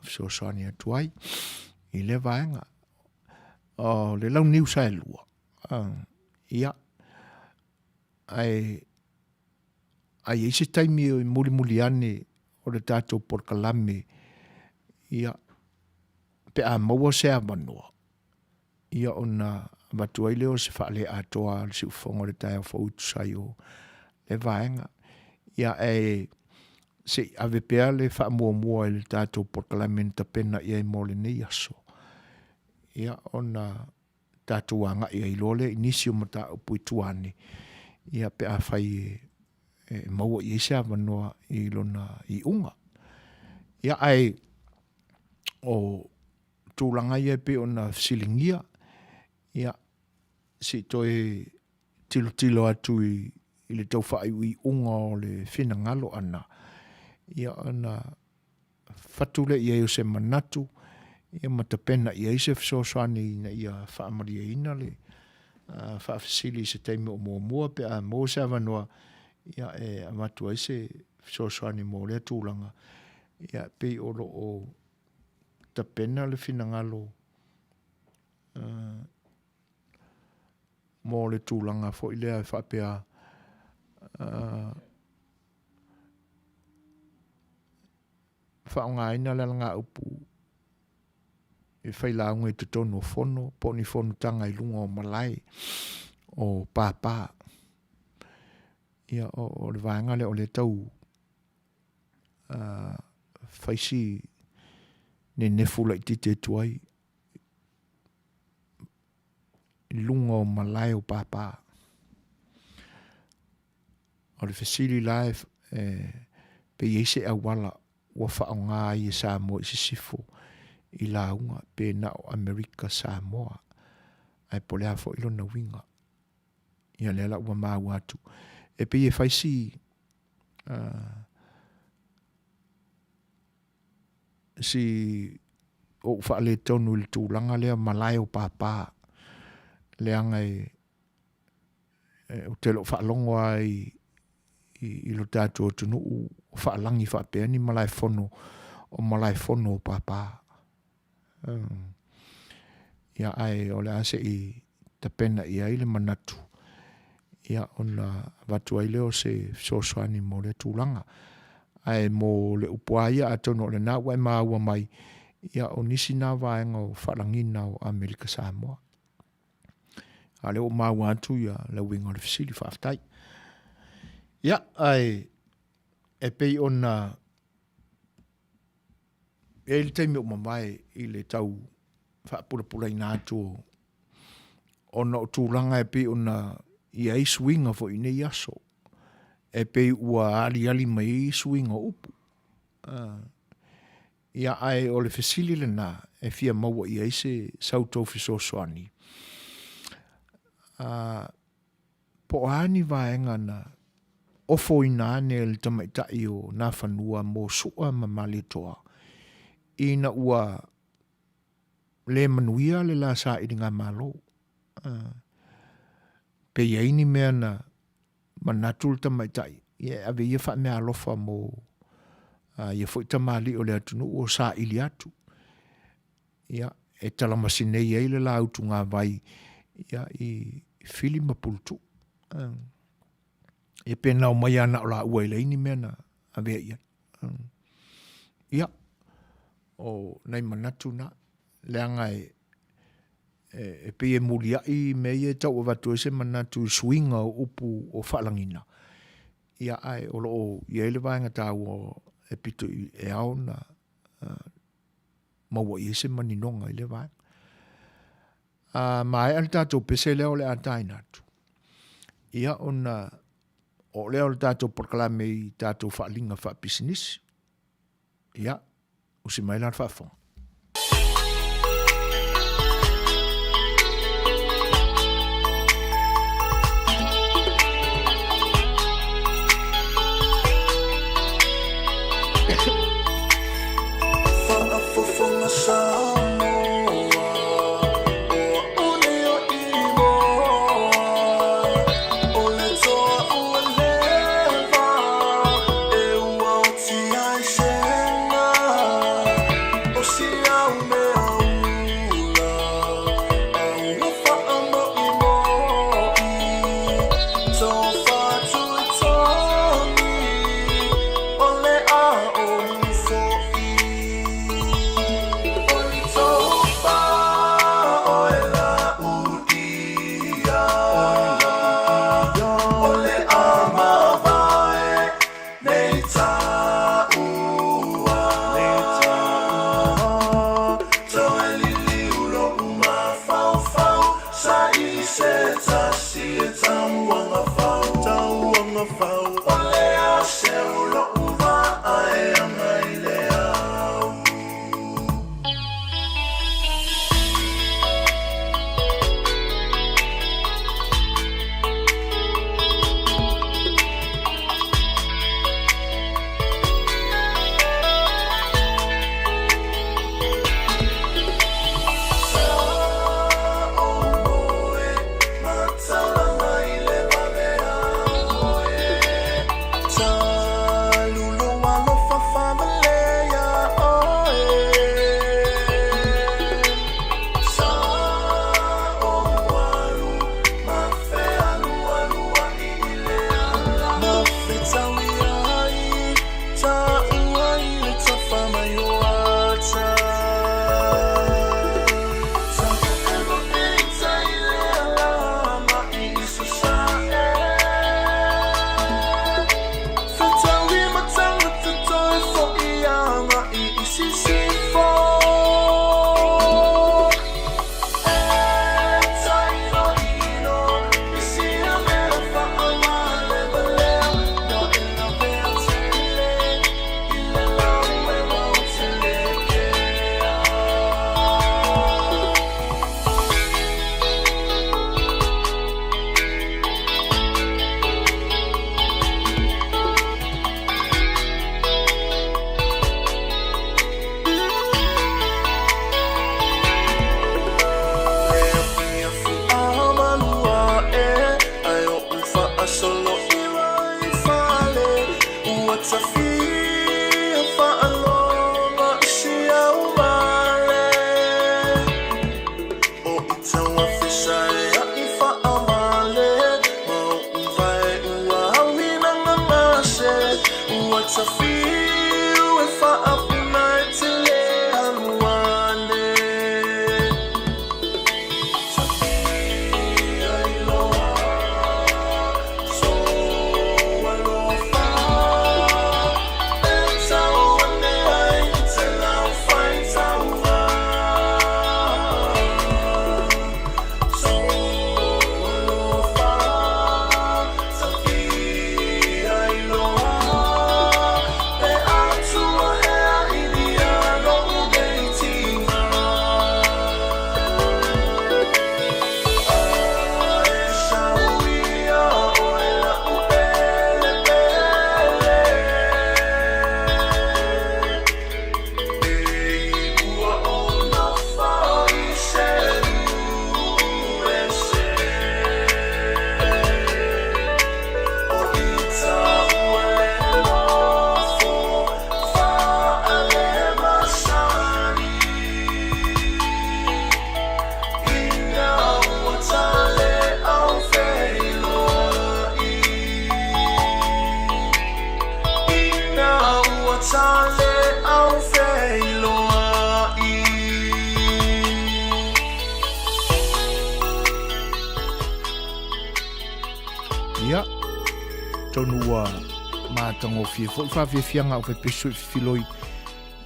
fesoasoani atu ai i lea vaega. O le launiu saelua, ia, ae a i ai se taimi e mulimuli ane o le tatou polokalame, ia, pe a maua se avanoa, ia ona avatu ai lea o se faaleatoa a le siufofoga o le taeao fou e tusa ai o lea vaega. Ia, ae se i ave pea le faamuamua i le tatou polokalame na tapena i ai mo lenei aso, ia, ona tatou agai ai loa lea i nisi o mataupu i tua ane, ia pe afai e maua i ai se avanoa i lona iuga. Ia ae o tulaga ia e pei ona fesiligia, ia se i toe tilotilo atu i le tau faaiuiuga o le finagalo ʻana, ia ona fatu lea i ai o se manatu ia ma tapena i ai se fesoasoani ina ia faamalieina le faafesili i se taimi o muamua pe a maua se avanoa ia e avatu ai se fesoasoani mo lea tulaga ia pei o lo o tapena le finagalo mo le tulaga foi lea e faapea faaaogaina le alagaupu e failauga i totonu o fono po o ni fonotaga i luga o malae o pāpā. Ia, o le vaega lea o lea tau fai si nenefu laitiiti atu ai i luga o malae o pāpā. O le fesili la e, e pe i ai se auala ua faaaoga ai e Samoa i sisifo i lauga pe na o Amerika Samoa ae po o le a foi lona uiga. Ia lea la ua maua atu. E pei e fai si si ou faaletonu i le tulaga lea malae o pāpā leaga e ou te le o faalogo lava i, i, i lo tatou atunuu o faalagi faapea ni malaefono o malaefono o pāpā. Ia, ae o le a se i tapena i ai le manatu, ia, ona avatu ai lea o se fesoasoani mo lea tulaga. Ae mo le upu lava ia, atonu o lena ua e maua mai, ia, o nisi na vaega o faalagiga o Amerika Samoa. A o lea ua maua atu ia le uiga o le fesili, faafetai. Ia, ae e pei ona e i ai le taimi ua mavae i le tau faapulapulaina atu ona o tulaga e pei ona i ai suiga foi i nei aso, e pei ua aliali mai ai suiga o upu. Ia, ae o le fesili lena e fia maua i ai se sa outou fesoasoani, po o a ni vaega na ofoina ane e le tamaitai o Nafanua mo Su'a ma Malietoa ina ua le manuia le la sailigamalo. Pe i ai ni mea na manatu le tamaitai, ia e ave ia faameaalofa mo ia foi tamalii o le atunuu o saili atu. Ia, e talamasinei ai le la utugāvai ia, i Fili ma Puletuu. Ia pe nao mai lava na o laua e leai ni mea na avea i ai. Ia, o nai manatu na, leaga e, e, e pei e muliai mea ia e tau avatu ai se manatu i suiga o upu o faalagiga, ia ae o lo o i ai le vaega taua e pito i, e ao ona maua i ai se maninoga i lea vaega. A maea le tatou pese lea o le a taina atu, ia ona oo lea o le tatou polokalame i tatou faaaliga faapisinisi. Ia, usi mai la le faafofoga. Faafofoga Samoa, o au nei o Imoa, o le toa ua leva, e ua oti ai sega, o si au mea ula, a ua faamoʻimoʻi, tofa tuitogi, o le a o. Tonu ua matagofie foi faafiafiaga o faipesu i fifiloi,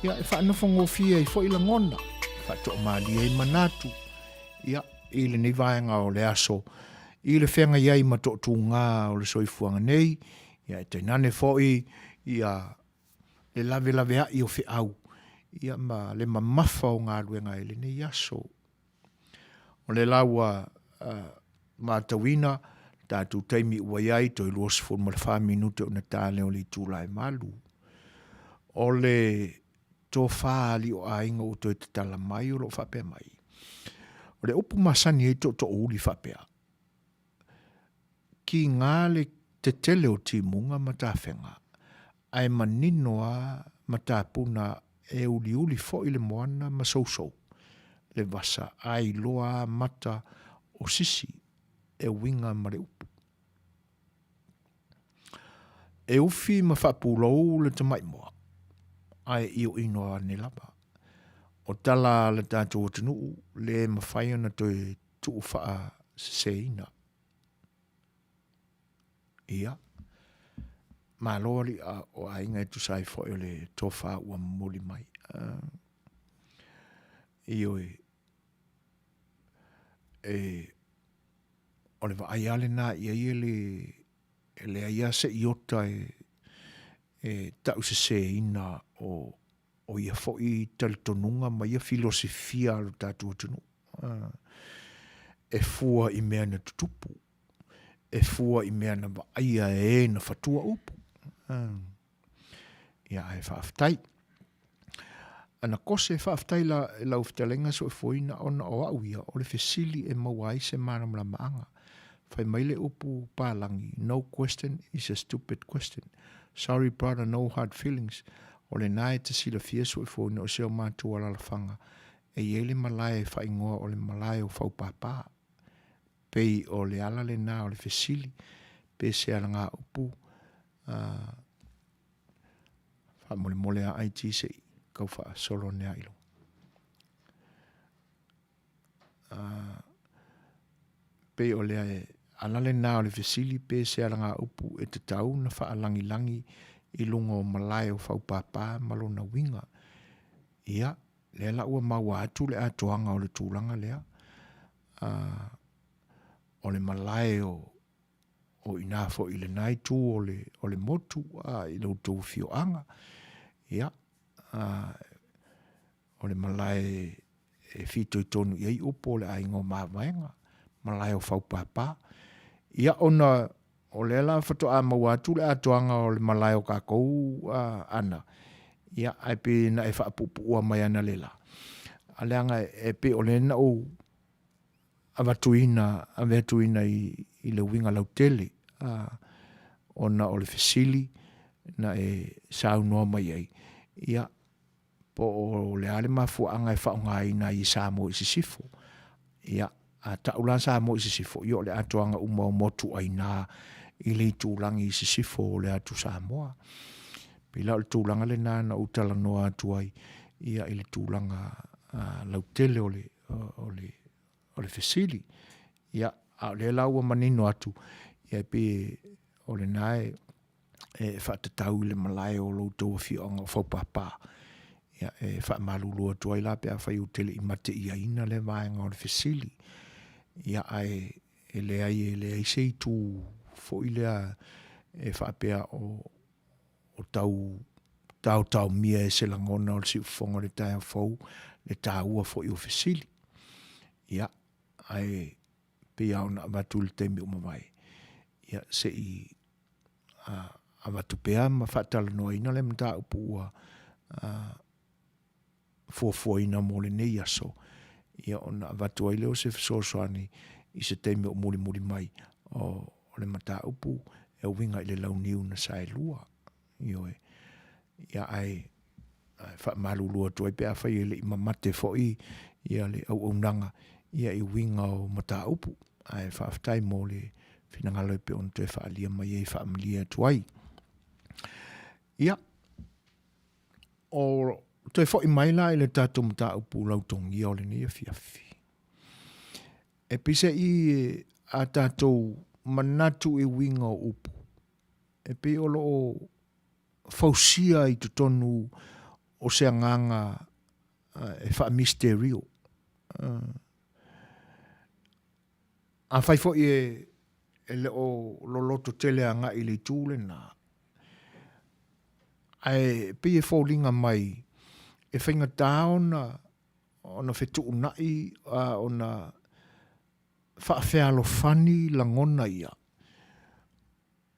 ia e faanofogofie ai foi lagona, faatoamalie ai manatu, ia, i lenei vaega o le aso, i le feagai ai ma tootūgā o le soifuaga nei, ia e tainane foi ia le lavelaveai o feau, ia ma le mamafa o galuega i lenei aso. O lea la ua matauina le tatou taimi ua i ai, toe 24 minute ona ta lea o le itula e 8. O le tofa a alii o aiga ua toe tatala mai o lo o faapea mai, o le upu masani ai tootoouli faapea, kiga le tetele o timuga ma tafega, ae manino a matapuna e uliuli foi le moana ma sousou le vasa a iloa a mata o sisi e uiga ma le upu. E ufi ma faapulou le tamaimoa, ae ioino ane lava. O tala a le tatou atunuu le mafai ona toe tuufaaseseina. Ia, malo alii o aiga e tusa ai foi o le tofa ua momoli mai. Ioe, e, o le vaai lava lena i ai e le, e leai lava se iota e, e tauseseina o, o ia foi talitonuga ma ia filosofia a lo tatou atunuu. E fua i mea na tutupu, e fua i mea na vaaia e e na fatua upu. Ia ae faafetai. Ana kose faafetai la lau fetalaiga soifuaina ona o au ia o le fesili e maua ai se malamalamaaga. Fai mai le upu palagi, no question is a stupid question. Sorry brother, no hard feelings. O lena e te silafia soifuaina o si o matou alalafaga e i ai le malae e faaigoa o le malae o Faupāpā. Pei o le ala lena o le fesili pe se alagaupu faamolemole a IT se i tau faasolo ane a i luga. Pei o le ala lena o le fesili pe se alagaupu e tatau ona faalagilagi i luga o malae o Faupāpā ma lona uiga. Ia, lea la ua maua atu le atoaga o le tulaga lea, o le malae o o i ina foi i lena itu o le, o le motu a, i lo outou afioaga. Ia, a, o le malae e fitoitonu i ai upu o le aiga o Mavaega, malae o Faupāpā. Ia, ona o lea la faatoa maua atu le atoaga o le malae o kākou ana, ia, ae pei na e faapuupuua mai analeila, a leaga e pei o lea na ou avatuina, ave atuina i, i le uiga lautele, a, ona o le fesili na e saunoa mai ai, ia, po o le a le mafuaaga e faaaogaina ai i Samoa i Sisifo. Ia, a tau la Samoa i Sisifo, ia o le atoaga uma o motuaiina i le itulagi i Sisifo o le atu Samoa. Pei la o le tulaga lena na ou talanoa atu ai ia i le tulaga lautele o le, o le, o le fesili. Ia, a o lea la ua manino atu, ia e pei o lena e, e faatatau i le malae o lo outou afioaga o Faupāpā. Ia, e faamalulu atu ai la pe afai ou te le i mateiaina lea vaega o le fesili. Ia, ae e leai, e leai se itu foi lea e faapea o, o tau taotaomia e se lagona o le siufofoga o le taeao fou le taua foi o fesili. Ia, ae pei lava ona avatu i le taimi ua mavae, ia, se i avatu pea ma faatalanoaina le mataupu ua fuafuaina mo lenei aso, ia ona avatu ai lea o se fesoasoani i se taimi o mulimuli mai o le mataupu e uiga i le launiu na saelua. Ioe. Ia ae faamalulu atu ai pe afai e le i mamate foi ia le auaunaga ia i uiga o mataupu. Ae faafetai mo le finagalo e pei ona toe faaalia mai ai e faamalie atu ai. Ia, o toe foi mai la i le tatou mataupu lautogia o lenei afiafi. E peiseai a tatou manatu i uiga o upu. E pei o lo o fausia i totonu o se agaga e faamisterio. Afai foi e le o loloto tele agai i le itu lena, ae pei e foliga mai e faigata ona fetuunai a ona faafealofani lagona ia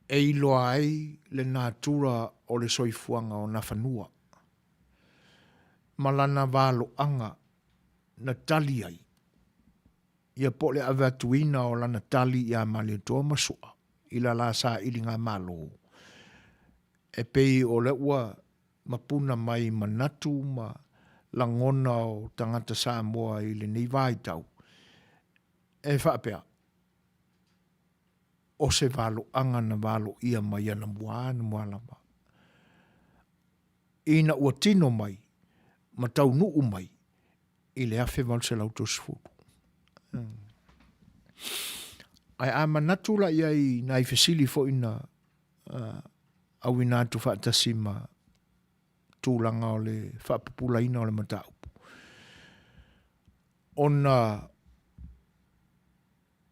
e iloa ai le natura o le soifuaga o Nafanua ma lana valoaga na tali ai ia po o le ave atuina o lana tali ia Malietoa ma Sua i la la sailiga malo, e pei o lea ua mapuna mai manatu ma lagona o tagata Samoa i lenei vaitau, e faapea, o se valoaga na valoia mai anamua anamua lava, ina ua tino mai ma taunuu mai i le 1830. Ae a manatu la i ai i nai fesili foi na auina atu faatasi ma tulaga o le faapupulaina o le mataupu, ona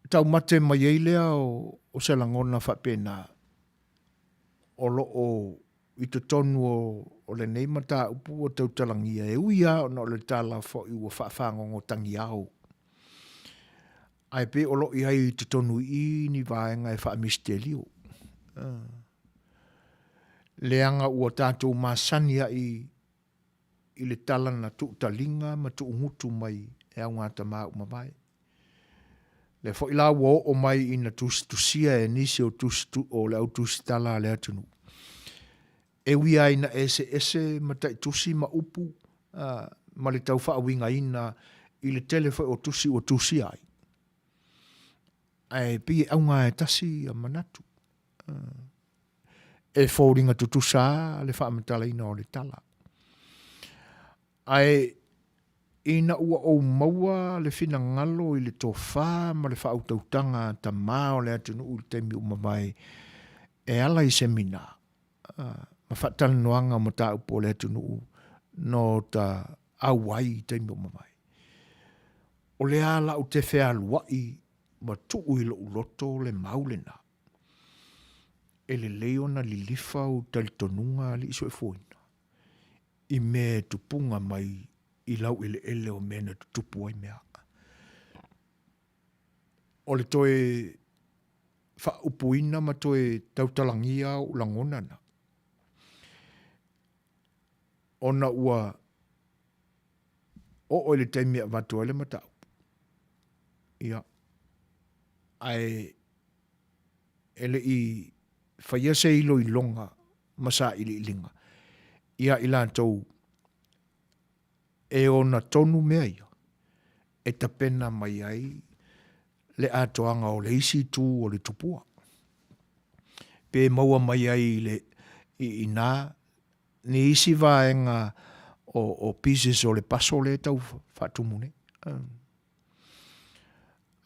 taumate mai ai lea o se lagona faapena o lo o i totonu o lenei mataupu ua tautalagia, e ui lava ona o le tala foi ua faafagogo tagiao, ae pei o lo o i ai i totonu i i ni vaega e faamisitelio. Leaga ua tatou masani ai i le tala na tuutaliga ma tuugutu mai e augatama ua mavae. Lea foi la ua oo mai ina tusitusia e nisi o, tusi, o le au tusitala a le atunuu. E ui lava ina eseese mataitusi ma upu ma le tau faauigaina i le tele foi o tusi ua tusia ai, ae pei e auga e tasi ia manatu. E foliga tutusa lava le faamatalaina o le tala. Ae ina ua ou maua le finagalo i le tofa ma le faautautaga a tama o le atunuu i le taimi ua mavae e ala i semina ma faatalanoaga o mataupu o le atunuu no ta auai i taimi ua mavae. O lea la ou te fealuai ma tuu i lou loto le mau lena. E lelei ona lilifa ou talitonuga alii soifuaina i mea e tupuga mai i laueleele o mea na tutupu ai mea. O le toe faaupuina ma toe tautalagia ou lagona na, ona ua oo i le taimi e avatu ai le mataupu, ia, ae e le i faia se iloiloga ma sailiiliga ia i latou e ona tonu mea ia e tapena mai ai le atoaga o le isi itu o le tupua. Pe maua mai ai i le i inā ni isi vaega o pieces o le puzzle lea e tau faatumu nei.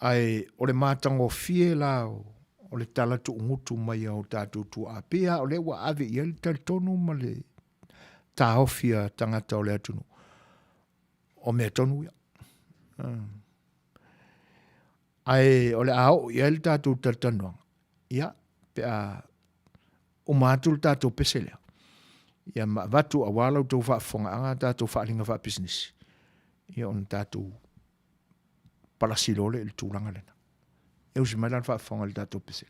Ae o le matagofie la o le tala tuugutu mai a o tatou tuaa, pei lava o lea ua ave i ai le talitonu ma le taofi a tagata o le atunuu, o mea tonu ia. Ae o le a oo i ai le tatou talatalanoaga, ia, pe a uma atu le tatou pese lea, ia ma avatu aua la outou faafofogaaga a tatou faaaliga faapisinisi, ia ona tatou palasi loa lea i le tulaga lena. E usi mai la le faafofoga i le tatou pese.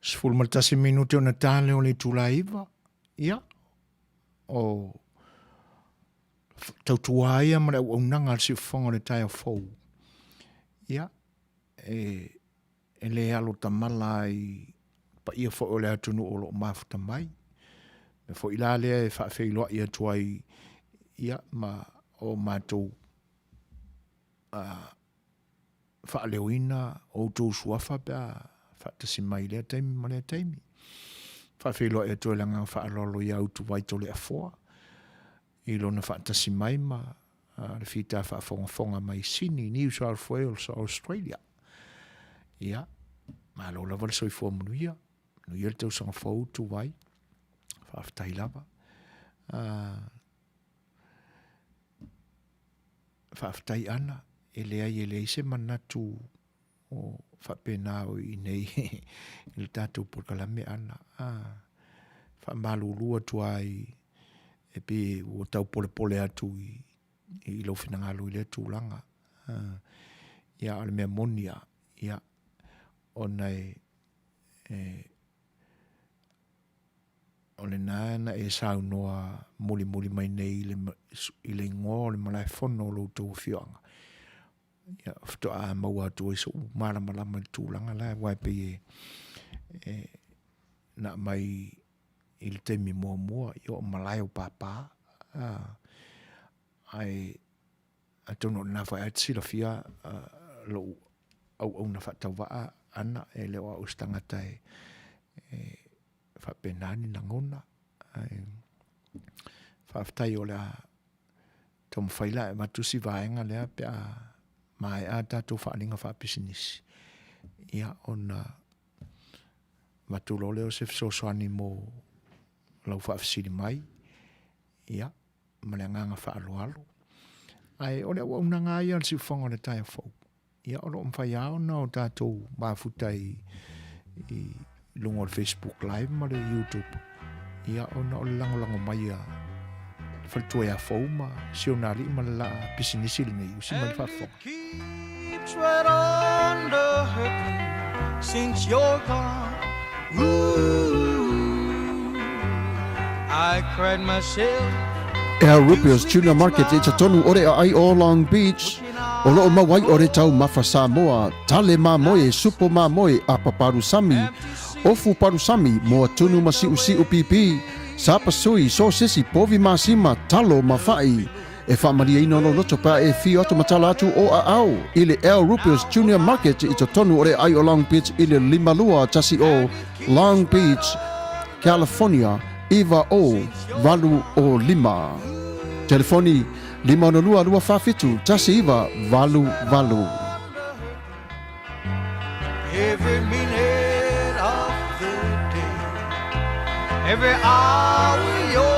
11 minute ona ta lea o le itula e 9, ia, o tautua ia ma le auaunaga a le siufofoga o le taeao fou. Ia, e, e le alo tamala ai paia foi o le atunuu o lo o mafuta mai. Me foi la lea e faafeiloai atu ai ia ma o matou faaleoina outou suafa pe a faatasi mai i lea taimi ma lea taimi. Faafeiloai atu ai le agaga faaaloalo ia Utuvai Toleafoa i lona faatasi mai ma le fita faafogafoga mai Sydney, New South Wales, Australia. Ia, malo lava le soifua manuia, manuia le tausaga fou Utuvai. Faafetai lava. Faafetai Ana, e leai e leai se manatu o faapena o i nei i le tatou polokalame Ana. A, faamalulu atu ai e pei ua tau polepole atu i, i lou finagalo i lea tulaga. A, ia, o le mea moni lava, ia, ona e, e O lena na e saunoa mulimuli mai nei i le, i le igoa o le malaefono o lo outou afioaga. Ia, faatoa maua atu ai so'u malamalama i le tulaga la, aua e pei e, e na aumai i le taimi muamua, ia o malae o pāpā. Ae atonu o lena foi a te silafia lou auauna faatauvaa ana, e le o au se tagata e, e faapena ni lagona. Ae faafetai o le a taumafai la e avatu si vaega lea pe a maea a tatou faaaliga faapisinisi, ia ona avatu loa lea o se fesoasoani mo lau faafesili mai, ia, ma le agaga faaaloalo. Ae o le auaunaga lava ia a le siufofoga o le taeao fou. Ia, o lo o mafai lava ona o tatou mafuta i, i luga o le Facebook Live ma le YouTube. Ia, ona o le lagolago mai a le faletua ia Fou ma si ona alii ma le laa pisinisi lenei, usi mai le faafofoga. Keeps right under her pillow since you're gone. Ooh, I cried myself Al Rupio's Tuna Market i totonu o le aai o Long Beach, o loo mau ai o le taumafa Samoa, tale mamoe, supo mamoe, apa palusami, ofu palusami, moa tunu ma siusiu pipi, sapasui, sosesi, povi masima, talo ma fa'i. E faamalieina lou loto pe a e afio atu ma tala atu o aao i le Al Rupio's Junior Market i totonu o le aai o Long Beach i le 5210 Long Beach, California 90805. Telefoni 562 247 1988. Every minute of the day, every hour you're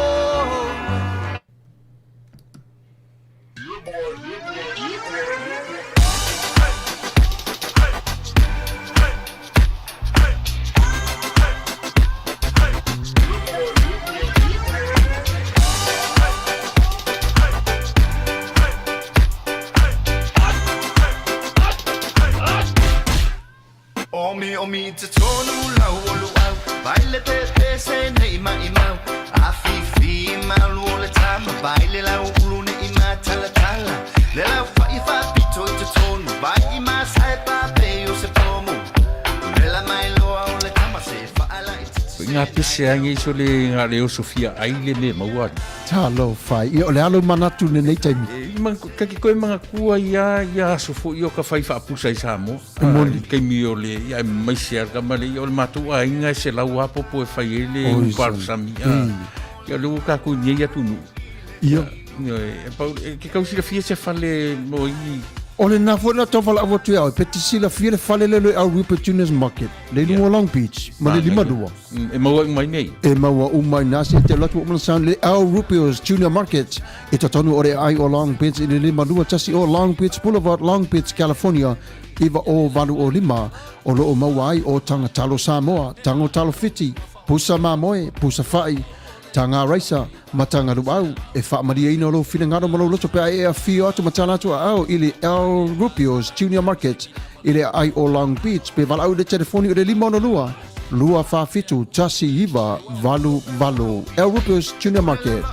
Omi omi te tonu lau o luau Vai le pepe se nei mai mau A fifi malu o le tama Vai le lau ulu ne i ma tala tala Le lau fai fa pito i te tonu Vai i ma sai pa pe o se pomu Vela mai loa o le tama se faala i te Ko ngā pese a ngei so le ngā leo Sofia ai le me maua ali. Talofa, ia o le alo manatu lenei taimi. E, ma, ka ki koe mga kua ia, ia aso fo i o ka whai whaapusa i Samoa. E moni. Taimi o le, ia e maise a ka male, ia o le matou aiga e se lau apopo e fai ai le Oi, upalusami. Ia o le ua kākou i nei atunuu. Ia. Ia, e pau, e ke kau silafia se fale mo i... O lena foi la tau valaau atu ia oe, pe te silafia le fale lea o le Al Rupert Juniors Market, le i luga o Long Beach, ma le 52. E maua uma i nei. E maua uma i nā se te alu atu o mana sound le Al Rupio's Junior Market i totonu o le aai o Long Beach i le 52 o Long Beach Boulevard, Long Beach, California, 90805, o loo maua ai o Taga Talo Samoa, Tago Talo Fiti, Pusa Mamoe, Pusa Fa'i, Taga Raisa, ma Taga Luau. E faamalieina lou finagalo ma lou loto pe a e afio atu ma tala atu aao i le Al Rupio's Junior Market. i le aai o Long Beach pe valaau i le telefoni o le 562 247 1988. El Rupio's Junior Market.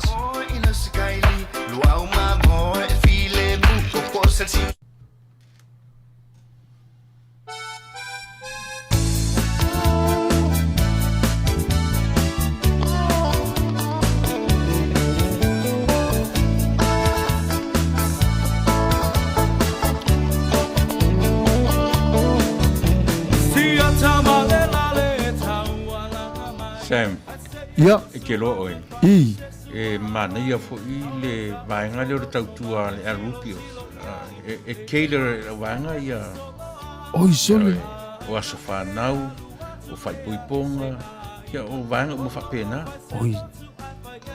Sam, Ia. e te loa oe. I. E manaia foi le vaega lea o le tautua a le Alupio. E, e cater e le vaega ia... Oi, sole. O aso whanau, o whaipoiponga, ia o vaega uma faapena. Oi,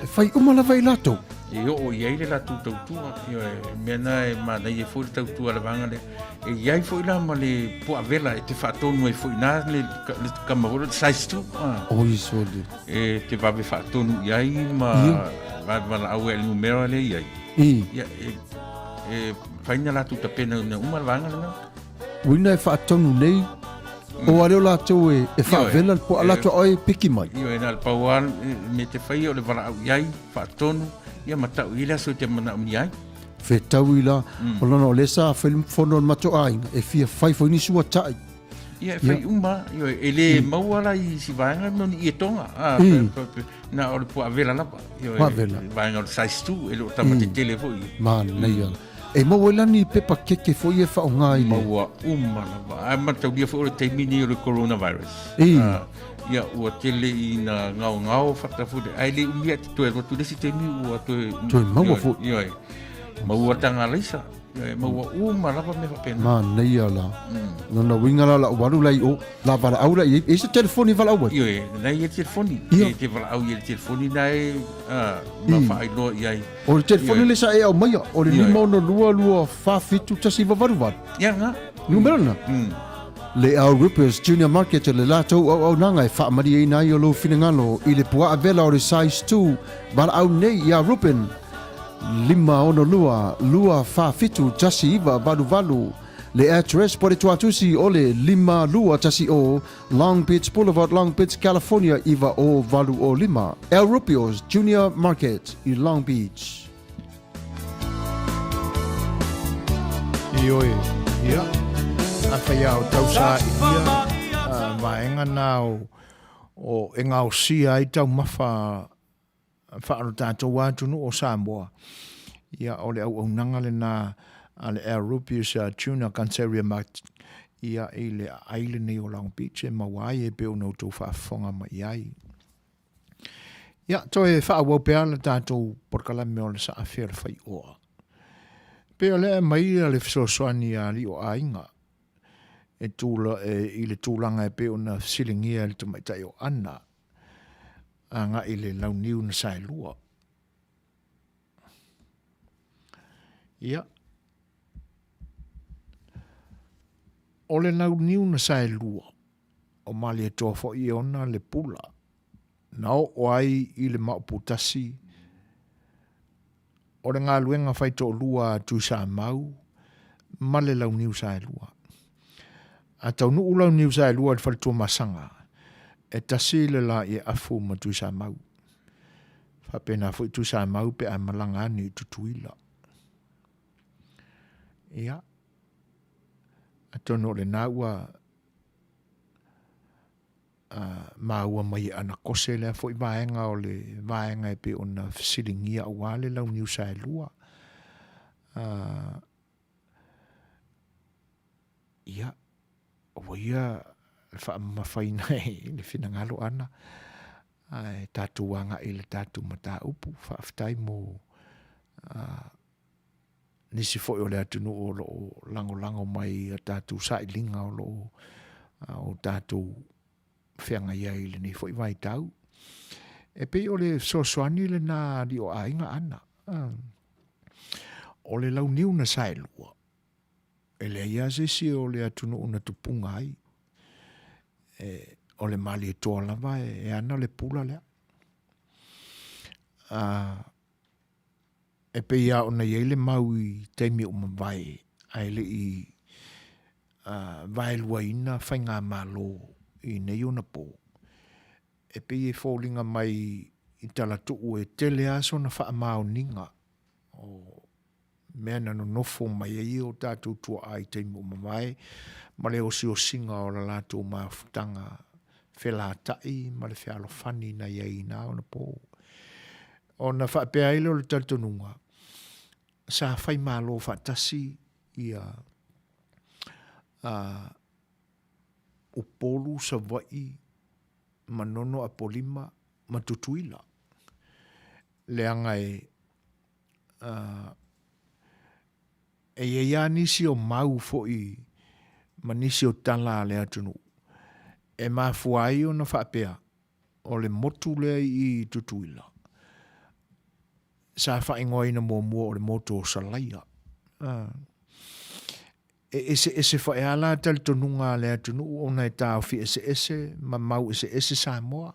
e fai uma lava i latou. E oo i ai le latou tautua, ioe, mea na e manaia foi le tautua a le vaega lea. E i ai foi la ma le puavela e te faatonu ai foi na le, le kama foi le size 2. Ah. Oi, sole. E te vave faatonu i ai ma vave valaau e le numera lea i ai. I. Ia, e, e fai na latou tapena ina uma le vaega lena. Uina e faatonu nei, o a leo latou e, e faavela le poa latou oe piki mai. Ioe, na le pau a me te whai o le valaau iai, faatonu, ia ma tau i le aso i te manaomia ai. Whetau i la, o lana o le sa whai fono o le mato aiga, e fia whai fo ni sua tai. Ia, e whai uma, ioe, e le maua la i si vaenga no ni i e tonga. Ah, na o le pua vela lava. Ioe, Pua vela. Vaenga o le size 2, e le o tama te tele foi. Ma nei ala. E maua ai la ni pepa keke foi e faaaoga i le. Maua uma lava. Ae mataulia foi o le taimi nei o le coronavirus. I. Ia, ua tele ina gaogao fata foi le, ae le umi ae te toe alu atu i le isi taimi ua toe. Toe maua foi. Ioe. Maua taga alaisa. E maua uma lava mea faapena. Manaia la. Lona uiga la lau alu la i o, la valaau la i ai. E i ai se telefoni e valaau ai? Ioe, na i ai le telefoni. Ia. E te valaau i ai le telefoni na e, a, ma faailoa i ai. O le telefoni le sa e aumaia, o le Ioe. 562 2 4 7 1 9 8 8. Ia, na. Numera lena. Le Al Rippers Junior Market le latou auaunaga e faamalieina ai o lou finagalo i le puaa vela o le size 2 valaau nei iā Ruben 562 2 4 7 1 9 8 8 Le address po le tuatusi o le 5210 Long Beach Boulevard, Long Beach, California 90805. El Rubio's Junior Market i Long Beach. Ioe, ia, a whai ao tausa i ia, vaenga nā o, o e ngaosia ai taumafa whaaro tātou atunuu o Samoa. Ia, o le auaunaga lenā a le Al Rubius Tuna Gunsaria Mart, ia, i le aai lenei o Long Beach e maua ai e pei ona outou faafofoga mai i ai. Ia, toe faaauau pea le tātou polokalame o le Saafea o le Faioa. Pei o lea e aumai le fesoasoani a alii o aiga e tula, e, i le tulaga e pei ona fesiligia e le tamaitai o Ana, agai i le launiu na saelua. Ia, o le launiu na saelua, o Malietoa foi e ona le pula, na oo ai i le Maoputasi, o le galuega faitoalua a Tuisamau ma le launiu saelua. A taunuu launiu saelua i le faletuamasaga, e tasi le la i afu ma Tuisamau. Faapena foi Tuisamau pe a malaga ane i Tutuila. Ia, atonu o lena ua maua mai e Anakose lea foi vaega o le vaega e pei ona fesiligia aua le launiu saelua. Ia, ua ia le faamamafaina i le finagalo Ana, ae tatou agai i le tatou mataupu. Faafetai mo nisi foi o le atunuu o lo o lagolago mai i a tatou sailiga o lo o tatou feagai ai i lenei foi vaitau. E pei o le fesoasoani lena a alii o aiga Ana. O le launiu na saelua, e leai lava se isi o le atunuu na tupuga ai. E, o le Malietoa lava e ana le pula lea. E pei lava ona i ai le mau i taimi o mavae ae le i Vaeluaina Faigamalo i nei ona pō, e pei e foliga mai i talatuu e tele lava sona faamaoniga o mea na nonofo mai ai o tatou tuaa i taimi ua mavae ma le osiosiga o la latou mafutaga felata'i ma le fealofani na i ai i na ona pō. Ona faapea ai lea o le talitonuga, sa fai malo faatasi ia a Upolu, Savaii, Manono, Apolima ma Tutuila, leaga e a e i ai lava nisi o mau foi ma nisi o tala a le atunuu e mafua ai ona faapea o le motu lea i Tutuila sa faaigoaina muamua o le motu o Salaia. E eseese foi lava la talitonuga a le atunuu ona e taofi eseese ma mau eseese Samoa.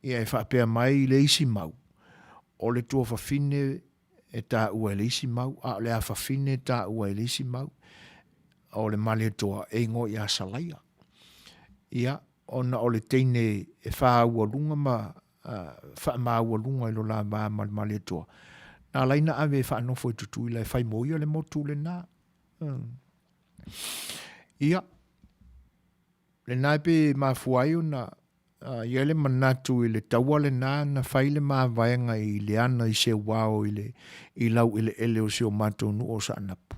Ia e faapea mai le isi mau, o le tuafafine e taua e le isi mau, a o le afafine e taua e le isi mau, o le Malietoa e igoa ia Salaia. Ia, ona o le teine e faaualuga ma faamaualuga i lo la va ma le Malietoa, na ala ai na ave e faanofo i Tutuila e fai mo ia le motu lena. Ia, lena e pei e mafua ai ona i ai le manatu i le taua lena na fai le mavaega i le ana i Seuao i le i laueleele o si o matou nuu o Saanapu.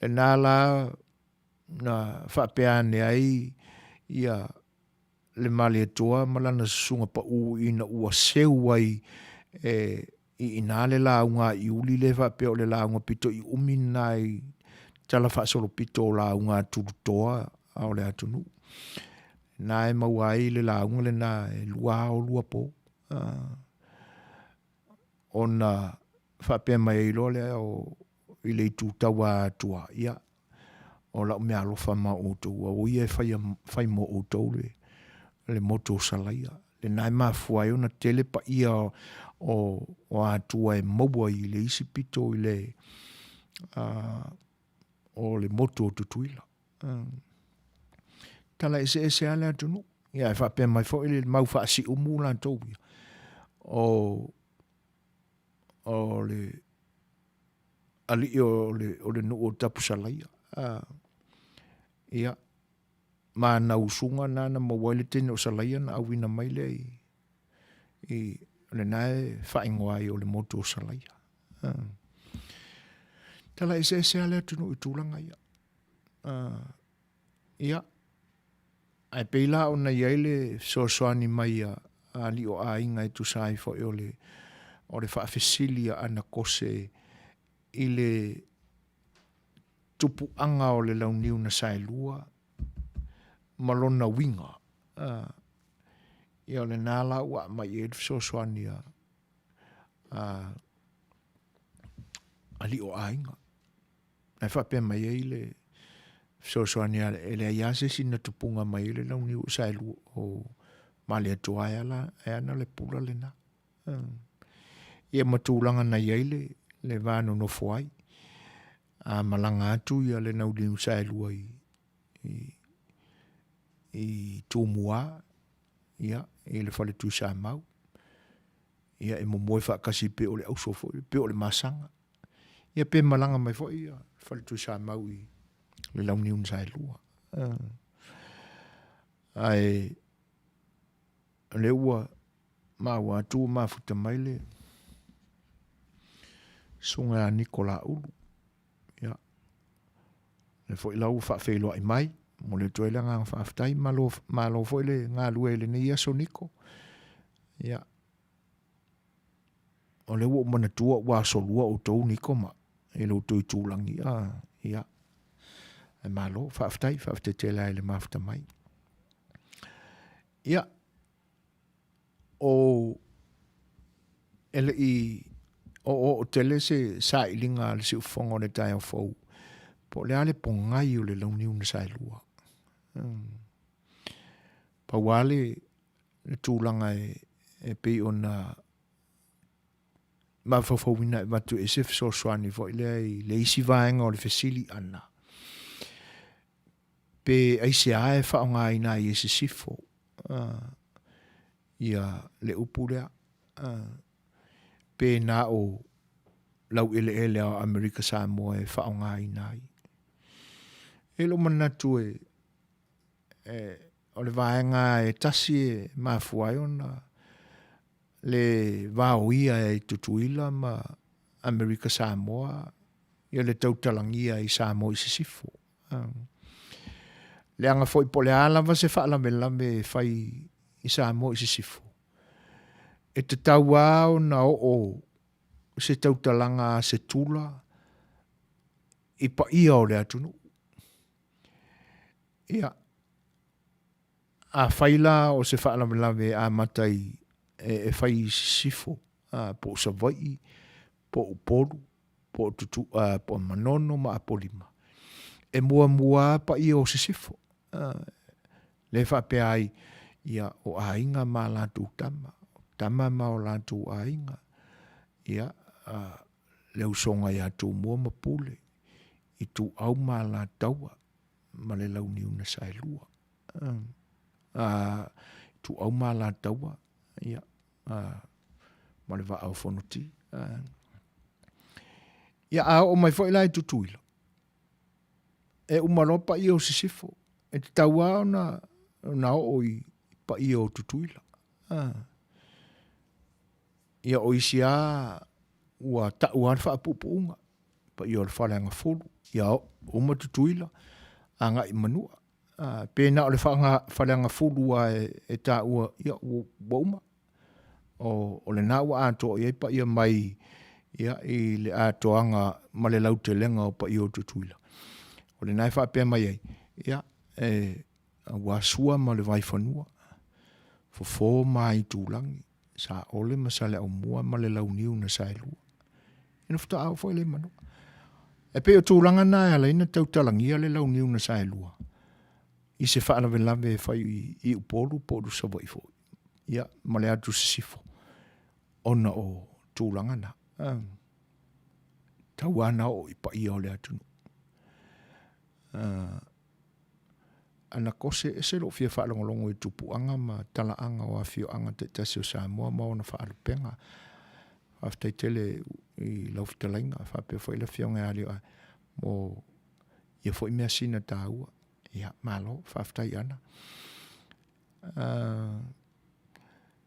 Lena la na faapea ane ai ia le Malietoa ma lana susuga pau ina ua seu ai e i ina le lauga a Iuli lea faapea o le lauga pito i umi lena i tala faasolopito o lauga a Tulutoa a o le atunuu. Na e maua ai le lauga lena e lua ao lua po. Ona faapea mai ai loa lea o i le itu taua Atua, ia, o lau meaalofa ma outou, a o ia e faia, fai mo outou le, le motu o Salaia. Lena e mafua ai ona tele paia o, o Atua e maua i le isi pito i le, uh, o le motu o Tutuila. Uh, tala eseese lava le atunuu. Ia, e faapea mai foi le mau faasiumu latou ia. O, o le alii o le, o le nuu o Tapusalaia. A, ia, ma ana usuga na na maua ai le teine o Salaia na auina mai lea i, i lena e faaigoa ai o le motu o Salaia. A. Tala eseese a le atunuu i tulaga ia. A, ia, Ae pei la ona i ai le fesoasoani mai a alii o aiga e tusa ai foi o le o le faafesili a Anakose i le tupuaga o le launiu na saelua ma lona uiga. Ia o lena la ua aumai i ai le fesoasoani a alii o aiga. Ae faapea mai ai le fesoasoani a e leai lava se isi na tupuga mai ai le launiu o Saelua o Malietoa e ala e ana le pula lena. Ia ma tulaga na i ai le, le va nonofo ai. A malaga atu ia le launiu Saelua i, i, i Tumua, ia, i le fale Tuisamau. Ia e momoe faatasi pei o le auso foi, pei o le masaga. Ia pe malaga mai foi ia fale Tuisamau i le launiu na saelua. Ae o lea ua maua atu ua mafuta mai le susuga ia Niko Laulu. Ia, lea foi la ua faafeiloai mai, momoli atu ai le agaga faafetai, malo, malo foi le galue i lenei aso Niko. Ia, o lea ua ou manatua ua asolua outou Niko ma i lo outou itulagi, a, ia, ae malo, faafetai, faafetai tele lava i le mafuta mai. Ia, o e le i oooo tele se sailiga a le siufofoga o le taeao fou, po o le a le pogai o le launiu na saelua. Pau lava le, le tulaga e, e pei ona mafaufauina e avatu ai se fesoasoani foi lea i le isi vaega o le fesili ʻana. Pe aisea e faaaogaina ai e Sisifo ia le upu lea? Pe na o laueleele o Amerika Samoa e faaaogaina ai? E lou manatu e, e o le vaega e tasi e mafua ai ona le vaoia e Tutuila ma Amerika Samoa ia le tautalagia i Samoa i Sisifo. Leaga foi po o le a lava se faalavelave e fai i Samoa i Sisifo, e tatau lava ona oo se tautalaga a se tula i paia o le atunuu. Ia, afai la o se faalavelave e amata i e fai i Sisifo, po o Savaii, po o Upolu, po o Tutu, po o Manono ma Apolima, e muamua lava paia o Sisifo. Lea e faapea ai, ia, o aiga ma latou tama, o tama ma o latou aiga, ia, le usoga ia Tumua ma Pule, Ituau ma Alataua, ma le Launiu na Saelua. Ituau ma Alataua, ia, ma le Vaa o Fonoti. Ia, a oo mai foi la i Tutuila, e uma loa paia o Sisifo, e tatau lava ona, ona oo i paia o Tutuila. Ia, o isi lava ua tau lava le faapuupuuga, paia o le Faleagafulu, ia uma Tutuila, agai i Manua. Pe na o le Faleagafulu lava e taua, ia ua uma. O lena ua atoa i ai paia mai ia, i le atoaga ma le lautelega o paia o Tutuila. O lena e faapea mai ai, ia, e, aua Sua ma le Vaifanua, Fofo ma Aitulagi, Saole ma Saleaaumua ma le Launiu na Saelua. Ina faatoa oo foi lea i Manua. E pei o tulaga na e ala ai ona tautalagia le Launiu na Saelua i se faalavelave e fai i Upolu po o Savaii foi, ia, ma le atu sisifo, ona o tulaga na. Tau lava na oo i paia o le atunuu. Ana kose ese lou fia faalogologo i tupuaga ma talaaga o afioaga taitasi o Samoa ma ona faalupega. Faafetai tele i lau fetalaiga faapea foi le afioga ia Alioae mo ia foi measina taua. Ia, malo, faafetai Ana.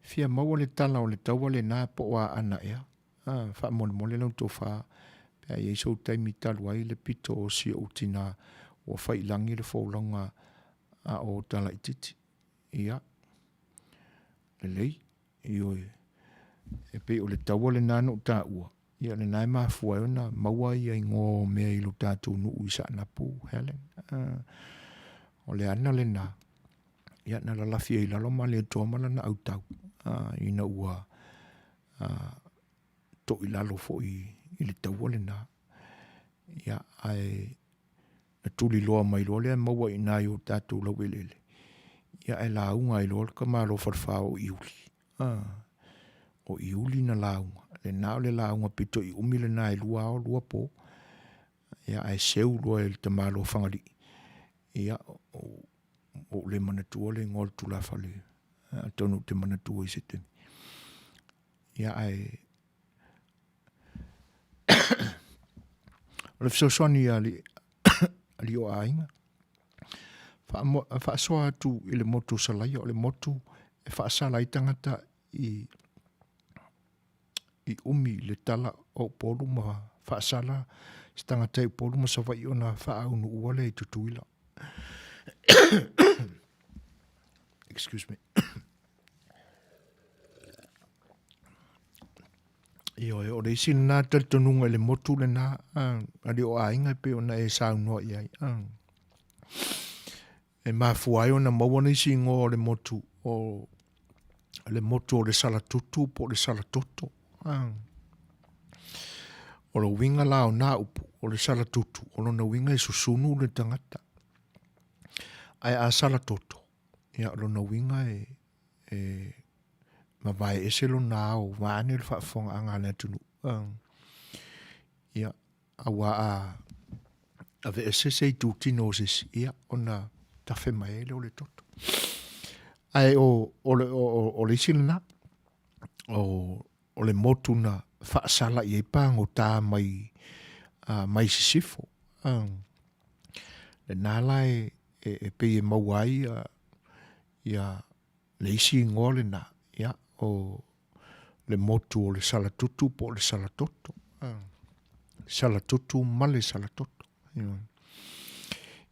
Fia maua le tala o le taua lena po o Aana ea. Faamolemole lau tofa pe a i ai sou taimi talu ai le pito o si ou tina ua fai i lagi le folauga a o talaititi. Ia, lelei, ioe, e pei o le taua lena na ou taua, ia lena e mafua ai ona maua ia igoa o mea i lo tatou nuu i Saanapu, Helen. O le ana lena, ia na lalafi ai i lalo Malietoa ma lana autau, ina ua toilalo foi i le taua lena. Ia, ae na tuliloa mai loa lea maua i ina i o tatou laueleele, ia ae lauga ai loa le tamaloa falefa o Iuli. O Iuli na lauga, lena o le lauga pito i umi lena e 2 ao 2 po. Ia ae seu loa e le tamaloa Fagalii, ia ua ou le manatua le igoa o le tulafale, atonu ou te manatua i se taimi. Ia ae o le fesoasoani a alii o aiga, faasoa atu i le motu o Salaia, o le motu e faasala ai tagata i i umi le tala o Upolu ma faasala se tagata i Upolu ma Savaii ona faaunuua lea i Tutuila. Excuse me. Ioe, o le isi lena talitonuga i le motu lena, alii o aiga e pei ona e saunoa i ai. E mafua ai ona maua nisi igoa o le motu o le motu o le Salatutu po o le Salatoto. O le uiga la o nā upu, o le Salatutu, o lona uiga e susunu le tagata. Ae a Salatoto, ia o lona uiga e, e mavae ese lona ao vaeane le faafofogaaga a le atunuu. Ia, aua a aveese se itutino o se isi, ia, ona tafe mai ai lea o le toto. Ae o, o, le, o, o, o le isi lena, o, o le motu na faasala i ai pagota mai, uh, mai sisifo. Uh, lena la e, e, e pei e maua ai uh, ia le isi igoa lena, ia, o le motu o le Salatutu po o le Salatoto. Salatutu ma le Salatoto.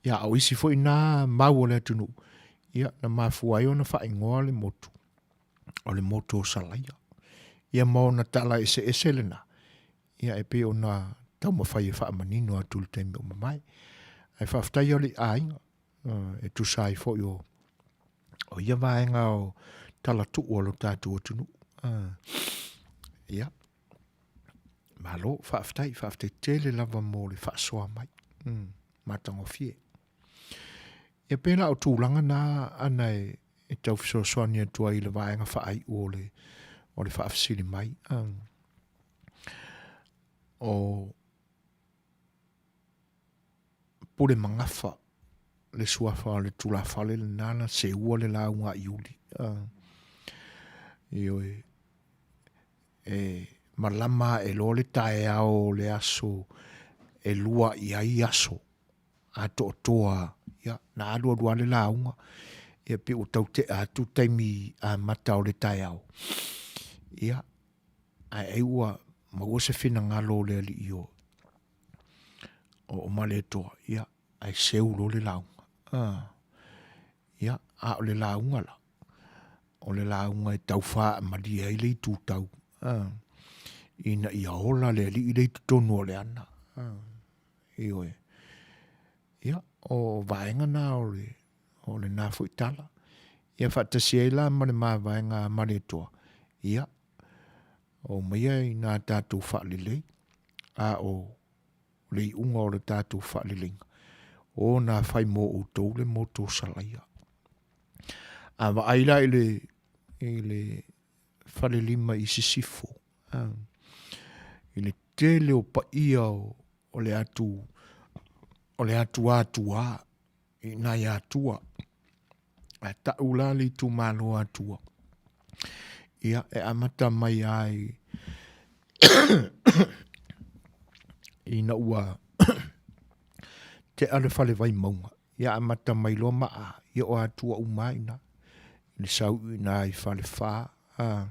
Ia, o isi foi nā mau o le atunuu, ia, na mafua ai ona faaigoa le motu, o le motu o Salaia. Ia ma ona tala eseese lena, ia e pei ona taumafai e faamanino atu i le taimi o mamae. Ae faafetai o le aiga, e tusa ai foi o o ia vaega o talatuu o lo tatou atunuu. Ia, malo, faafetai, faafetai tele lava mo le faasoa mai. Mm, matagofie. Ia pēlā o tulaga na ana e, e tau fesoasoani atu ai i le vaega faaiu o le, o le faafesili mai. Um, o Pule Magafa, le suafa o le tulafale lena na seua le lauga a Iuli. Ioe, e malama ae loa le taeao o le aso e lua i ai aso atoatoa, ia, na alualu lava le lauga, ia pei ua tau tea atu taimi amata o le taeao. Ia, ae ai ua maua se finagalo o le alii o o Malietoa, ia, ae seu loa le lauga. Ah, ia, a o le lauga la, o le lauga e tau faamalie ai le itutau, ah, ina ia ola le alii le i totonu o le ana. Ah, ioe. Ia, o vaega na o le, o lena foi tala. Ia faatasi ai la ma le mavaega a Malietoa, ia, Omaia inā tatou faalelei, a o le iuga o le tatou faaleleiga, o nā fai mō outou le motu o Salaia. A vaai la i le, i le falelima i Sisifo, a, i le tele o paia o, o le atu, o le atu Atua, i nai Atua, Ae tau la le itumalo Atua, ia e amata mai lava i ina ua tea le fale Vaimauga, ia amata mai loa ma a, ia o Atua uma lava i ina. I le sau i ina i Falefa, a,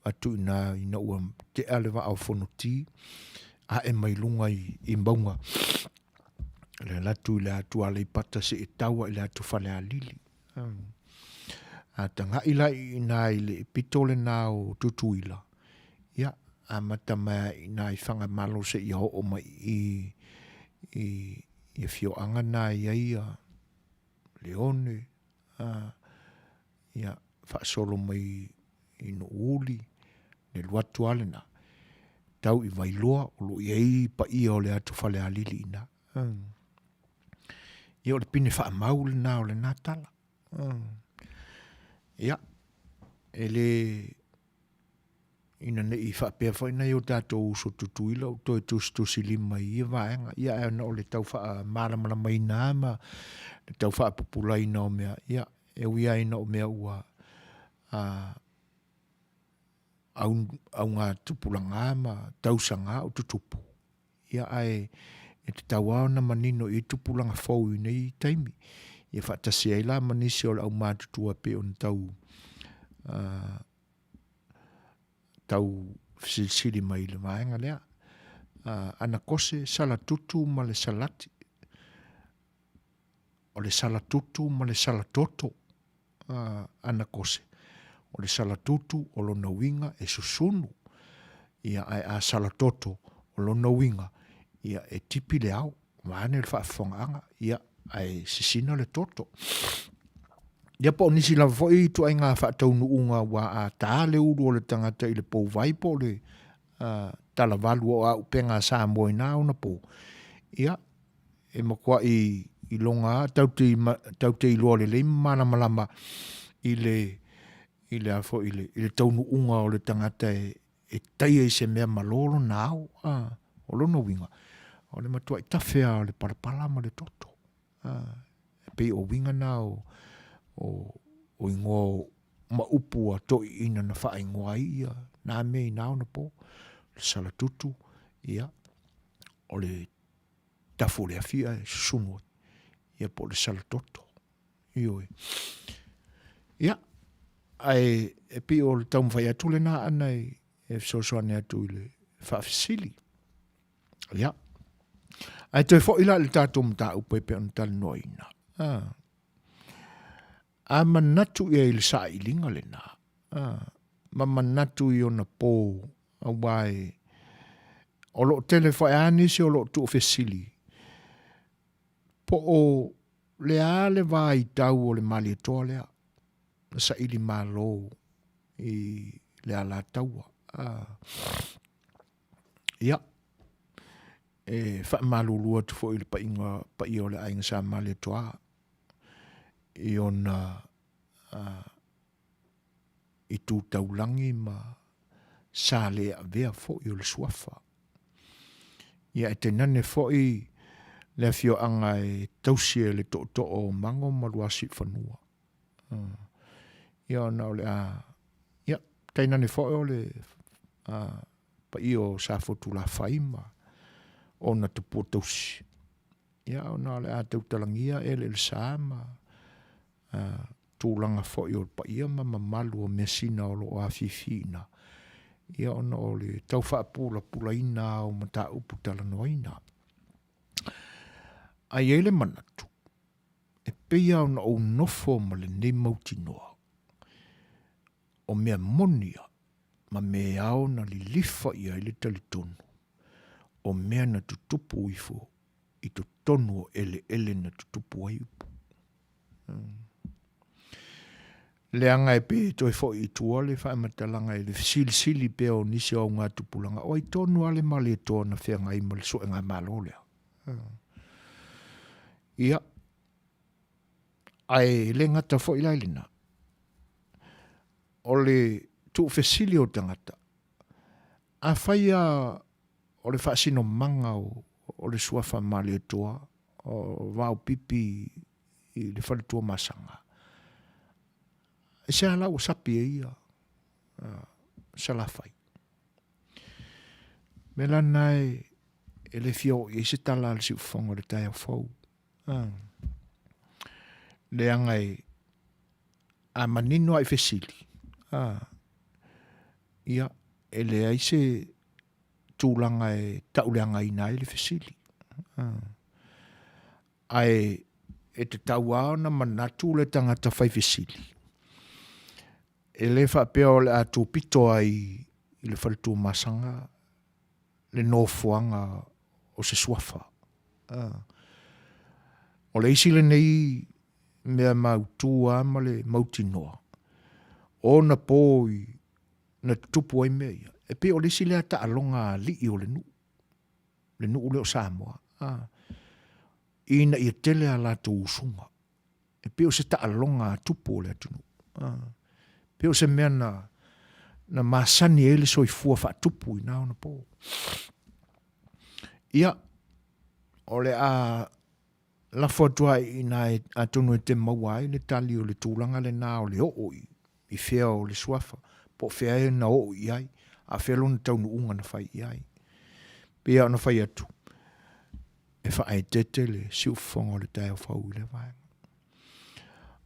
atu i ina ina ua tea le vaa o Fonoti, ae mai luga i, i mauga. Le alu atu i le atu Aleipata seia tau i le atu Falealili. A tagai la i ina i le pito lena o Tutuila, ia, amata mai lava i ina i Fagamalo seia oo mai i i i afioaga na e i ai ia Leone, ia, faasolo mai i Nuuuli, le alu atu lava lena, tau i Vailoa, o lo o i ai paia o le atu Falealili i ina. Ia, o le pine faamau lena o lena tala. Ia, e le ina ne i faapea foi nai o tatou uso Tutuila ua toe tusitusilima i ia vaega, ia ae ona o le tau faamalamalamaina lava ma le tau faapupulaina o mea, ia, e ui lava ina o mea ua augatupulaga ma tausaga o tutupu, ia ae e tatau lava ona manino i ai tupulaga fou i nei taimi. Ia faatasi ai la ma nisi o le aumatutua e pei ona tau tau fesilisili mai i le vaega lea. Ana kose salatutu ma le salati. O le salatutu ma le salatoto ana kose. O le salatutu o lona uiga e susunu, ia ae a salatoto o lona uiga ia e tipi le ao, vaeane le faafofogaaga, ia ae sisina le toto. Ia po o nisi lava foi ituaiga faataunuuga ua a ta le ulu o le tagata i le pouvai po o le uh, talavalu o auupega a Samoa i nā ona pō, ia, e matuai iloga lava tatou te, tatou te iloa lelei ma malamalama i le, i le a foi, i le, i le taunuuga o le tagata e, e taia i se mea malo lona ao. A, o lona uiga, o le matuai tafe lava o le palapala ma le toto. A, pei o uiga na o, o, o igoa o ma upu a toeaiina na faaigoa ai ia na mea i na ona po. O le salatutu, ia, o le tafu o le afi ae susunu ai, ia po o le salatoto. Ioe. Ia, ae e pei o le taumafai atu lena ana e, e fesoasoani atu i le faafesili. Ia. Ae toe foi la i le tatou mataupu e pei ona talanoaina. Ah. A manatu ia i le sailiga lena, ah, ma manatu i ona pō, aua e, o lo o tele foi lava nisi o lo o tuufesili, po o le a le vaitau o le Malietoa lea na saili malo i le Alataua. Ah. Ia, e faamalulu atu foi i le paia, paia o le aiga Sa Malietoa i ona uh, itu taulagi ma sa le avea foi o le suafa. Ia e tainane foi le afioaga e tausi e le tootoo o Mago ma Luasiufanua. Uh, ia ona o le a, ia, tainane foi o le uh, paia o Safotulafai ma ona tupua tausi. Ia ona o le a tautalagia eleelesa ma uh, tulaga foi o le paia ma mamalu o measina o lo o afifi ina. Ia ona o le tau faapulapulaina o mataupu talanoaina. Ae i ai le manatu, e pei lava ona ou nofo ma lenei mautinoa, o mea moni ia ma mea ao na lilifa i ai le talitonu, o mea na tutupu ifo i totonu o eleele na tutupu ai upu. Hmm. Leaga e pei e toe foi i tua le faamatalaga i le fesilisili pea o nisi o augatupulaga, o ai tonu lava le Malietoa na feagai ma le suegamalo lea. Hmm. Ia, ae le gata foi la i lena, o le tuufesili o tagata, afai lava o le faasinomaga o, o le suafa Malietoa, o Vaopipi i le fale Tuamasaga, e se a la ua sapi ai ia uh, Salafai. Me la na e, e le fia o i ai se tala a le siufofoga o le taeao fou. Uh. Leaga e a manino ai fesili, uh, ia, e leai se tulaga e tauleagaina ai le fesili. Uh. Ae e tatau lava ona manatu le tagata fai fesili, e le faapea o le a tupito ai i le fale Tuamasaga le nofoaga o se suafa. O le isi lenei mea mautu lava ma le mautinoa, o ona po i na tutupu ai mea ia, e pei o le isi lea taaloga a alii o le nuu. le nuu lea o Samoa, a, ina ia tele a latou usuga. E pei o se taaloga a tupu o le atunuu. A, pei o se mea na, na masani ai le soifua faatupu i na ona po. Ia, o le a lafo atu ai i ina e, atonu e te maua ai le tali o le tulaga lena o le oo i, i fea o le suafa, po o fea e na oo i ai, a fea lona taunuuga na fai i ai. Pei lava ona fai atu, e faaeteete le siufofoga o le taeao fou i lea vaega.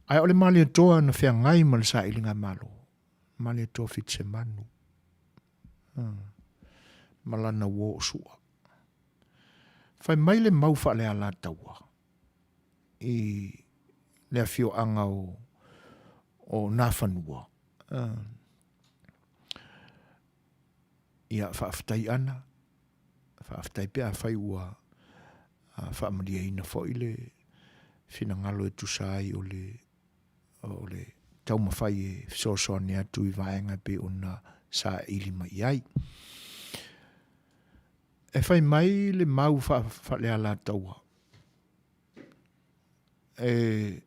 Ae o le Malietoa na feagai ma le sailiga malo, Malietoa Fitisemanu, hmm, ma lana uo o Sua. Fai mai le mau faalealataua i le afioaga o, o Nafanua. Uh, ia, faafetai ana, faafetai pe afai ua faamalieina foi le finagalo e tusa ai o le o le taumafai e fesoasoani atu i vaega e pei ona saili mai i ai. E fai mai le mau faalealataua e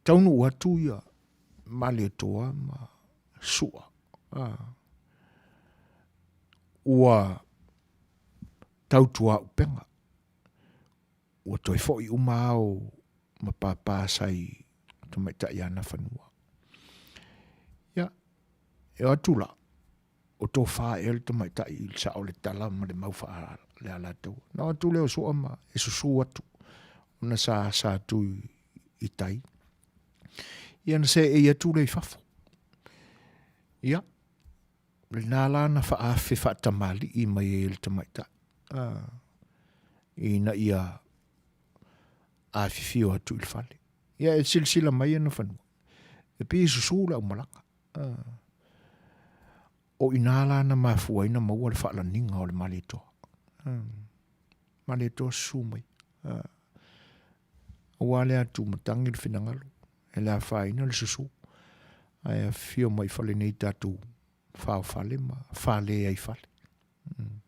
taunuu atu ia Malietoa ma Sua. Ua tautuaupega, ua toe foi uma ao ma pāpā sa i tamaitai ia Nafanua. Ia, e o atu la, o tofā ea le tamaitai i le sao le tala ma le mau faalealataua. Na o atu lea o Sua ma e susu atu, ona sa asa atu i tai. Ia na seei atu lea i fafo. Ia, lena la na faaafe faatamalii mai ai e le tamaitai. Ah, ina ia afifio atu i le fale. Ia e silasila mai ana fanua. E pei e susu le aumalaga. Ah. O ina la na mafua ai na maua le faalaniga o le Malietoa. Ah. Malietoa susu mai. Ah. Aua le atumatagi le finagalo, e le afaina le susu. Ae afifio mai i fale nei tatou faofale ma fale ai fale. Mm.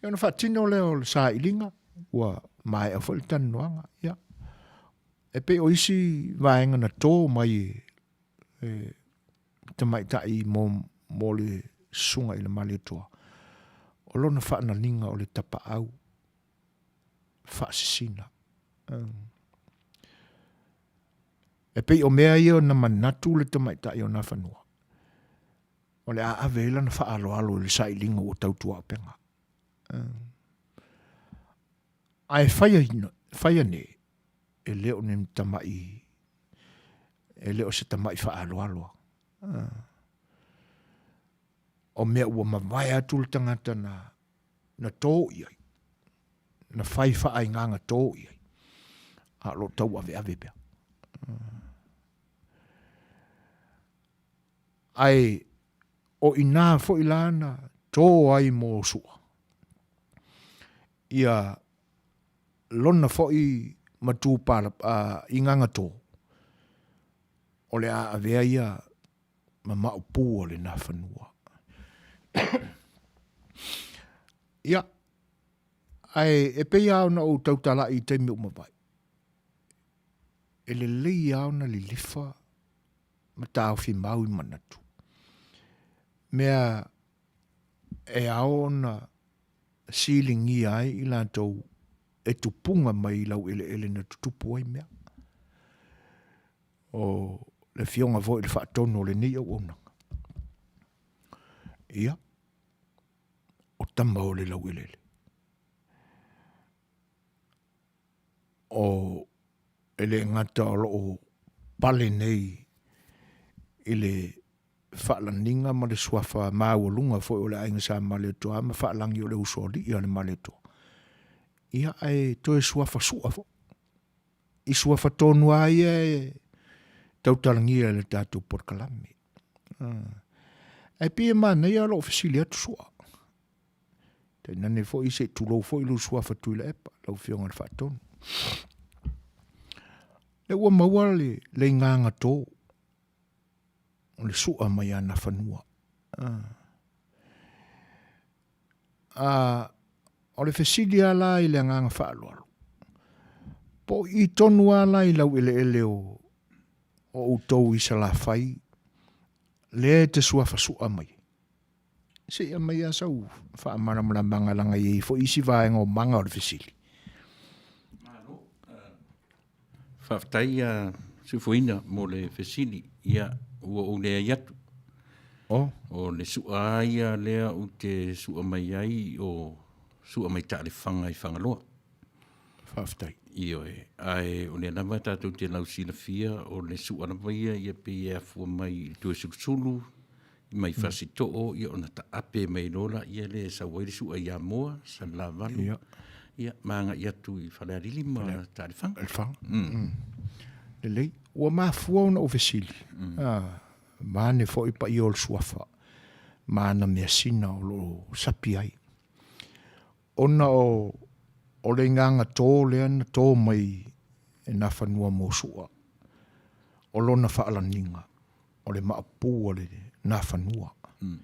Ia ona faatino lea o le sailiga, ua maea foi le talanoaga. Ia. E pei o isi vaega na tō mai e, e tamaitai mo, mo le susuga i le Malietoa, o lona faananiga o le tapaau faasisina. E pei o mea ia na manatu le tamaitai o Nafanua, o le a ave ai lana faaaloalo i le sailiga ua tautuaupega. Ae faia, faia nei, e le o ni tamai, e le o se tamai faaaloalo. O mea ua mavae atu le tagata na, na tō i ai, na whai whaaingaga tō i ai, a o lo tau aveave pea. Ae o inā foi la na tō ai mō Sua. Ia lona foi matū pala, igaga tō, o le a avea ia ma maupū o le Nafanua. Ia, ae e pei lava ona ou tautala'i i taimi ua mavae, e lelei lava ona lilifa ma taofi mau i manatu. Mea e ao ona siligia ai i latou e tupuga mai i laueleele na tutupu ai mea. O le Afioga foi i le Faatonu o lenei auaunaga. Ia, o tama o le laueleele. O e le gata o loo pale nei i le faalaniga ma le suafa maualuga foi o le Aiga Sa Malietoa ma faalagi o le usoalii a le Malietoa. Ia ae toe suafa sua foi. I suafa tonu lava ia e tautalagia e le tatou polokalame. Ae pei e manaia lou fesili atu sua. Tainane foi se i tulou foi lou suafa Tuilaepa, lau Afioga i le Faatonu. Lea ua maua le igaga tō o le sua mai ia Nafanua. A, o le fesili lava la i le agaga faaaloalo, po o i tonu lava la i laueleele o outou i Salafai lea e te suafa sua mai ai? Se i aumai lava sau faamalamalamaga leaga e i ai foi isi vaega o maga o le fesili. Malo. Faafetai a Sufoina mo le fesili. Ia, ua ou leai atu. Oh. O le sua ia lea ou te sua mai ai o sua mai Taalefaga i Fagaloa. Faafetai. Ioe, ae o lea lava tatou te lausilafia o le sua lava ia ia pei e afua mai i le Tuisulusulu, mai Fasitoo, ia ona taape mai loa laia lea e sau ai le sua i Amoa, Salelavalu, ia, ia ma agai atu i Falealili ma Taelefaga. Taelefaga. Mm. Lelei. Ua mafua ona ou fesili. Mm. Ah, vaeane foi paia o le suafa ma ana measina o lo o sapi ai. Ona o, o le igaga tō lea na tō mai e Nafanua mo Sua, o lona faalaniga, o le maopu o le Nafanua. Mm.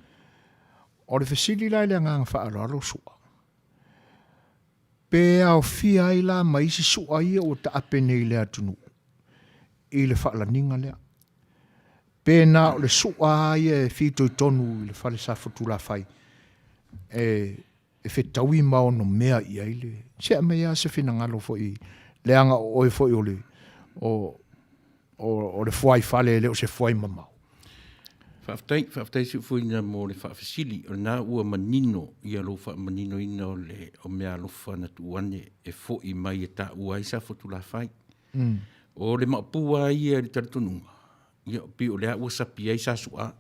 O le fesili la i le agaga faaaloalo Sua, pe aofia ai la ma isi sua ia ua taape nei i le atunuu i le faalaniga lea? Pe na o le sua lava ia e fitoitonu i le fale Safotulafai e, e fetaui ma ono mea i ai le... Se aumai lava se finagalo foi Leaga o oe foi o le, o, o, o le fuaifale e le o se fuai mamao. Faafetai, faafetai Siufuina mo le faafesili. O lena ua manino ia lou faamaninoina o le o meaalofa na tuu ane e foi mai e taua ai Safotulafai. O le maopu lava ia i le talitonuga, ia pei o lea ua sapi ai sa su'a.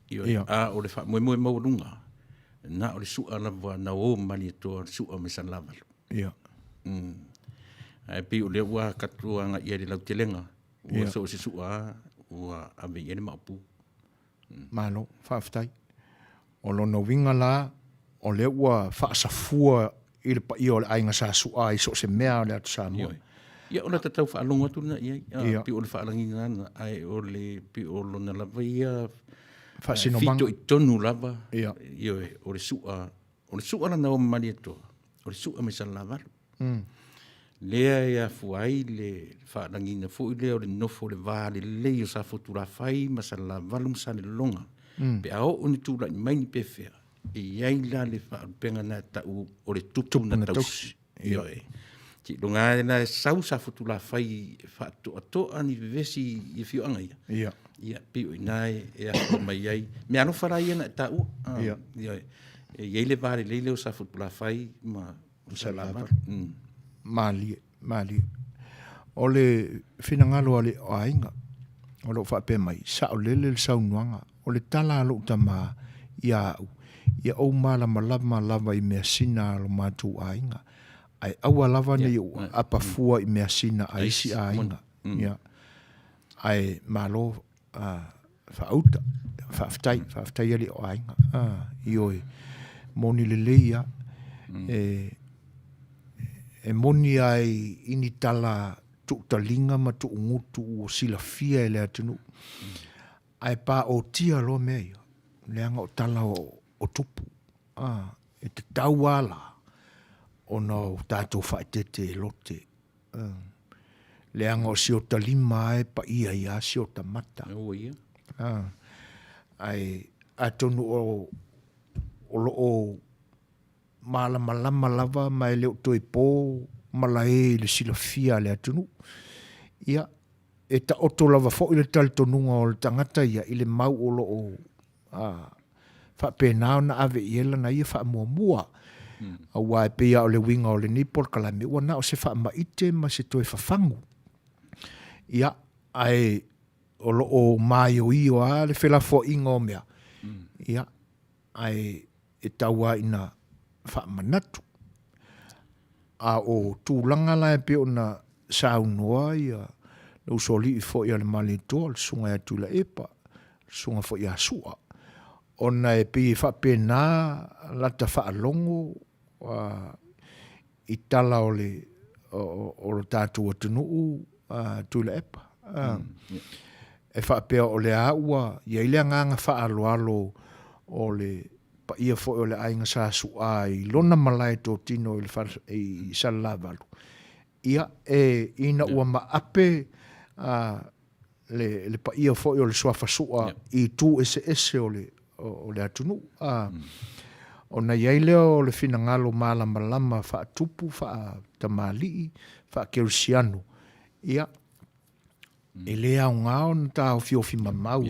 Ioe, a o le faamoemoe maualuga, na o le su'a lava na o Malietoa o le su'a mai Salelavalu. Ia. Ae pei o lea ua tatou agai i ai i le lautelega, ua so o se su'a lava ua ave i ai le maopu. Malo, faafetai. O lona uiga la, o lea ua faasafua i le paia o le aiga Sa Su'a i so o se mea o le Atu Samoa. Ia, o lata tau faalogo atu lena i ai, a, pei o le faalagiga lena, ae o le, pei o lona lava ia Faasinomaga. fitoitonu lava, ioe, o le su'a, o le su'a lana o Malietoa, o le su'a mai Salelavalu. Lea e afua ai le faalagiina foi lea o le nofo o le va lelei o Safotulafai ma Salelavalu ma Salelologa. Pe a oo ina tulai mai ni pefea, e i ai la le faalupega na tau o le tupu na tausi. Ioe. Seiloga lava la e sau Safotulafai e faatoatoa ni vevesi i afioaga ia. Ia, pei o i ina e afua mai ai. Meaalofa la ia na e taua. Ioe. E i ai le va lelei lea o Safotulafai ma Salelavalu. Malie, malie. O le finagalo a le aiga o lo o faapea mai, saolele le saunoaga, o le tala a lou tama ia au, ia ou malamalama lava i measina a lo matou aiga, ae aua lava ne i ou aapa fua i measina a isi aiga. Ia. Ae malo faauta, faafetai, faafetai alii o aiga. Ioe, moni lelei lava. E moni lava i ni tala tuutaliga ma tuugutu ua silafia e le atunuu, ae paotia loa mea ia, leaga o tala o tupu. E tatau lava la ona o tatou faaeteete e lote. Leaga o si ota lima lava e paia ai lava si ota mata. Ae atonu o lo o malamalama lava ma e le o toe po malae i le silafia a le atunuu. Ia, e taoto lava foi le talitonuga o le tagata ia i le mau o lo o faapena ona ave i ai lana ia faamuamua. Aua e pei lava o le uiga o lenei polokalame, ua na o se faamaite ma se toe fafagu. Ia, ae o lo o maioio lava le felafoaiga o mea, ia, ae e tau lava ina faamanatu. A o tulaga la e pei ona saunoa ia le usoalii foi a le Malietoa, le Susuga ia Tuilaepa, le Susuga foi ia Sua, ona e pei e faapena lata faalogo i tala o le o lo tatou atunuu Tuilaepa. E faapea o lea ua i ai le agaga faaaloalo o le paia foi o le aiga Sa Su'a i lona malae totino i le fale i Salelavalu, ia e ina ua maape le le paia foi o le suafa Su'a i itu eseese o le o le atunuu, ona i ai lea o le finagalo malamalama faatupu, faatamalii, faakerisiano, ia, e le aoga ona taofiofi mamau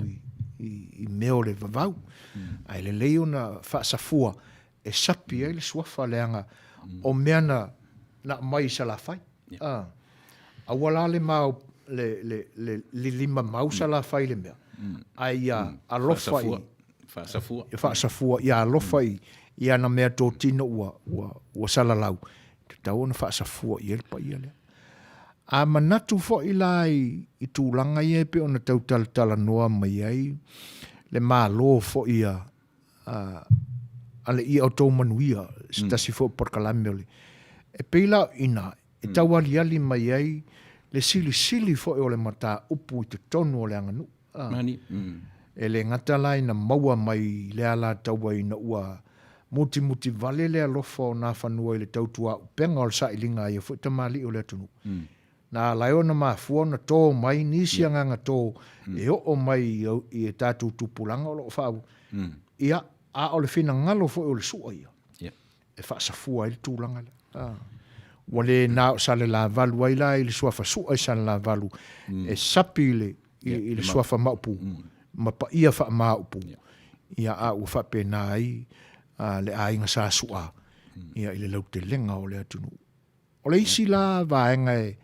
i mea o le vavau, ae lelei ona faasafua e sapi ai le suafa leaga o mea na aumai i Salafai. Aua la le ma le le le lilima mau Salafai i le mea, ae ia alofa i faasafua faasafua ia alofa i i ana meatotino ua ua ua salalau, e tatau ona faasafua i ai le paia lea. A manatu foi la i i tulaga ia e pei ona tau talatalanoa mai ai le Malo foi a a le ia o tou manuia, se tasi foi o polokalame o le, e pei la o i ina e tau aliali mai ai le silisili foi o le mataupu i totonu o le aganuu. Mani. E le gata la ina maua mai le alataua ina ua mutimuti vale le alofa o Nafanua i le tautuaupega o le sailiga a ia foi tamalii o le atunuu, Na ala ai ona mafua ona tō mai nisi agaga tō e oo mai i e tatou tupulaga o lo o faa... Ia, a o le finagalo foi o le sua ia, e faasafua ai le tulaga lea. Ua le na o Salelavalu ai la i le suafa Su'a i Salelavalu e sapi i le, i le suafa Maopu ma paia faa-Maopu, ia a ua faapena ai le aiga Sa Su'a ia i le lautelega o le atunuu. O le isi la vaega e,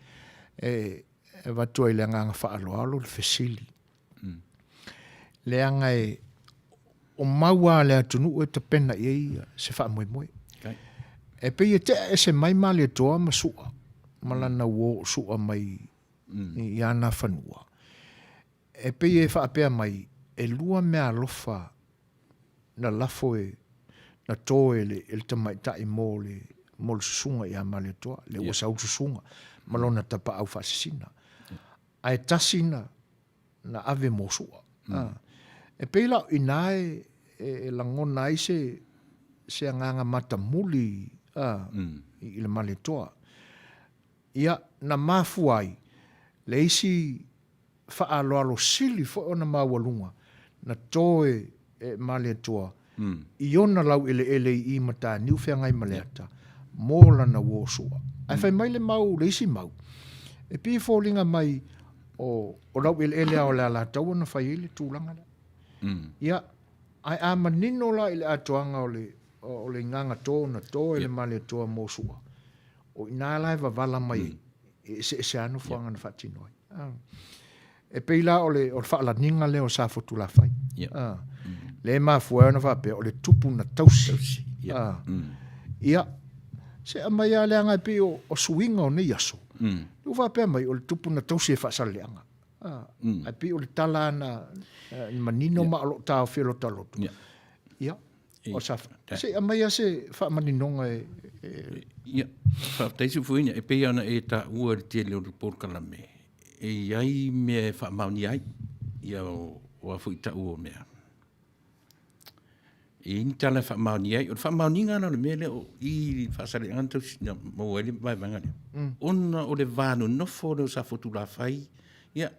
e avatu ai le agaga faaaloalo le fesili, leaga e o mau a le atunuu e tapena i ai se faamoemoe. E pei e tea ese mai Malietoa ma Su'a ma lana uo o Su'a mai i ana fanua. E pei e faapea mai, e lua meaalofa na lafo e, na to e le, e le tamaitai mo le, mo le susuga ia Malietoa, lea ua sau le susuga ma lona tapaau faasisina. Ae tasi na, na ave mo Su'a. E pei la o i ina e, e lagona ai se, se agaga matamuli a, i le Malietoa. Ia, na mafua ai le isi faaaloalo sili foi ona maualuga na to e Malietoa i ona laueleele i i Mataniu Feagaimaleata mo lana uo Su'a. Ae fai mai le mau, le isi mau, e pei e foliga mai o, o laueleele lava o le Alataua na fai ai le tulaga lea. Ia, ae a manino la i le atoaga o le, o le igaga to na to e le Malietoa mo Su'a, O i ina la e wavala mai ai, e eseese lava nofoaga na faatino ai. E pei la o le, o le faalaniga lea o Safotulafai. Lea e mafua ai ona faapea, o le tupu na tausi. Ia, se aumai lava leaga e pei o, o suiga o nei aso. Ua faapea mai, o le tupu na tausi e Faasaleleaga. Ae pei o le tala na manino ma o lo o taofi e lota loto. Ia, o sa, se i aumai lava se faamaninoga e... Ia, faafetai Seufuina, e pei ona e taua i le tele o le polokalame, e i ai mea e faamaonia ai, ia o a foi tau o mea. E i ai ni tala e faamaonia ai. O le faamaoniga la o le mea lea o i i Faasaleleaga na tausi na maua ai le vaevaega lea, ona o le va nonofo lea o Safotulafai, ia,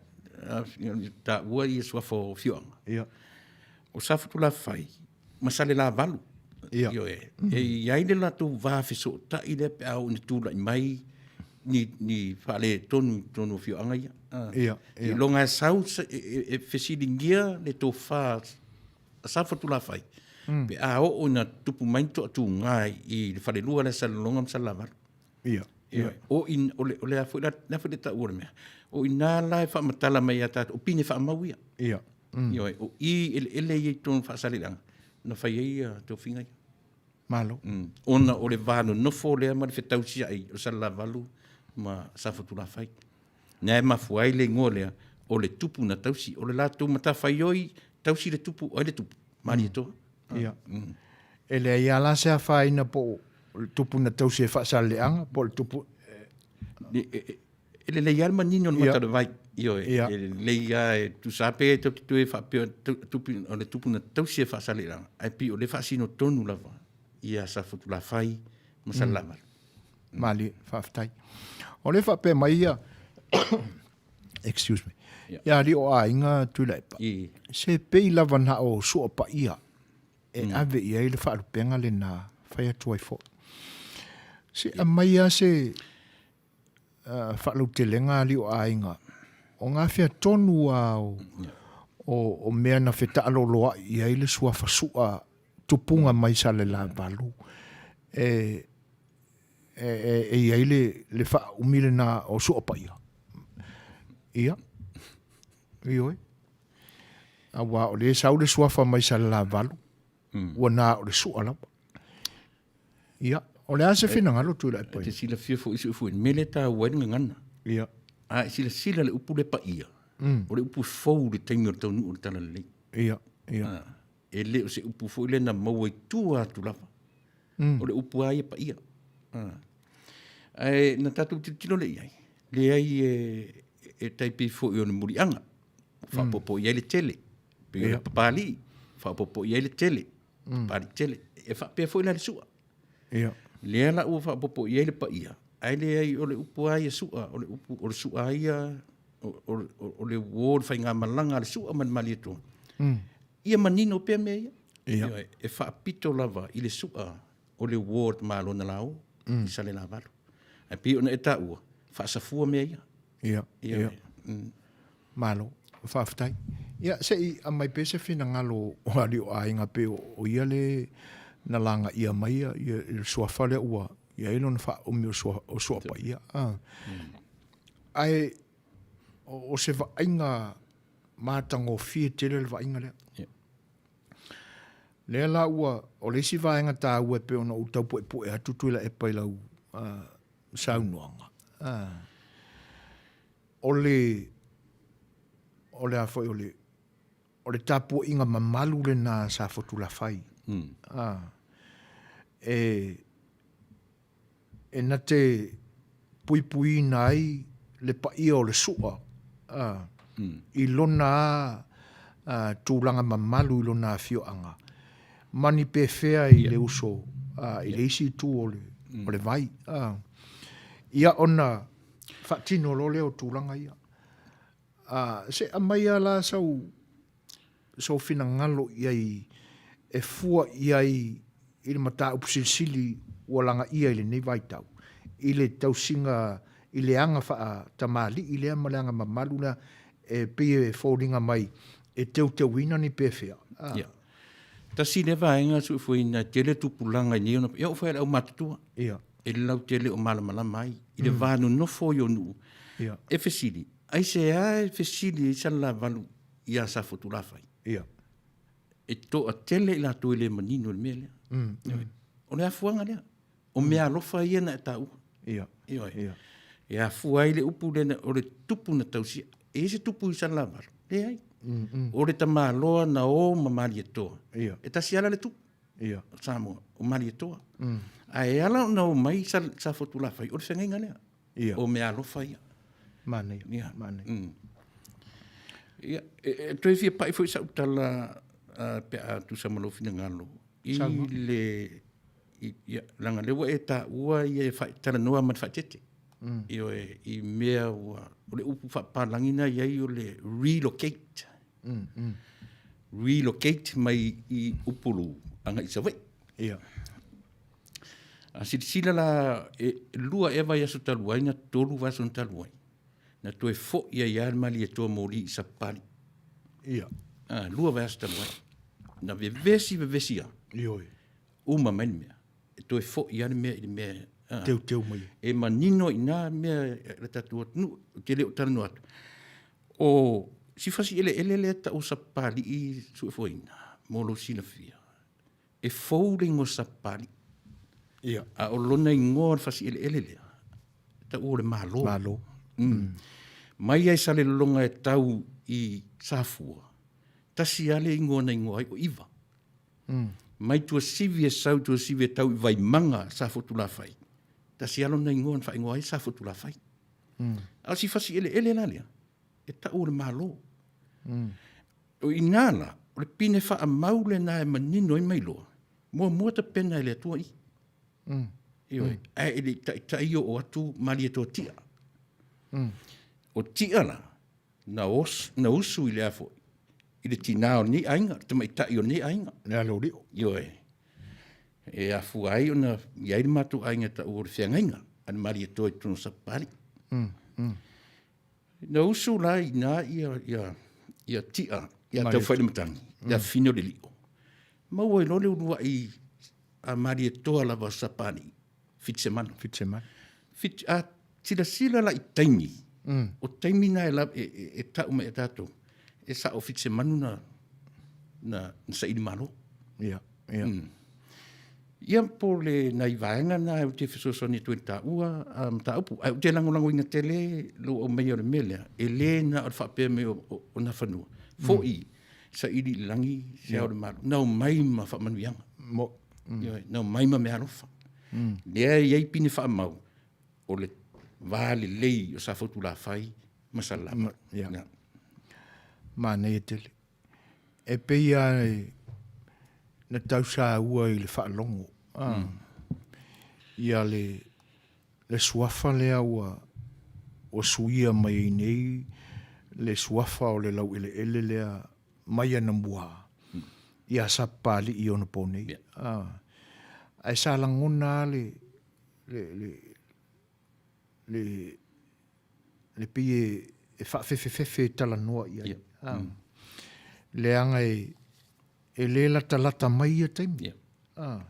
taua ia suafa o afioaga. Ia. O Safotulafai ma Salelavalu. Ia. Ioe. E i ai le latou va fesootai lea pe a oo ina tulai mai ni, ni faaletonu i totonu o afioaga ia. Ia, ia. Iloga e sau e fesiligia le tofa a Safotulafai pe a oo ina tupu mai ni toatuga i le falelua lea Salelologa ma Salelavalu. Ia. Ia. O in, o le, o le a foi la, le a foi le taua o le mea. O i ina la e faamatala mai ia tatou, o pine faamau ia. Ia. Ioe, o i eleele ia i totonu o Faasaleleaga na fai ai ia tofiga ia. Malo. Ona o le va nonofo lea ma le fetausiai o Salelavalu ma Safotulafai. Na e mafua ai le igoa lea o le tupu na tausi. O le latou matafaioi, tausi le tupu, o ai le tupu? Malietoa. Ia. E leai lava la se afaina po o le tupu na tausi e Faasaleleaga po o le tupu... E lelei lava le manino o le mata o le vai. Ioe, e lelei lava e tusa lava pe tou te toe faapea o le tupu na tausi e Faasaleleaga, ae pei o lea e faasino tonu lava ia Safotulafai ma Salelavalu. Malie, faafetai. O lea e faapea mai ia, excuse me, ia alii o aiga Tuilaepa, se pei lava na o Sua Paia e ave i ai le faalupega lena, fai atu ai foi. Se aumai lava se faalautelega alii o aiga, o gafea tonu lava o mea na fetaaloloai i ai le suafa Su'a tupuga mai Salelavalu e i ai le faaumi lena o Sua Paia. Ia, ioe. Aua o lea e sau le suafa mai Salelavalu, ua na o le Sua lava. Ia, o le a se finagalo Tuilaepa? E te silafia foi Seufuini, mea lea e taua ai le gagana. Ia. A e silasila i le upu lea paia, o le upu e fou i le taimi o le taunuu o le Talalelei. Ia, ia. E le o se upu foi lea na maua i tua atu lava. O le upu lava ia paia. Ae na tatou tilotilo lea i ai, leai e tai pei foi o le muliaga, faaopoopo i ai le tele, pei o le papalii, faaopoopo i ai le tele, papalii tele. E faapea foi la le sua. Lea la ua faaopoopo i ai le paia, ae leai o le upu lava ia sua, o le upu, o le sua lava ia, o le uo o le faigamalaga a le sua ma le Malietoa. Ia manino pea mea ia. Ioe, e faapito lava i le sua o le uo o le tamaloa na lao i Salelavalu. Ae pei ona e taua, faasafua mea ia. Ia, ia. Malo, faafetai. Ia, se i aumai pea se finagalo o alii o aiga pei o ia le na lagaia mai ia le suafa lea ua i ai lona faaumi o Suapaia. Ae o se vaaiga matagofie tele le vaaiga lea. Lea la ua, o le isi vaega taua e pei ona ou tau puepue atu Tuilaepa i lau saunoaga, o le, o le a foi, o le, o le tapuaiga mamalu lena a Safotulafai. E, e na te puipuiina ai le paia o le sua i lona a tulaga mamalu i lona afioaga ma ni pefea i le uso i le isi itu o le, o le vai. Ia ona faatino loa lea o tulaga ia. Se aumaia la sau sou finagalo i ai e fua i ai i le mataupu silisili ua lagaia i lenei vaitau, i le tausiga i le aga faatamalii lea ma le aga mamalu lea e pei e foliga mai e teuteuina ni pefea. Ia. Tasi lea vaega Suefueina e tele tupulaga i nei ona, ia oo foi i le aumatutua. Ia. E lautele o malamalama ai i le va nonofo i o nuu. Ia. E fesili, aisea e fesili ai Salelavalu ia Safotulafai? Ia. E toatele i latou e le manino i le mea lea. O le afuaga lea. O meaalofa ia na e taua. Ia. Ioe. Ia. E afua ai le upu lea, o le tupu na tausia. E i ai se tupu i Salelavalu? Leai. O le tamaloa na o ma Malietoa. Ia. E tasi lava la le tupu. Ia. O Samoa, o Malietoa. Ae ala ona o mai Safotulafai, o le feagaiga lea. Ia. O meaalofa ia. Manaia. Ia. Manaia. Ia, e toe fia pai foi sau tala pe a tusa ma lou finagalo i le ia, leaga lea ua e taua ia e talanoa ma le faaeteete. Ioe, i mea ua, o le upu faapapalagi na i ai o le relocate. Relocate mai i Upolu agai i Savaii. Ia. A silasila la, e lua ea vaiaso talu ai na tolu vaiaso na talu ai, na toe foi ai lava le Malietoa moli i Sapapalii. Ia. A, lua vaiaso talu ai. Na vevesi vevesi lava. Ioe. Uma mai le mea. E toe foi lava le mea i le mea. A, Teuteu mai. E manino i ina mea le tatou atunuu, ou te le o talanoa atu. O si fasi eleele lea e tau o Sapapalii Suefuaina, mo lou silafia, e fou le igoa Sapapalii. Ia. A o lona igoa o le fasi eleele lea, e tau o le Malo. Malo. Mai ai Salelologa e tau i Safua, tasi lava le igoa na igoa ai o Iva. Mai Tuasivi e sau i Tuasivi e tau i Vaimaga, Safotulafai, tasi lava lona igoa na faaigoa ai Safotulafai. A o si fasi eleele la lea, e tau o le Malo. O i ina la, o le pine faamau lena e manino ai mailoa, muamua tapena e le Atua i. Ioe, ae e le i taitai oo atu Malietoa Tia. O Tia la, na, os, na usu i le a foi, i le tinā o lenei aiga, le tamaitai o lenei aiga. Le alo o Lio. Ioe. E afua ai ona i ai le matou aiga e taua o le feagaiga a le Malietoa i totonu o Sapapalii. Na usu la i ina ia, ia, ia Tia, ia Taufailematagi, le afafine o le Lio. Maua ai loa le uluai a Malietoa lava o Sapapalii, Fitisemanu. Fitisemanu. Fit, a silasila la i taimi, o taimi na e, e, e, e tau mai e tatou, e sao Fitisemanu na, na, na saili malo. Ia, ia. Ia po o le nai vaega na ou te fesoasoani atu ai i le taua a mataupu. Ae ou te lagolagoina tele lou aumaia o le mea lea, e le na o le faapea mai o, o, o Nafanua. Foi saili i le lagi se ao o le Malo, na omai ma faamanuiaga. Mo. Ioe, na omai ma meaalofa. Lea e i ai pine faamau o le va lelei o Safotulafai ma Salelavalu. Ia. Ia. Manaia tele. E pei lava na tausaua i le faalogo ia le le suafa lea ua ua suia mai ai nei le suafa o le laueleele lea mai anamua ia Sapapalii i onapo nei. Ae sa lagona lava le le le. le, le pei e, e faafefefefe e talanoa i ai. Yeah. Ah. Leaga e, e lē latalata mai ia taimi. Yeah. Ah.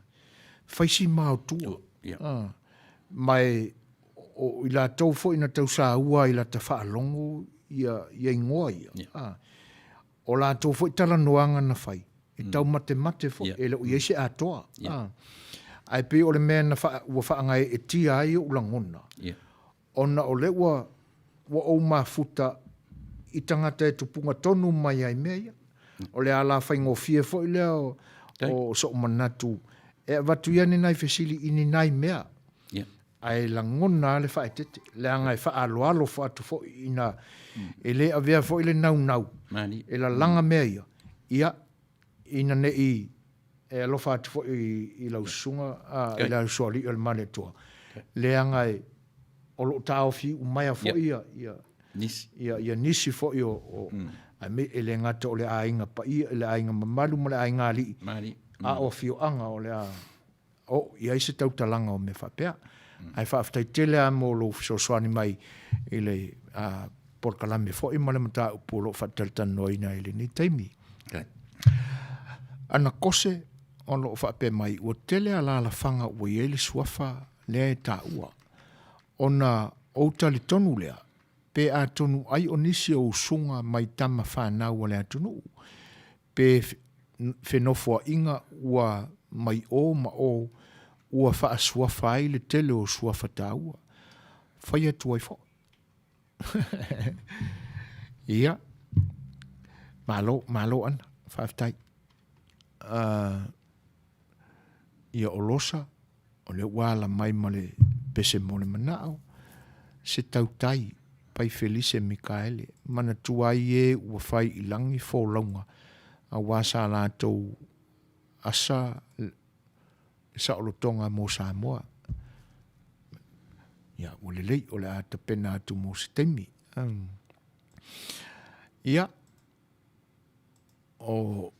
Fai si maotua. Oh, yeah. Ah. Ma e, o, i latou foi na tausaua i lata faalogo ia, ia igoa ia. Yeah. Ah. O latou foi talanoaga na fai, e taumatemate foi, Yeah. e le o i ai se atoa. Yeah. Ah. Ae pei o le mea na wha, ua whaangaeetia ai ou lagona, Yeah. ona o lea ua, ua ou mafuta i tagata e tupuga tonu mai ai mea ia. O le ala faigofie foi lea o, o so'u manatu e avatu ia ni nai fesili i ni nai mea. Yeah. Ae lagona lava le faaeteete, leaga e faaaloalo atu foi ina e le avea foi le naunau Mani. e lalaga mea ia, ia, ina ne i e alofa atu foi i lau susuga, a, i lau sualii o le Malietoa, leaga e, o lo o taofi umaea foi ia, ia, Nisi. ia, ia nisi foi o, o mm. e le gata o le aiga paia, le aiga mamalu ma le aiga alii, Mani. a o afioaga o le a oo i ai se tautalaga o mea faapea. Ae faafetai tele lava mo lou fesoasoani mai i le polokalame foi ma le mataupu o lo o faatalatalanoaina i lenei taimi. Ana Kose o lo o faapea mai, ua tele alaalafaga ua i ai le suafa lea e taua, ona ou talitonu lea, pe atonu ai o nisi o usuga mai tama fanau a le atunuu, pe fenofoaiga ua mai ō ma ō ua faasuafa ai le tele o suafa taua. Fai atu ai foi. Ia. Malo, malo Ana. Faafetai. Uh, ia o Losa, o lea ua ala mai ma le pese mo le manao, se tautai, pai Felise Mikaele, manatua ai e ua fai i lagi folauga, aua sa latou asa le saolotoga mo Samoa. Ia, ua lelei, o le a tapena atu mo se taimi. Ia, o,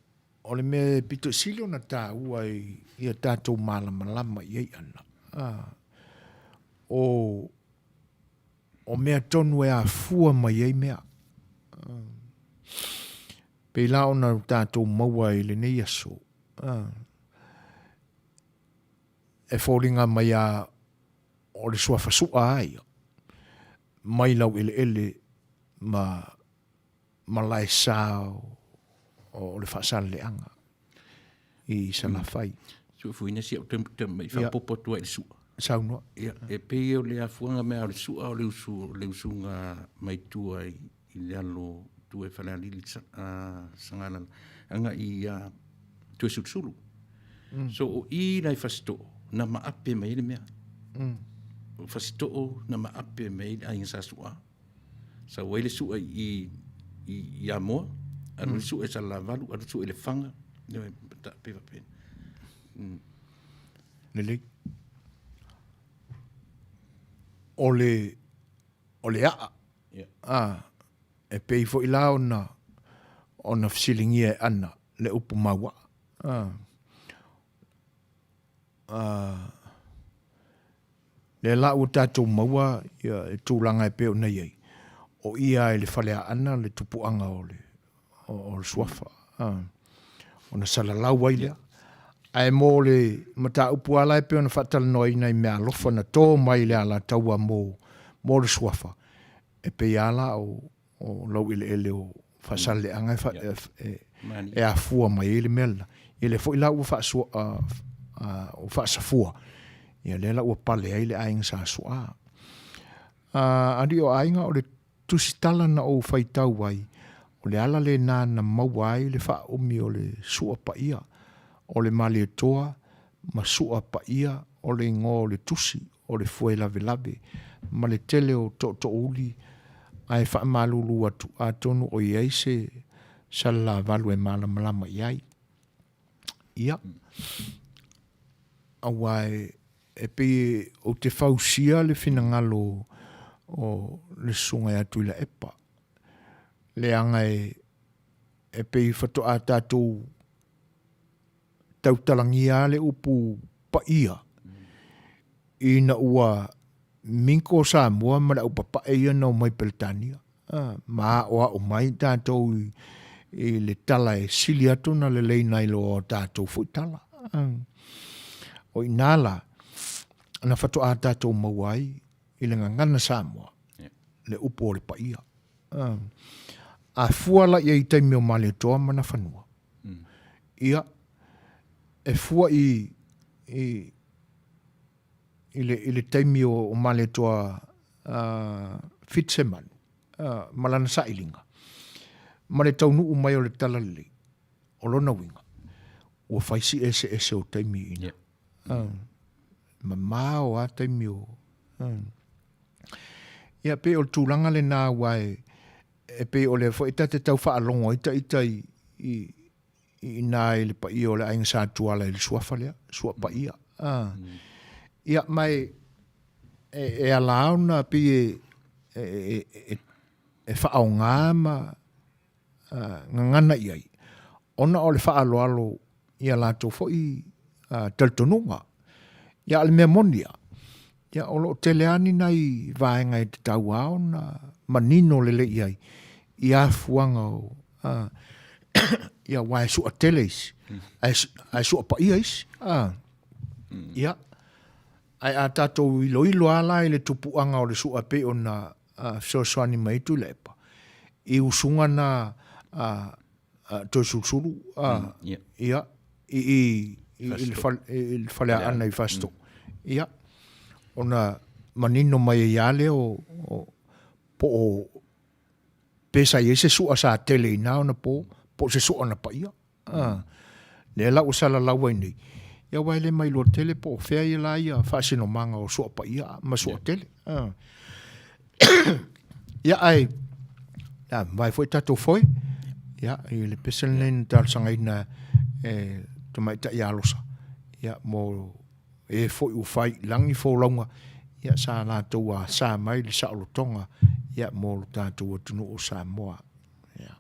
o le mea e pito sili ona tāua i, i a tātou mālamalama i ai ana. Ah, o, o mea tonu e afua mai ai mea. Pei la ona tatou maua i lenei aso, e foliga mai a o le suafa su'a a ia, mai laueleele ma malaesa o le Faasaleleaga i Salafai. Suefuina si au tamai faaopoopo atu ai i le su'a. Saunoa. Ia, e pei o le afuaga mea o le su'a o le usu, o le usuga mai tua i, i le alo tua i Falealili Sagalala, agai i a Tuisulusulu. Mm. So o i la i Fasito'o, na maape mai ai le mea. Mm. O Fasito'o na maape mai ai le aiga sa Su'a. Sau ai le su'a i, i, i Amoa, alu le su'a i Salelavalu, alu le su'a i Lefaga, pe faapena. Mm. Lelei. O le, o le aa. Yeah. Ah, e pei foi la ona, ona fesiligia e Ana le upu mauaa. Ah. Lea la ua tatou maua ia tulaga e pei ona i ai, o ia i le Faleaana le tupuaga o le, o le suafa, ona salalau ai lea. Ae mo le mataupu lava la e pei ona faatalanoaina i meaalofa na to mai i le Alataua mo, mo le suafa, e pei lava la o, o laueleele o Faasaleleaga e, e, e afua mai ai le mea lela. Ia lea foi la ua faasua, uh, uh, faasafua, ia lea la ua pale ai le aiga sa Su'a. Uh, alii o aiga o le tusitala na ou faitau ai, o le ala lena na maua ai le faaumi o le sua paia o le Malietoa ma sua paia o le igoa o le tusi o le foe lavelave ma le tele o tootoouli ae faamalulu atu atonu o i ai se Salelavalu e malamalama i ai. Ia, aua e, e pei ou te fausia le finagalo o le susuga ia Tuilaepa, leaga e, e pei faatoa tatou tautalagia lava le upu paia ina ua Minko o Samoa ma le aupapae ia na omai Peretania, ma aoao mai tatou i le tala e sili atu ona lelei nai lo a tatou foi tala. O i ina la, na faatoa tatou maua ai i le gagana Samoa le upu o le paia. A fua la i ai i taimi o Malietoa ma Nafanua, ia, e fua i, i, i le, i le taimi o, o Malietoa Fitzemanu ma lana sailiga, ma le taunuu mai o le Talalelei, o lona uiga, ua fai si eseese o taimi i ina. Yeah. Mamao a taimi o... Ia, pei o le tulaga lena aua e, e pei o lea foi ta te tau faalogo ai ita i, i, i ina i le paia o le aiga Sa Tuala i le suafa lea, sua paia. Ah. Ia, ma e, e, e ala ona pei e, e, e, e, e faaaoga ma gagana i ai, ona o le faaaloalo i a latou foi talitonuga. Ia, a o le mea moni lava, ia, o lo o tele lava ni nai vaega e tatau lava ona manino lelei i ai i afuaga o, ia, aua e suatele isi, ae suapaia isi. Ia, ae a tatou iloilo lava la i le tupuaga o le sua e pei ona fesoasoani mai ai Tuilaepa i usuga na a Toesulusulu ia, i i le Faleaana i Fasitoouta, ia, ona manino mai ai lava lea o po o pe sa i ai se sua sa tele i na ona po, po o se sua na paia. A, lea la ua salalau ai nei, ia aua e le mailoa tele po o fea ia la ia faasinomaga o sua paia ma sua tele. A. Ia ae, ia, mavae foi tatou foe, ia, i le pese lenei na talosagaina e Tamaitai Alosa, ia, mo e foi ua fai i lagi folauga, ia, sa latou asa mai le saolotoga, ia, mo lo tatou atunuu o Samoa. Ia.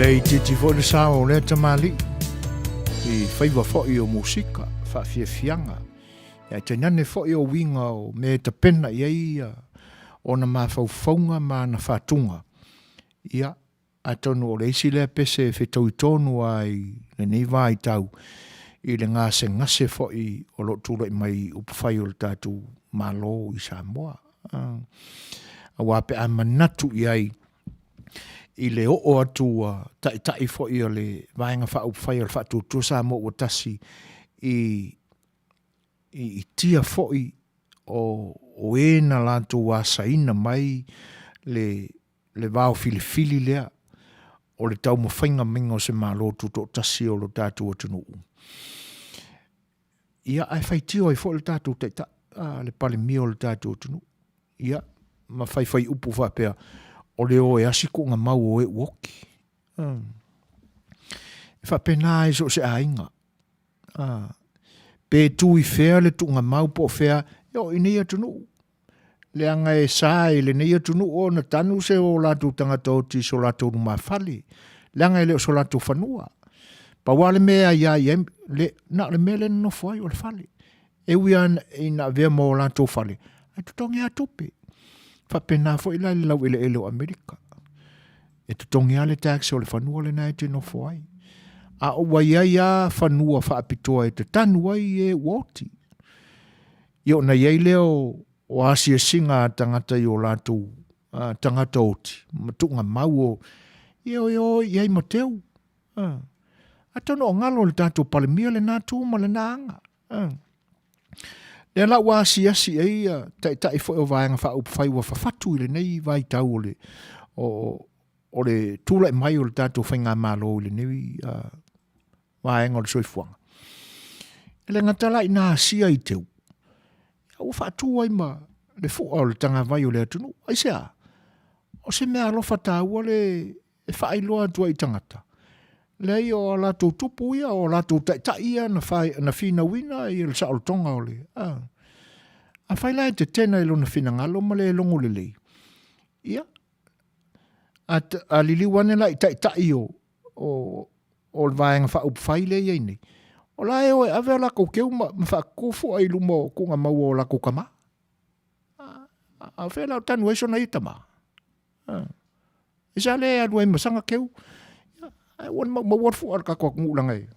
Le itiiti foi le sao o lea tamalii i faiva foi o musika, faafiafiaga, ae tainane foi o uiga o mea e tapena i ai ona mafaufauga ma ana faatuga. Ia, atonu o le isi lea pese e fetaui tonu lava i lenei vaitau i le gasegase foi o lo o tulai mai i upufai o le tatou Malo i Samoa. Aua pe a manatu i ai i le oo atu a taitai foi o le Vaega Faaupufai o le Faatuatua Samoa ua Tasi i i tia foi o o e na latou asaina mai le le vao filifili lea o le taumafaiga maiga o se Malo Tutoatasi o lo tatou atunuu. Ia, ae faitio ai foi le tatou Taitai, a, le Palemia o le tatou atunuu, ia, ma faifai upu faapea, o le o e asi kuuga mau o e ua oti. E faapena ai so o se aiga. A, pe tu i fea le tuugamau po o fea, e oo i nei atunuu. Leaga e sa i lenei atunuu ona tanu se o latou tagata oti i so latou lumafale, leaga e le o so latou fanua. Pau lava le mea e aia i ai, le, na o le mea lea e nonofo ai o le fale. E ui lava ina avea ma o latou fale, ae totogi lava tupe. E faapena foi la i le laueleele o Amerika. E totogi lava le tax o le fanua lena e te nofo ai. A ua i ai lava fanua faapitoa e tatanu ai e ua oti. Ia ona i ai lea o, o asiasiga a tagata i o latou a, tagata oti ma tuugamau o, ia o e o i ai ma teu. A. Atonu o galo le tatou Palemia lena tu ma lena aga. A. Lea la ua asiasi i ai ia taitai foi o Vaega Faaupufai ua fafatu i lenei vaitau o le, o, o le tulai mai o le tatou faigamalo i lenei uh, vaega o le soifuaga. E le gata la ina asia i teu, ua faatu ai ma le fua o le tagavai o le atunuu. Aisea? O se mea alofa taua le e faailoa atu ai i tagata, leai o a latou tupu ia, o a latou taitai ia na, whai, na finauina i le saolotoga o le... A, afai la e tetena i lona finagalo ma le logo lelei, ia, a, a liliu ane la i taitai o, o, o le vaega faaupufai lea e i ai nei, o la e o e ave a latou keu ma, ma faatutu fua i luma o tuugamau o latou tama. A, a, a fea la o tanu ai sona ia tama? A, e sa le alu ai ma sana keu. Ia, ae ua maumau le fua o le tatou atunuu leaga e.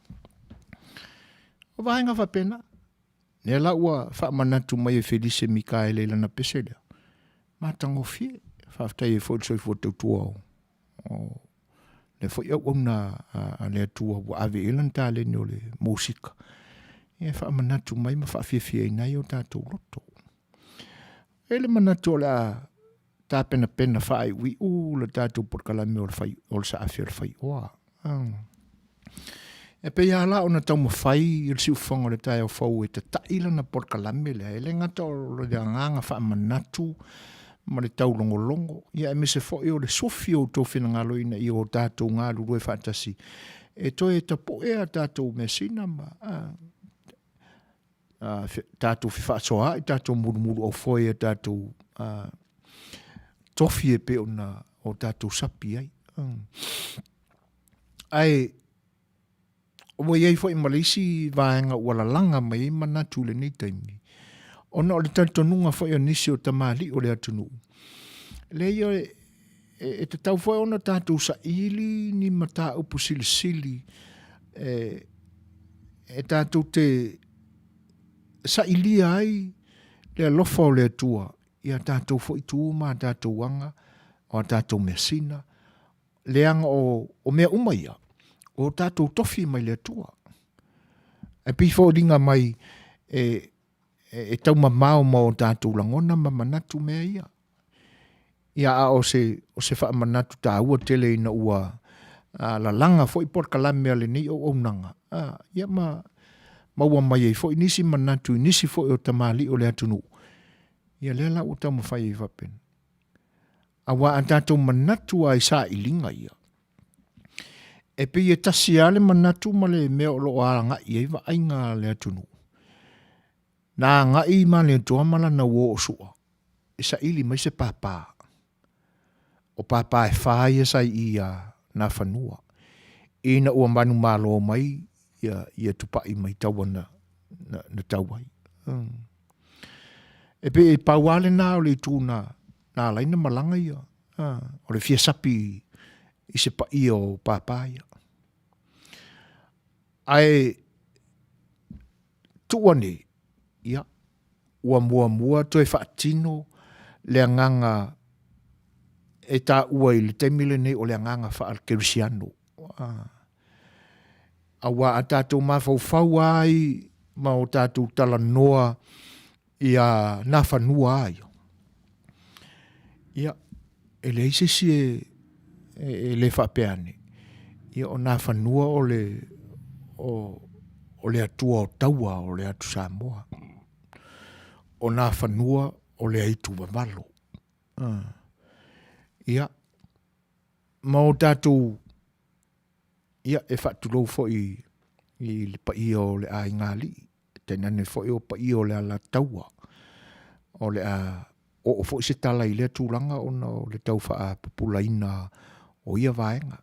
O vaega faapena. Lea la ua faamanatu mai e Felise Mikaele i lana pese lea. Matagofie. Faafetai ai foi i le soifua tautua o, o lea foi auauna a, a le Atua ua ave i ai lana taleni o le musika. Ia faamanatu mai ma faafiafiaina ai o tatou loto. E le manatu o le a tapenapena faaiuiu le tatou polokalame o le fai, o le saafi o le faioa. E pei lava la ona taumafai le siufofoga o le taeao fou e tata'i lana polokalame lea, e le gata o le agaga faamanatu ma le taulogologo, ia aemaise foi o le sufi o outou finagalo ina ia o tatou galulue faatasi e toe tapu'e a tatou measina ma tatou fefaasoaai, tatou mulumuluaufoe i a tatou tofi e pei ona o tatou sapi ai. Ae ua i ai foi ma le isi vaega ua lalaga mai ai manatu i lenei taimi, ona o le talitonuga foi o nisi o tamalii o le atunuu, leai e tatau foi ona tatou saili ni mataupu silisili e, e tatou te sailia ai le alofa o le Atua i a tatou foi tu ma a tatou aga, o a tatou measina, leaga o, o mea uma ia, o tatou tofi mai le Atua. E pei foliga mai e, e, e taumamao ma o tatou lagona ma manatu mea ia. Ia, a o se, o se faamanatu taua tele ina ua a, lalaga foi polokalame a lenei auaunaga, a, ia ma maua mai ai foi nisi manatu i nisi foi o tamalii o le atunuu, ia lea la ua taumafai ai faapena. Aua a tatou manatu lava i sailiga ia, e pei e tasi lava le manatu ma le mea o lo o agai i ai vaaiga a le atunuu. Na agai Malietoa ma lana uo o Sua e saili mai se pāpā. O pāpā e whā ia sa i i a Nafanua. Ina ua manumalo mai ia, ia tupai mai taua na, na, na tau ai. E pei e pau lava lena o le itu na, na ala ai ona malaga ia, o le fia sapi i se paia o papa ia. Ae tuua nei, ia, ua muamua toe faatino le agaga e taua i le taimi lenei o le agaga faakerisiano. Aua a tatou mafaufau ai ma o tatou talanoa ia Nafanua a ia, ia, e leai se isi e, e, e le faapea ane, ia o Nafanua o le, o, o le Atua o taua o le atu Samoa. O Nafanua o le aitu vavalo. Ia, ma o tatou, ia, e faatulou foi i le paia o le aiga alii, tainane foi o paia o le Alataua, o le a oo foi se tala i lea tulaga ona o le tau faapupulaina o ia vaega.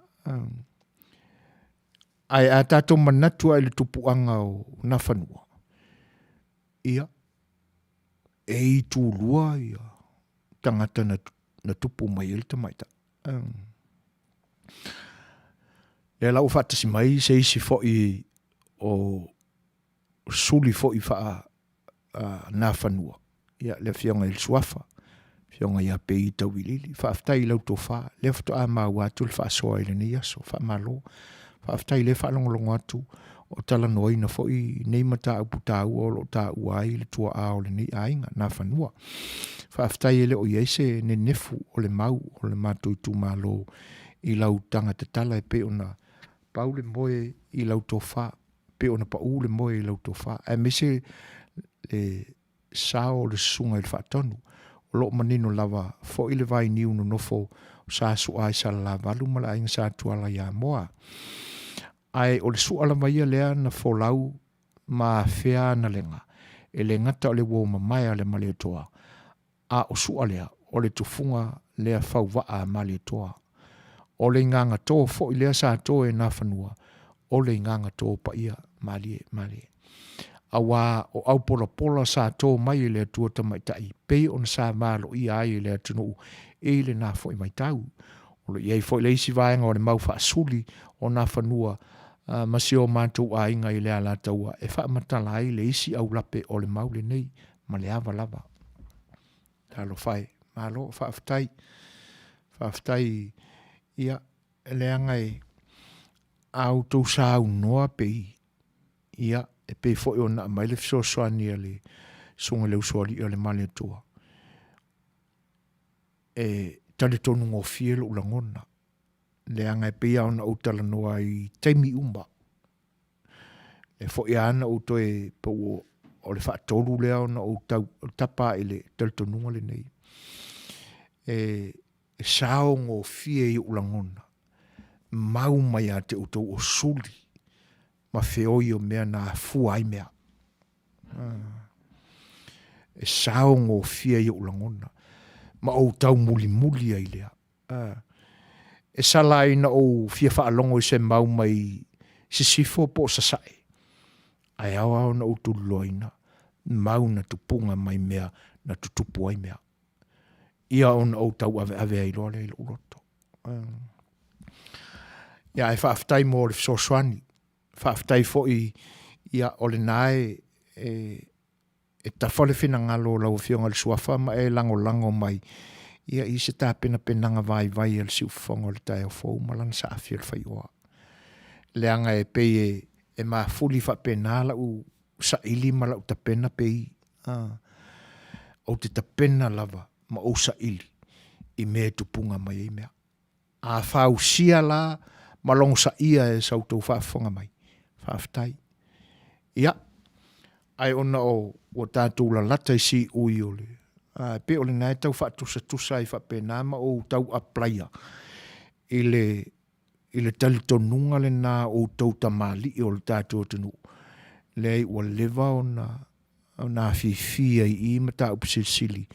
Ae a tatou manatu lava i le tupuaga o Nafanua, ia, e itulua ia tagata na, na tupu mai ai le tamaitai. Lea la ua faatasi mai se isi foi o suli foi faa Nafanua, ia le afioga i le Suafa, afioga ia Pei Tauiliili. Faafetai i lau tofa, lea faatoa maua atu le faasoa i lenei aso. Faamalo. Faafetai lea faalogologo atu o talanoaina foi nei mataupu taua o lo o taua ai le tuaa o lenei aiga, Nafanua. Faafetai e le o i ai se nenefu o le mau o le matou itumalo i lau taga tatala e pei ona pau le moe i lau tofa, pei ona pau le moe i lau tofa, aemaise le sao o le susuga i le Faatonu. O lo o manino lava foi le vainiu nonofo o Sa Su'a i Salalavalu ma le aiga Sa Tuala i Amoa. Ae o le su'a lava ia lea na folau ma afea analega, e le gata o le uo mamae a le Malietoa, a o su'a lea, o le tufuga lea fauvaa a Malietoa. O le igaga to foi lea sa to e Nafanua, o le igaga to paia malie malie. Auā o aupolapola sa to mai e le Atua Tamaitai pei ona sa valoia ai e le atunuu i lena foi vaitau. O lo o i ai foi le isi vaega o le mau faasuli o Nafanua ma si o matou aiga i le Alataua e faamatala ai le isi aulape o le mau lenei ma le ava lava. Talofa e, malo, faafetai, faafetai, ia, leaga e a outou saunoa pei, ia, e pei foi ona aumai le fesoasoani a le Susuga i le Usoalii o le Malietoa, e talitonu gofie lou lagona, leaga e pei lava ona ou talanoa ai i taimi uma, E foi lava na ou toe pau o le faatolu lea ona ou tau tapa i le talitonuga lenei. E, e sao gofie i ou lagona, mau mai ia te outou o suli ma feoi o mea na afua ai mea. E sao gofie i ou lagona, ma ou taumulimuli ai lea. E sala ai na ou fia faalogo i se mau mai sisifo po o sasae, ae ao lava ona ou tuliloaina mau na tupuga mai mea na tutupu ai mea. Ia ona ou tauaveave ai loa lea i lou loto. Ia ae faafetai mo le fesoasoani. Faafetai foi ia o lena e, e E tafa le finagalo o lau Afioga i le Suafa ma e lagolago mai ia i se tapenapenaga vaivai a le siufofoga o le taeao fou ma lana saafi o le faioa. Leaga e pei e, e mafuli faapena lau saili ma lau tapena pei, a, ou te tapena lava ma ou saili i mea e tupuga mai ai mea. A fausia la ma logosaia e sa outou faafofoga mai, faafetai. Ia, ae ona o ua tatou lalata i siui o le, a, e pei o lena e tau faatusatusa ai faapena ma ou tau aplaia i le, i le talitonuga lena o outou tamalii o le tatou atunuu, leai ua leva ona ona afifi ai i mataupu silisili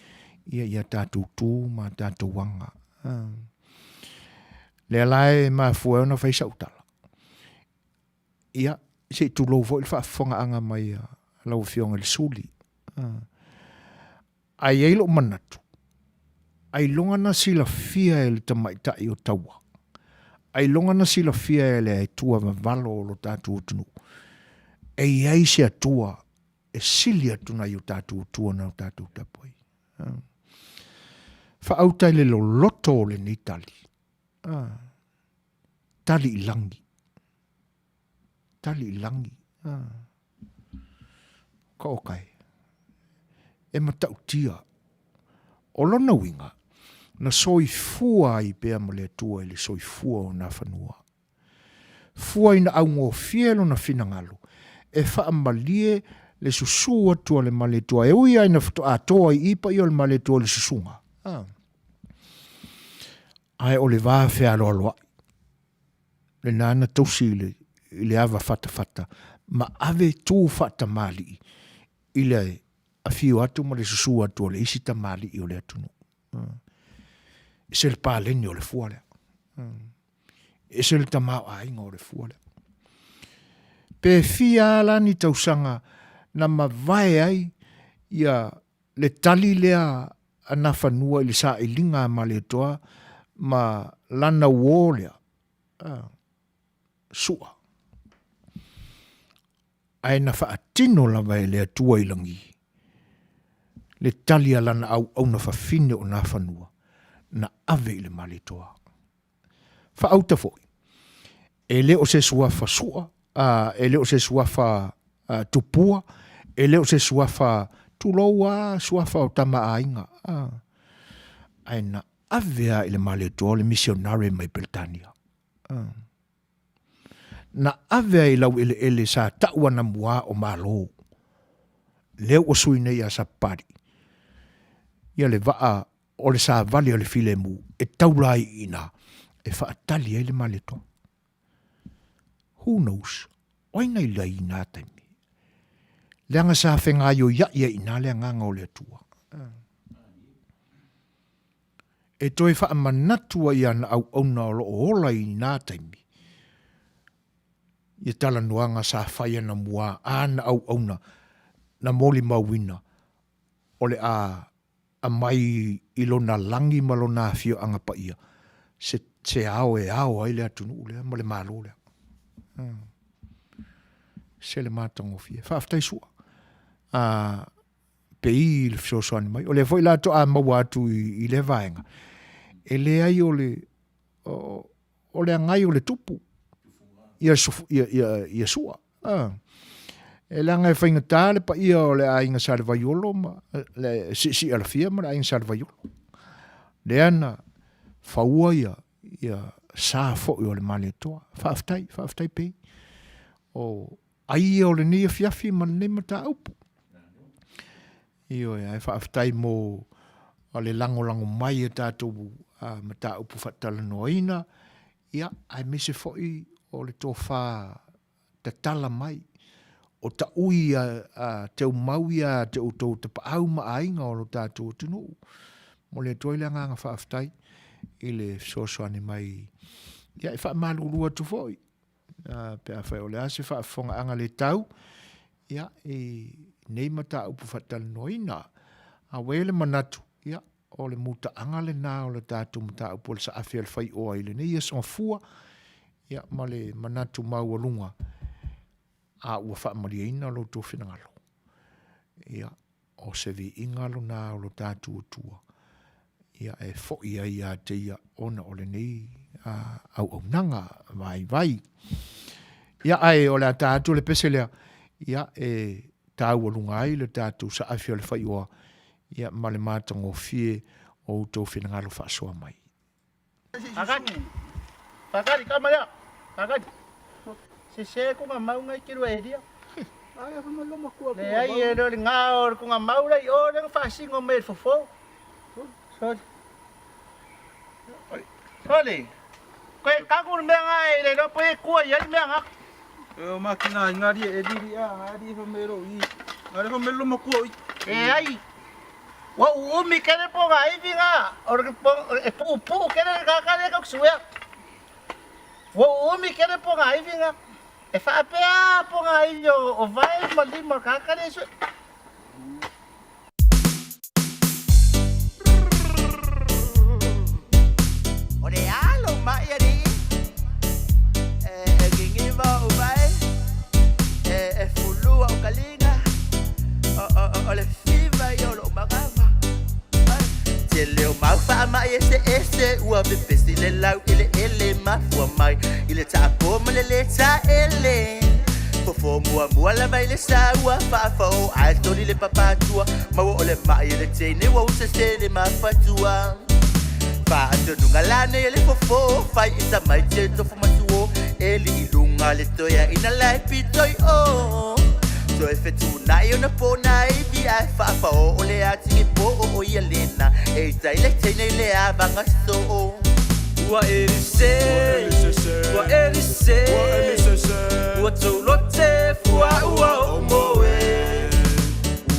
ia i a tatou tu ma a tatou aga. Lea la e mafua ai ona fai sau tala. Ia, se i tulou foi le faafofogaaga mai a lau Afioga i le Suli. Ae i ai lou manatu, ailoga na silafia e le tamaitai o Taua, ailoga na silafia e le Atua vavalo o lo tatou atunuu, e i ai se Atua e sili atu nai o tatou Atua na o tatou tapuai. Faauta i le loloto o lenei tali, tali i lagi, tali i lagi. Ka oka e. E matautia. O lona uiga, na soifua ai pea ma le Atua i le soifua o Nafanua. Fua ina augofie lona finagalo e faamalie le susu atu a le Malietoa, e ui lava ina faatoa toa i i paia o le Malietoa i le susuga, ae o le va fealoaloai lena na tausi i le, i le ava fatafata ma ave tu faatamalii i le afio atu ma le susu atu o le isi tamalii o le atunuu. E se le paleni o le fua lea. E se le tamaoaiga o le fua lea. Pe fia la ni tausaga na mavae ai ia le tali lea a Nafanua i le sailiga a Malietoa ma lana uō lea, a, Sua. Ae na faatino lava e le Atua i lagi le tali a lana auauna fafine o Nafanua na ave i le Malietoa. Faauta foi, e le o se suafa sua, a, e le o se suafa a, tupua, e le o se suafa, tulou a, suafa o tama aiga, a, ae na ave a i le Malietoa le misionare mai Peretania. A. Na ave a i laueleele sa tau anamua o Malo, lea ua sui nei ia Sapapalii, ia le vaa o le savali a le filemu e taula ai i ina e faatali ai le Malietoa. Who knows? O ai na i ai i nā taimi? Leaga sa fegaioia'i ai i ina le agaga o le Atua. E toe faamanatu ai ana auauna o lo o ola i nā taimi ia talanoaga sa fai anamua a ana auauna na molimauina o le a aumai i lona lagi ma lona afioaga paia se, se ao e ao ai le atunuu lea ma le Malo lea. Hmm. Se le matagofie. Faafetai Sua. A, pei i le fesoasoani mai. O lea foi la toa maua atu i, i lea vaega. E leai o le, o, o le agai o le tupu ia, ia, ia, ia Sua. A. E leaga e faigata le paia o le aiga Salevaiolo ma le Siisialafia ma le aiga Salevaiolo. Lea na faua ia, ia sa foi o le Malietoa. Faafetai, faafetai pei. O ai ia o lenei afiafi ma lenei mataupu. Ioe, ae faafetai mo le lagolago mai i tatou mataupu faatalanoaina, ia, aemaise foi o le tofa tatala mai, o taui a teumau ia te outou tapaau ma aiga o lo tatou atunuu. Momoli atu ai le agaga faafetai i le fesoasoani mai. Ia, e faamalulu atu foi, pe afai o le a se faafofogaaga le tau, ia, i nei mataupu faatalanoaina. A ua i ai le manatu, ia, o le mutaaga lena o le tatou mataupu o le saafi a le faioa i lenei aso Gafua, ia, ma le manatu maualuga, a ua faamalieina lo outou finagalo. Ia, o se viiga lona o lo tatou Atua, ia, e foi ai ia te ia ona o lenei auaunaga vaivai. Ia, ae o le a ta atu le pese lea, ia, e taualuga ai le tatou saafi o le faioa, ia, ma le matagofie o outou finagalo faasoa mai. Pakati. Pakati, kama lea. Pakati. Sese kunga maunga i te rua eria. Leai e le o le ngā o le kunga mau la i o le whaasingo me le fofo. Sorry. Sorry. Koe kaku le mea ngā e le ropo e kua i ai mea ngā. E o makina i ngari e riri a ngari e whamero i. Ngari whamero makua i. E ai. Ua uumi kele po ngā iwi ngā, o le e puupuu kele le kākā lea kau suea. Ua uumi kele po ngā iwi ngā. E faapea pogaivi o vae ma lima o le tagata lea e sue. O le alo mai alii e gigiva ou vae e fulua ou kaliga o le fiva ia o lou magava. Tele o mau faamai eseese ua pepesi le lau eleele mafua mai i le taapo ma le le taele. Fofo muamua lava i le saua faafao ae toli le papatua maua o le mai e le teine ua usese le mafatua. Faatonuga la nei e le fofo fai i tamaiti e tofu matuo e li i luga le toeaina la e pito i o. Toe fetuunai ona pona ivi ae faafao o le atigi po o ia lena e itai le teine i le avaga soo. Ua elise, ua elise, ua taulote fua ua o moe.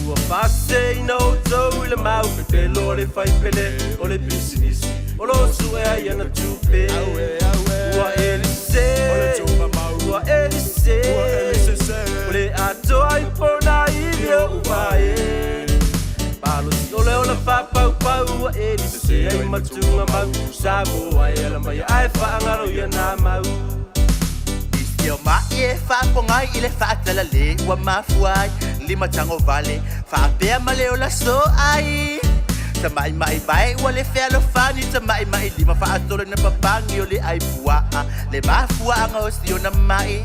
Ua faaseseina outou i le mau pepelo a le faipele o le pisinisi o lo o suea i ana tupe. Ua elise, ua elise, o le atoa i pona ivi o uvae. Malosi o le ola faapaupau ua elise ai ma tugamau Samoa e ala mai ae faagalo ia na mau. Nisi o mai e faapogai i le faatalale ua mafua ai lima tago vale faapea ma le ola so ai. Tamaimai vae ua le fealofani tamaimai lima faatolo na papagi o le ai puaa le mafuaaga o siona mai.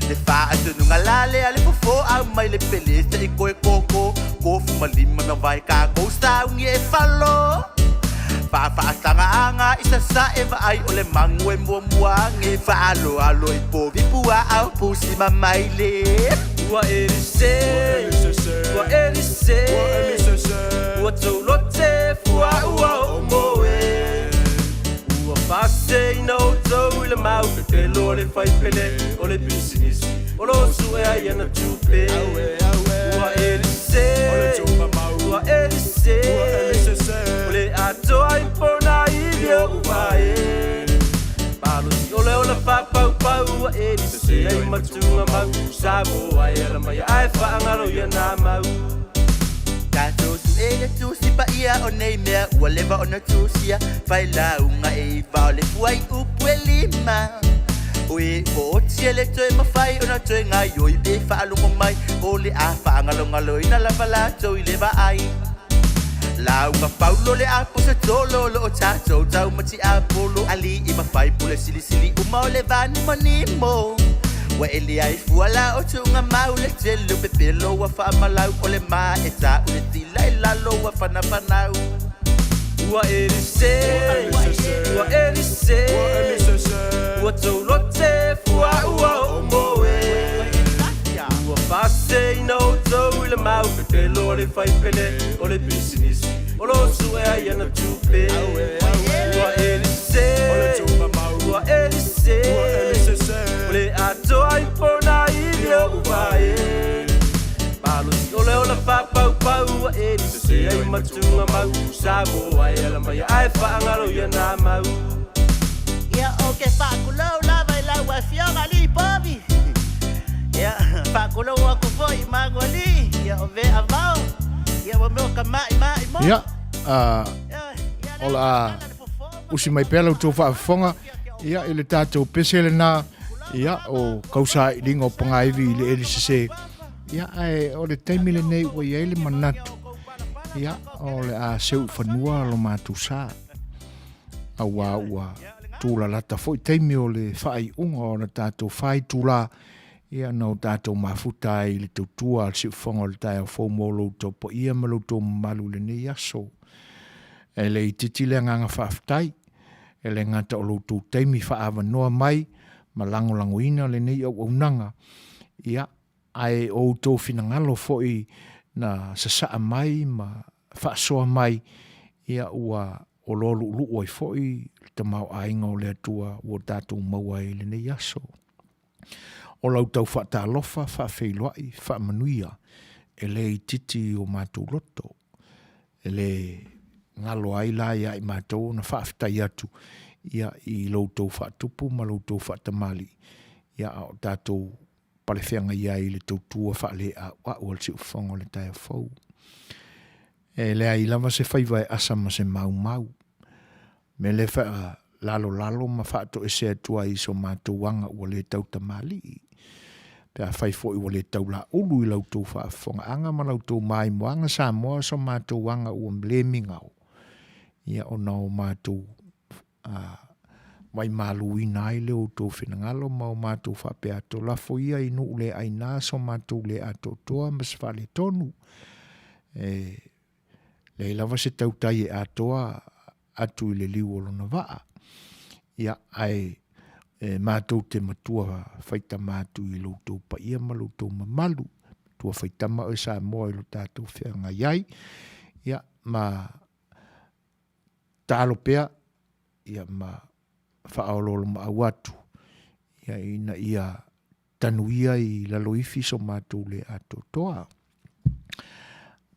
Le faatonuga la lea le fofo au mai le pele se i koe koko kofu ma lima na vai kākou sauni e falo. Faafaatagaaga i sasae vaai o le magu e muamua age faaloalo i povi puaa o pusi ma maile. Ua elise, ua elise, ua taulote fua ua o moe. Ua faaseseina outou i le mau pepelo a le faipele o le pisinisi o lo o suea i ana tupe. Ua elise, ua elise, o le atoa i pona ivi o uvae. Malosi o le ola faapaupau ua elise ai ma tugamau Samoa e ala mai ae faagalo ia na mau. Tatou suʻe le tusi paia o nei mea ua leva ona tusia failauga e iva o le fuaiupu e lima. O e ua e le toe mafai ona toe gaioi pe faalogo mai o le a faagalogaloina lava latou i le vaai. Lauga Paulo le aposetolo lo o tatou taumati Apolo alii ma faipule silisili uma o le vanimonimo. Ua ele ai fua la o tuugamau le tele o pepelo ua faamalau o le ma e ta'u le tila i lalo ua fanafanau. Ua elise, ua elise, ua taulote fua ua o moe. Ua faaseseina outou i le mau pepelo a le faipele o le pisinisi o lo o suea i ana tupe. Ua elise, ua elise, o le atoa i pona ivi o uvae. Malosi o le ola faapaupau ua elise ai ma tugamau Samoa e ala mai ae faagalo ia na mau. Ia o ke faakulou lava i lau afioga alii Povi. Ia faakulou aku foi i magu alii. Ia o vea vao. Ia ua mea o ka maʻimaʻi mo. Ia, o le a usi mai pea la outou faafofoga ia i le tatou pese lena ia o kausailiga o pagaivi i le eli sese. Ia, ae o le taimi lenei ua i ai le manatu, ia, o le a seu i fanua lo matou sa. Auā ua tūlalata foi taimi o le faaiuga o le tatou faitulā, ia, na o tatou mafuta ai i le tautua a le siufofoga o le taeao fou mo lo outou paia ma lo outou mamalu i lenei aso. E le itiiti le agaga faafetai, e le gata o lo outou taimi faaavanoa mai ma lagolagoina lenei auaunaga, ia, ae o outou finagalo foi na sasaa mai ma faasoa mai, ia ua oloa luuluu ai foi le tamaoaiga o le Atua ua tatou maua ai i lenei aso. O lau tau faatalofa, faafeiloai, faamanuia, e le itiiti i o matou loto. E le galo ai la ia i matou ona faafetai atu ia i lo outou faatupu ma lo outou faatamalii. Ia, a o tatou palefeagai ai i le tautua faaleauau a le siufofoga o le taeao fou. E leai lava se faiva e asa ma se maumau. Mea lea faalalolalo ma faatoesea atu ai i so matou aga ua le tautamalii. Pe afai foi ua le taulaulu i la outou faafofogaaga ma la outou maimoaga Samoa so matou aga ua le migao, ia ona o matou waimaluina ai le outou finagalo ma o matou faapea atu, lafo ia i nuu le aina so matou le atoatoa ma se faaletonu. E leai lava se tautai e atoa atu i le liu o lona vaa. Ia, ae e matou te matua faitama atu i lo outou paia ma lo outou mamalu. Matua faitama oe Samoa i lo tatou feagai ai. Ia, ma tatalo pea ia ma faaoloolomaau atu ia ina ia tanuia i lalo ifi so matou le atoatoa.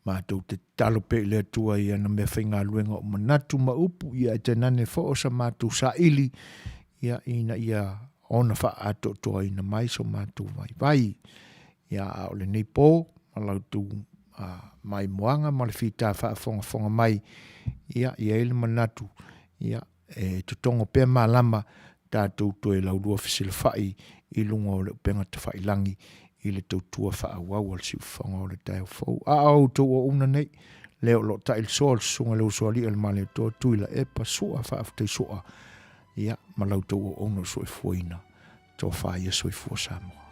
Matou te tatalo pea i le Atua i ana mea faigaluega o manatu ma upu ia e tainane fo o sa matou saili ia ina ia ona faaatoatoaina mai so matou vaivai. Ia a o lenei po ma la outou maimoaga ma le fita faafogafoga mai, ia i ai le manatu, ia e totogo pea malama tatou toe laulua fesilafai i luga o le upega tafailagi i le tautua faaauau a le siufofoga o le taeao fou. A o outou auauna nei, lea o lo o tai le soa o le susuga i le Usoalii a le Malietoa Tuilaepa Sua Faafetai Sua, ia ma la outou auauna o soifuaina. Tofa ia soifua Samoa.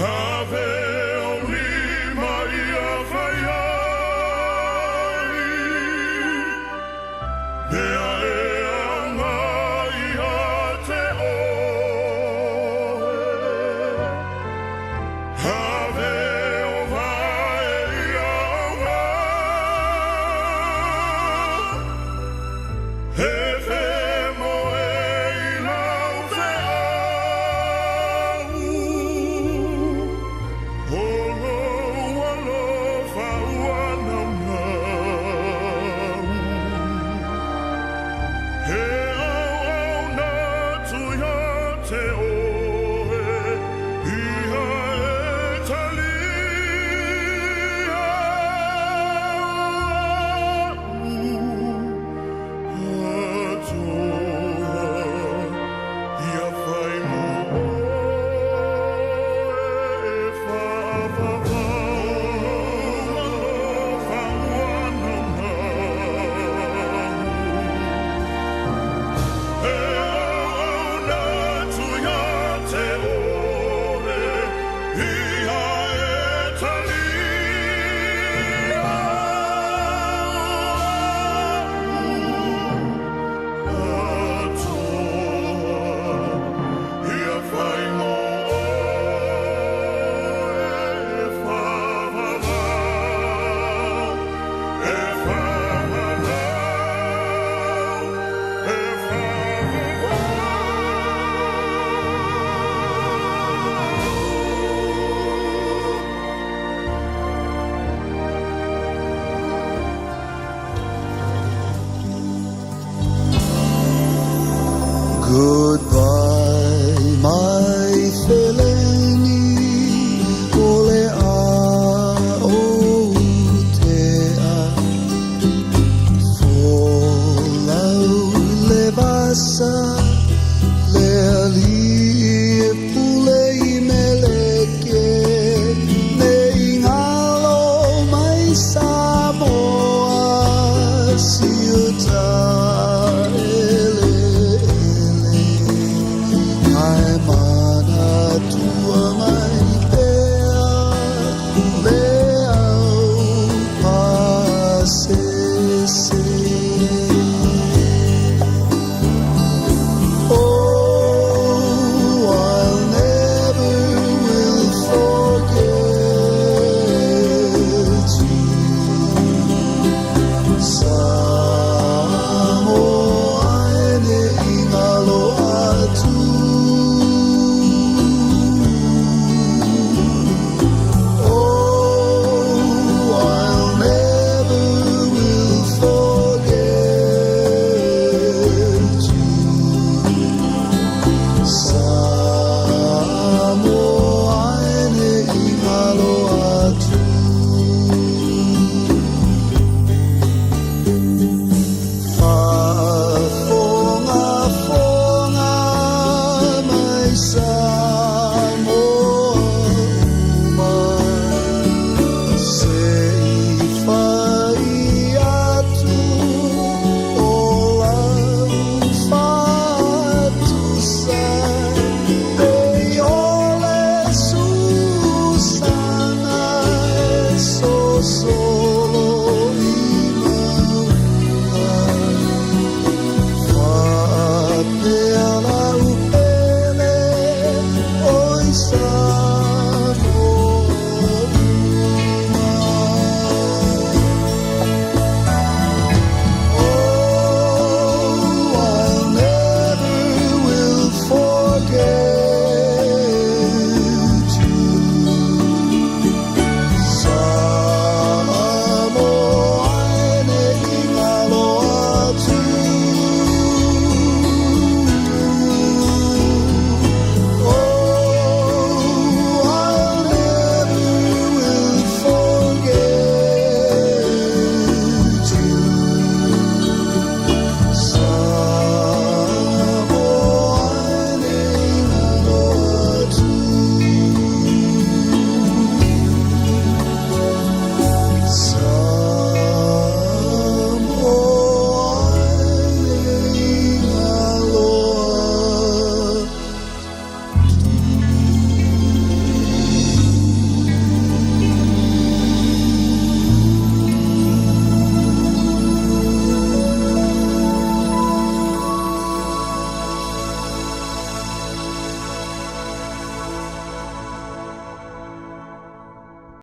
Ave.